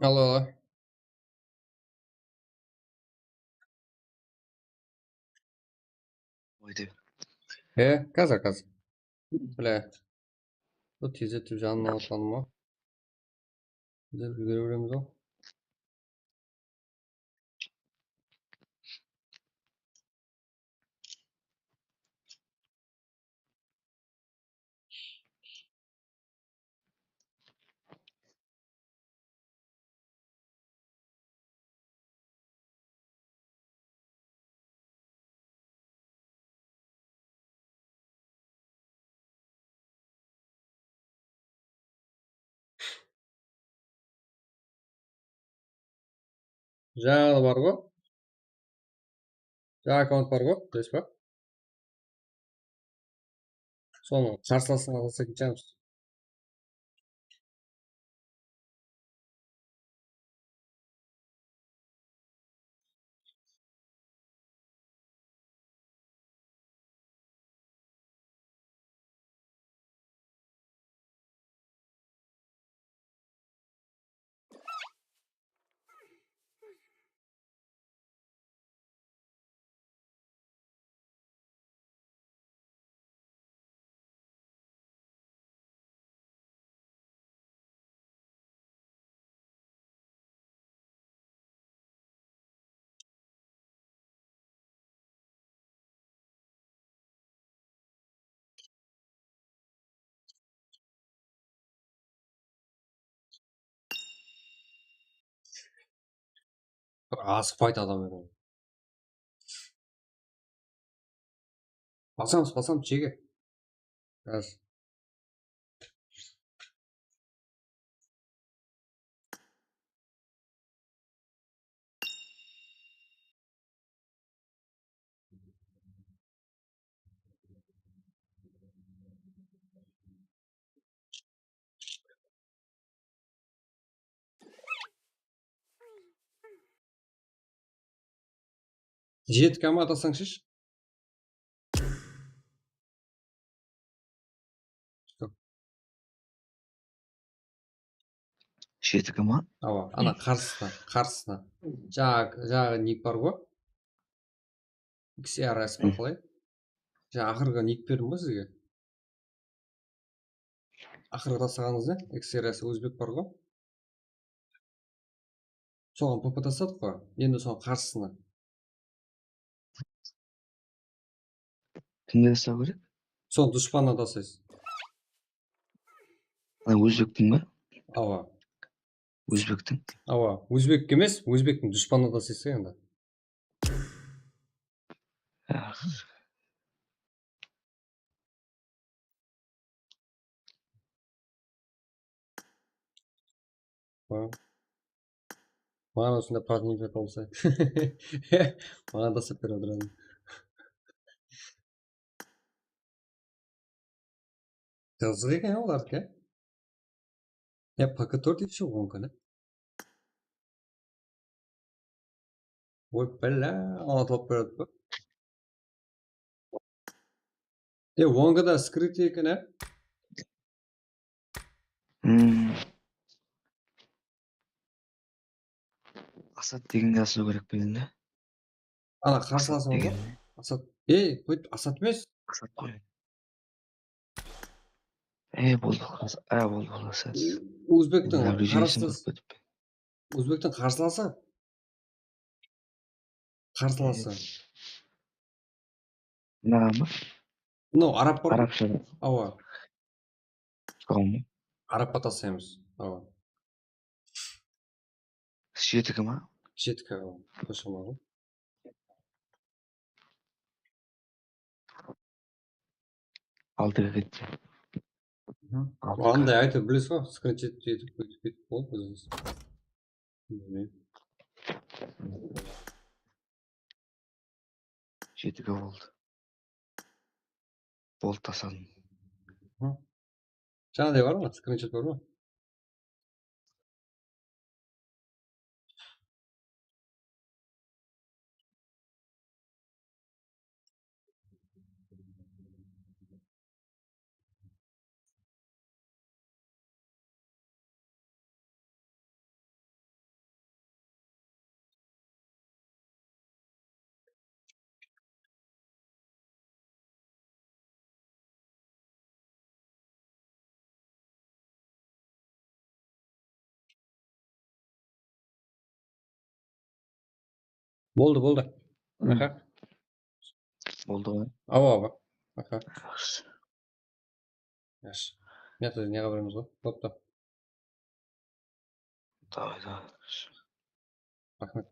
Alo, alo. Oydı. E, házir, házir. Bile. Bu tezletip janına atlanma. Bizler úlgere beremiz-aw. Jańaǵı bar ǵo. Jańa akkaunt bar ǵo, bilesiz ba? Sonıń qarsılasına qılsa ketemiz. Bir asıqpaydı adam edi. Basamız, basamız, jege. Házir. Jeti K ma atasańshı. Jeti K ma? Awa, ana qarsısına, qarsısına. Jańa, jańa nik bar ǵo. X R S pa qalay? Jańa aqırǵı nik berdim ǵo sizge. Aqırǵı taslaǵanıńız ne? X R S ózbek bar ǵo. Soǵan P P tasladıq ǵo. Endi soń qarsısına. Kimge taslaw kerek? Sol dushpanına taslaysız. Ana, ózbektiń be? Awa. Ózbektiń? Awa, ózbekke emes, ózbektiń dushpanına taslaysız endi. Ax. Maǵan usınday parniyka tawsa. Maǵan taslap berip atır edim. Qızıq eken olardiki. Ya, P K tórt eshshi oǵan kúni. Oy, bala, atılıp beredi. E, ońǵada skrytый eken, e? Hmm. Asat degenge asıw kerek pe endi? Ana, qarsılası bar ǵoy. Asat. Ey, qoy, Asat emes. Asat qoy. E, boldı, Asat. A, boldı, boldı, Asat. Ózbektiń qarsılası. Ózbektiń qarsılası. Qarsılası. Mınaǵan ba? Mınaw arab bar. Arabsha. Awa. Soǵan ba? Arabqa taslaymız. Awa. Jetiki ma? Jetiki, awa. Qoshama ǵoy. Altıǵa ketti. Altıǵa. Anday aytıp bilesiz ǵoy, skrinshot etip, ótip ketip boldı ózińiz. Bilmeymen. Jetiki boldı. Boldı, tasladım. Jańaday bar ma? Skrinshot bar ma? Boldı, boldı. Aha. Boldı ǵoy. Awa, awa. Aha. Jaqsı. Jaqsı. Mına jerde ne qıla beremiz ǵoy. Boptı. Davay, davay. Raxmet.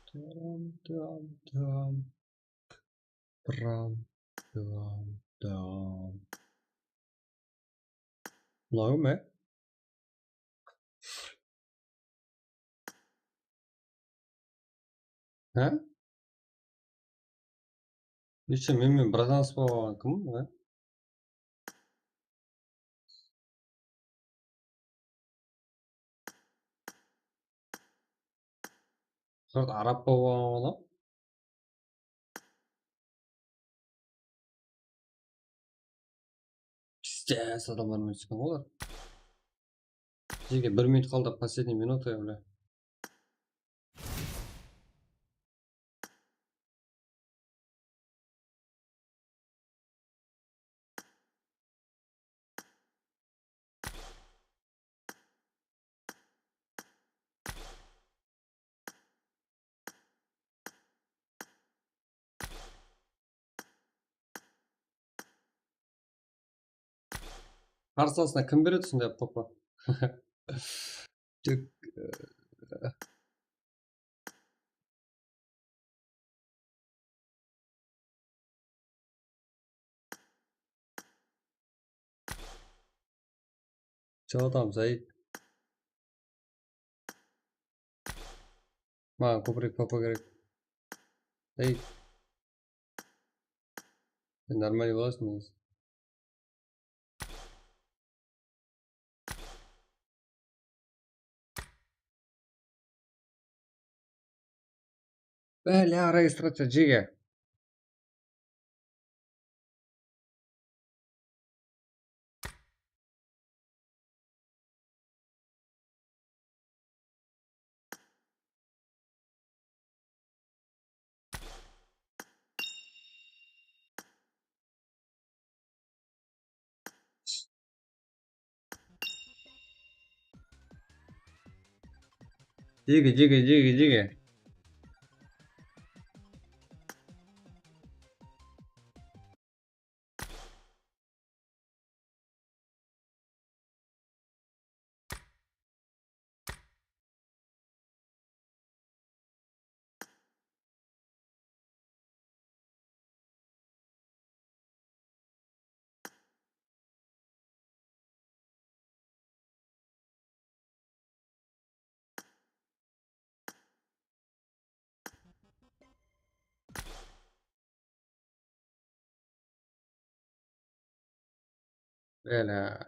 Tıram, tıram, tıram. Tıram, tıram, tıram. Mınaw kim, e? Há? Necha men menen bir tanıs bolǵan kim, há? Surt arab bolǵan adam. Pistec adamlar menen túsken ǵoy olar. Bizge bir minut qaldı, последний минута, bля. Qarsılasına kim beredi sonday popa? Tük, e, Чё там, Said? Maǵan kóbirek popa kerek. Said. Sen нормальный bolasıń negizi. Bálá, registraciya jege. Jege, jege, jege, jege. Bele.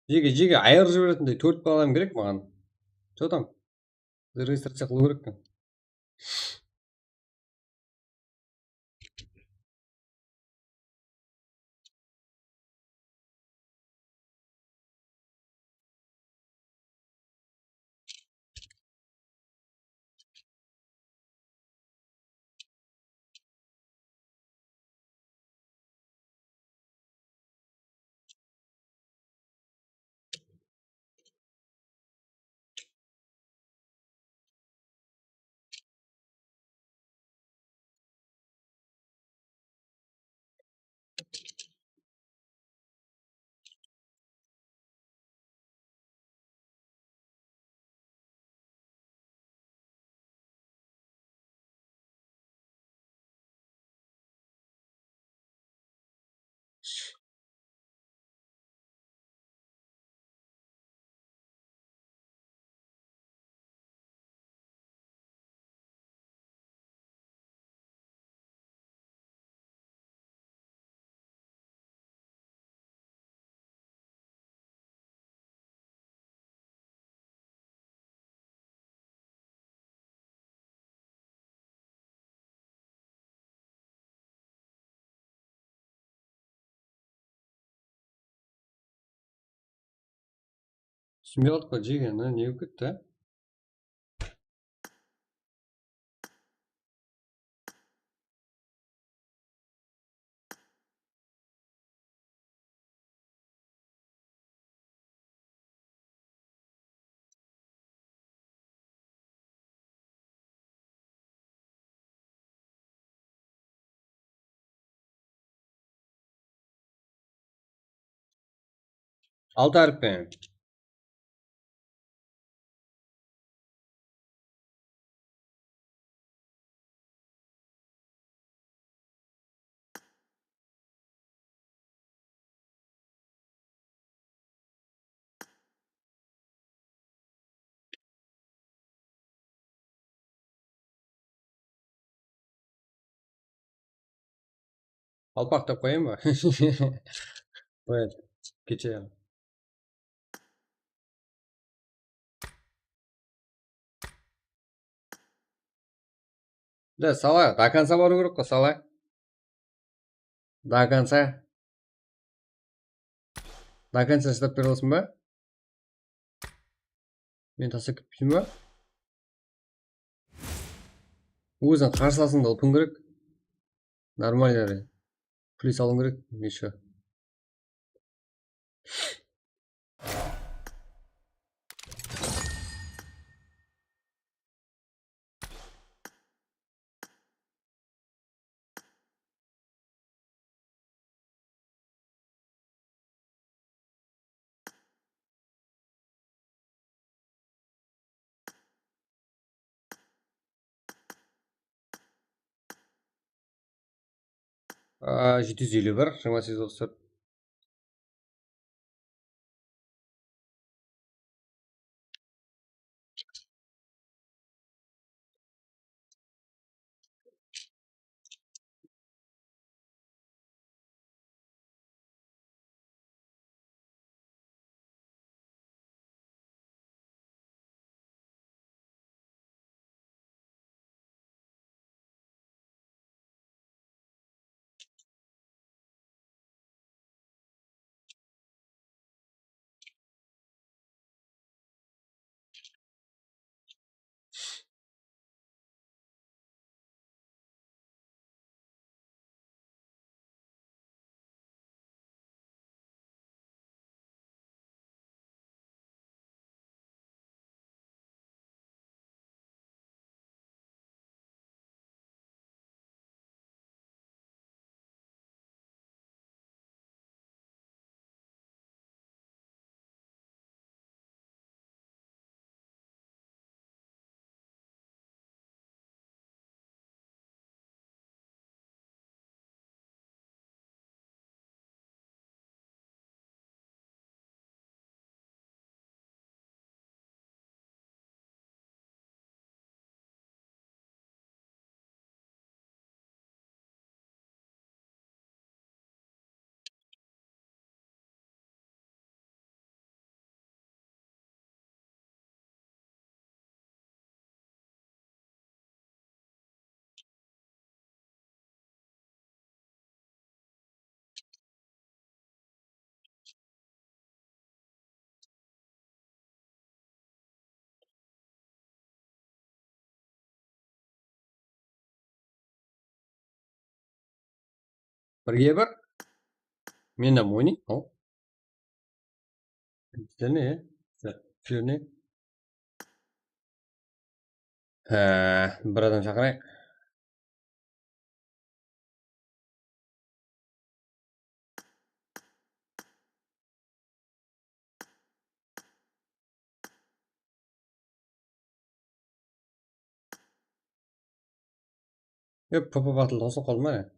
Jege, jege, ayırıp jiberetindey tórt bala adam kerek maǵan. Что там? Registraciya qılıw kerek eken. Túsinbey qaldık pa, jegen, ne bolıp ketti? Altı hárip penen. Qalpaq dep qoyayın ba? Qoyayın. Kete. Da, sala, до конца barıw kerek qo, sala. До конца. До конца shıdap bere alasıń ba? Meni taslap ketpeysiń ba? Óziń qarsılasıńdı ulıpıń kerek. Нормально. Plyus alıń kerek, ещё. Aa, jeti júz eliw bir, jigirma segiz otız tórt. Birge bir. Men de oynayın. Al. Bizde ne? Bizde ne? Há, bir adam shaqırayıq. Yep, papa batıldı qosılıp qaldı ma?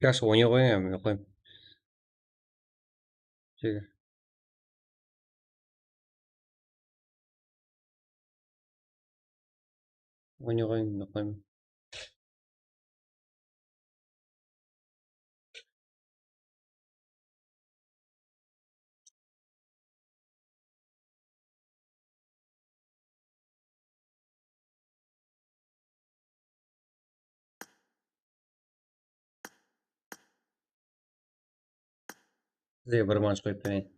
Yaqshı, oynay qoyıń, men qoyayım. Jege. Oynay qoyıń, men qoyayım. Sizlerge bir manat qoyıp bereyin.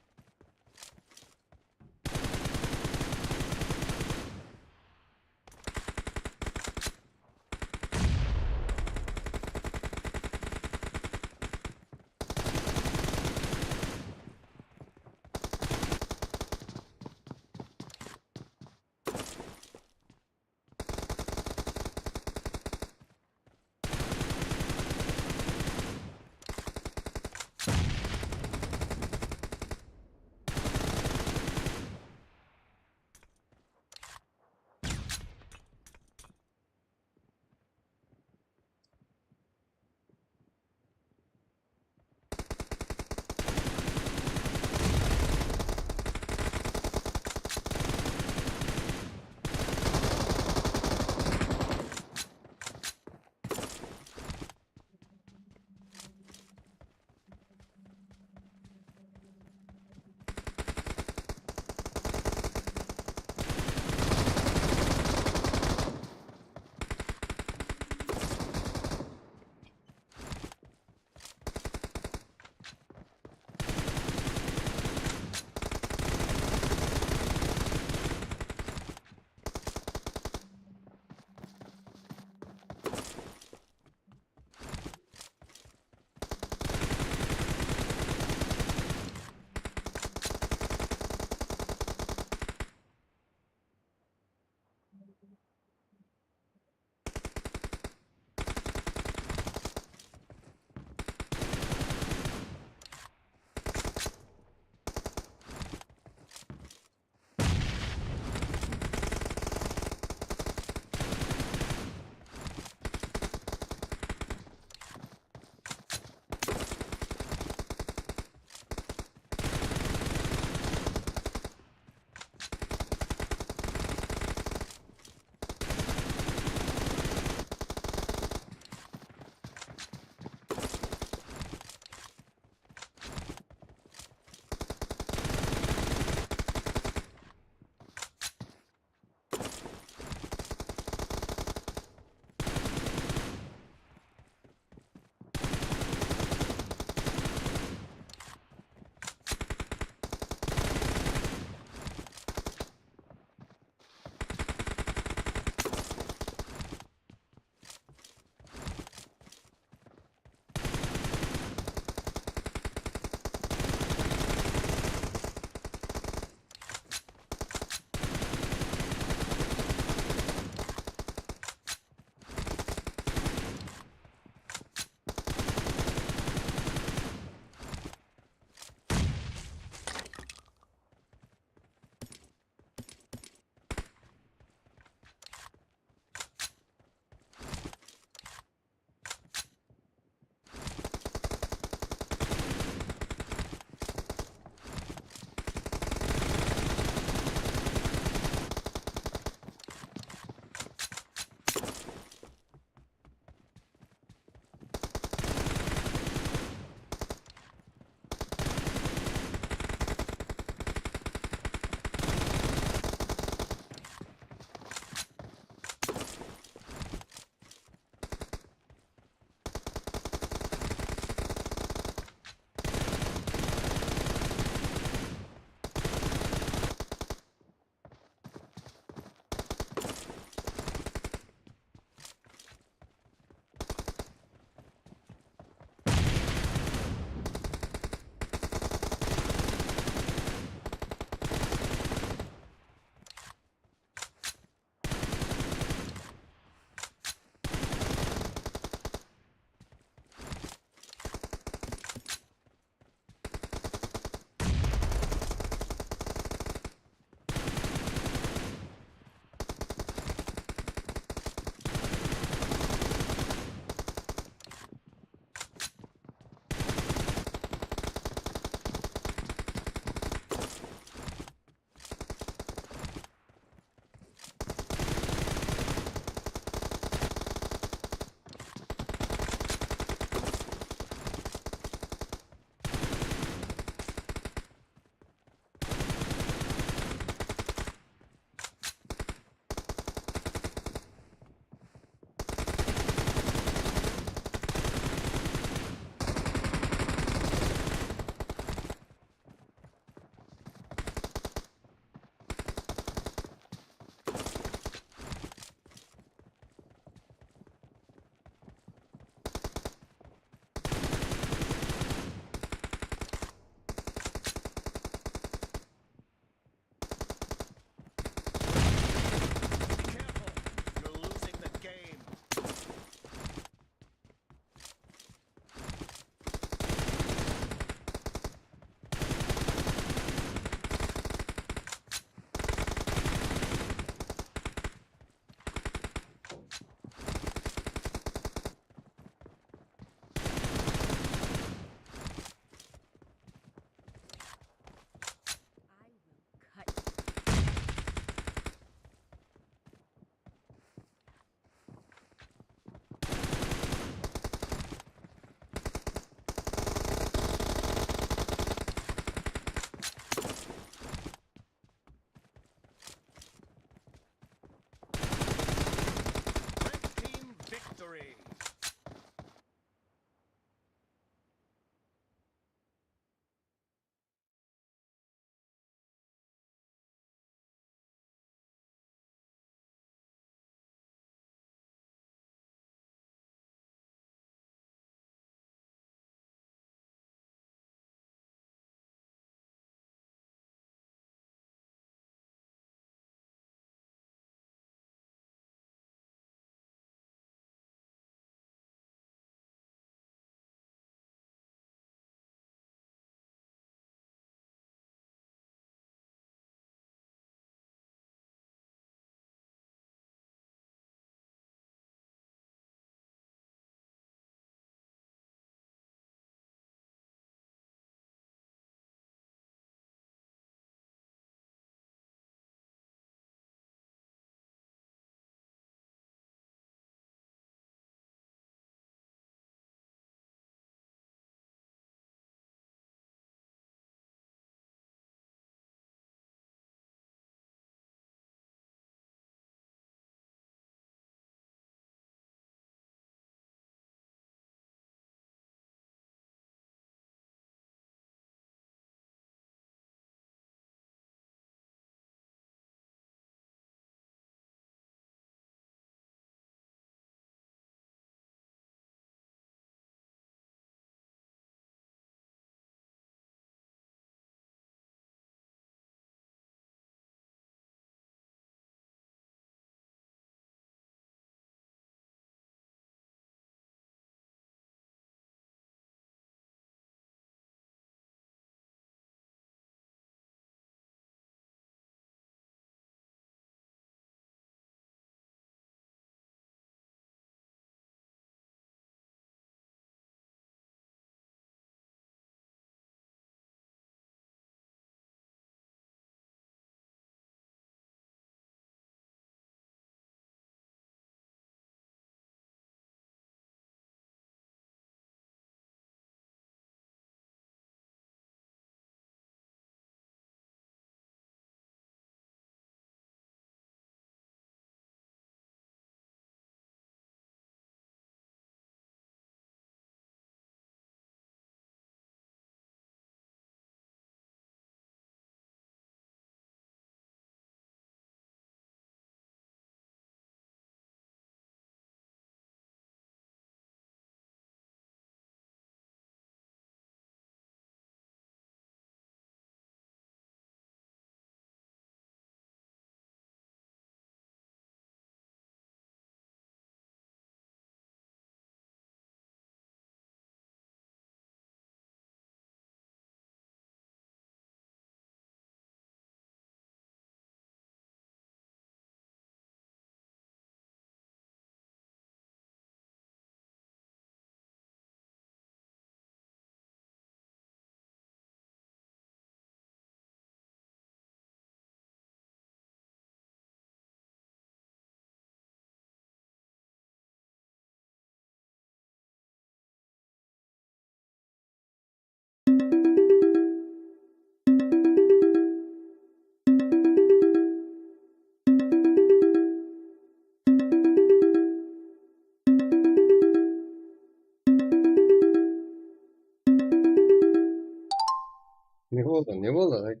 Ne boldı? Ne boldı?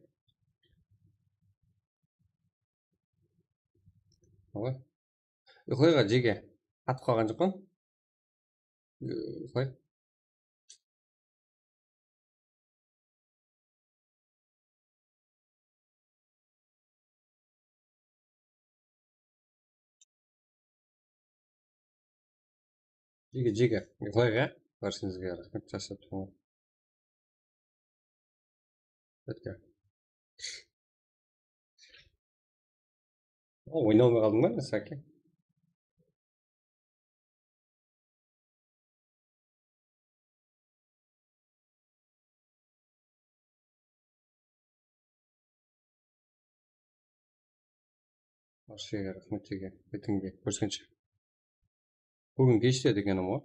Oy. Uyqılayıq, jege. Atıp qalǵan joqpan. Uyqılayıq. Jege, jege, uyqılayıq, ya. Bárshemizge raxmet, jaqsı turıń. Ótke. O, oynay almay qaldıń ba, Saki? Barshege raxmet, jege. Ertenge kóriskenshe. Búgin keshte degenim ǵoy.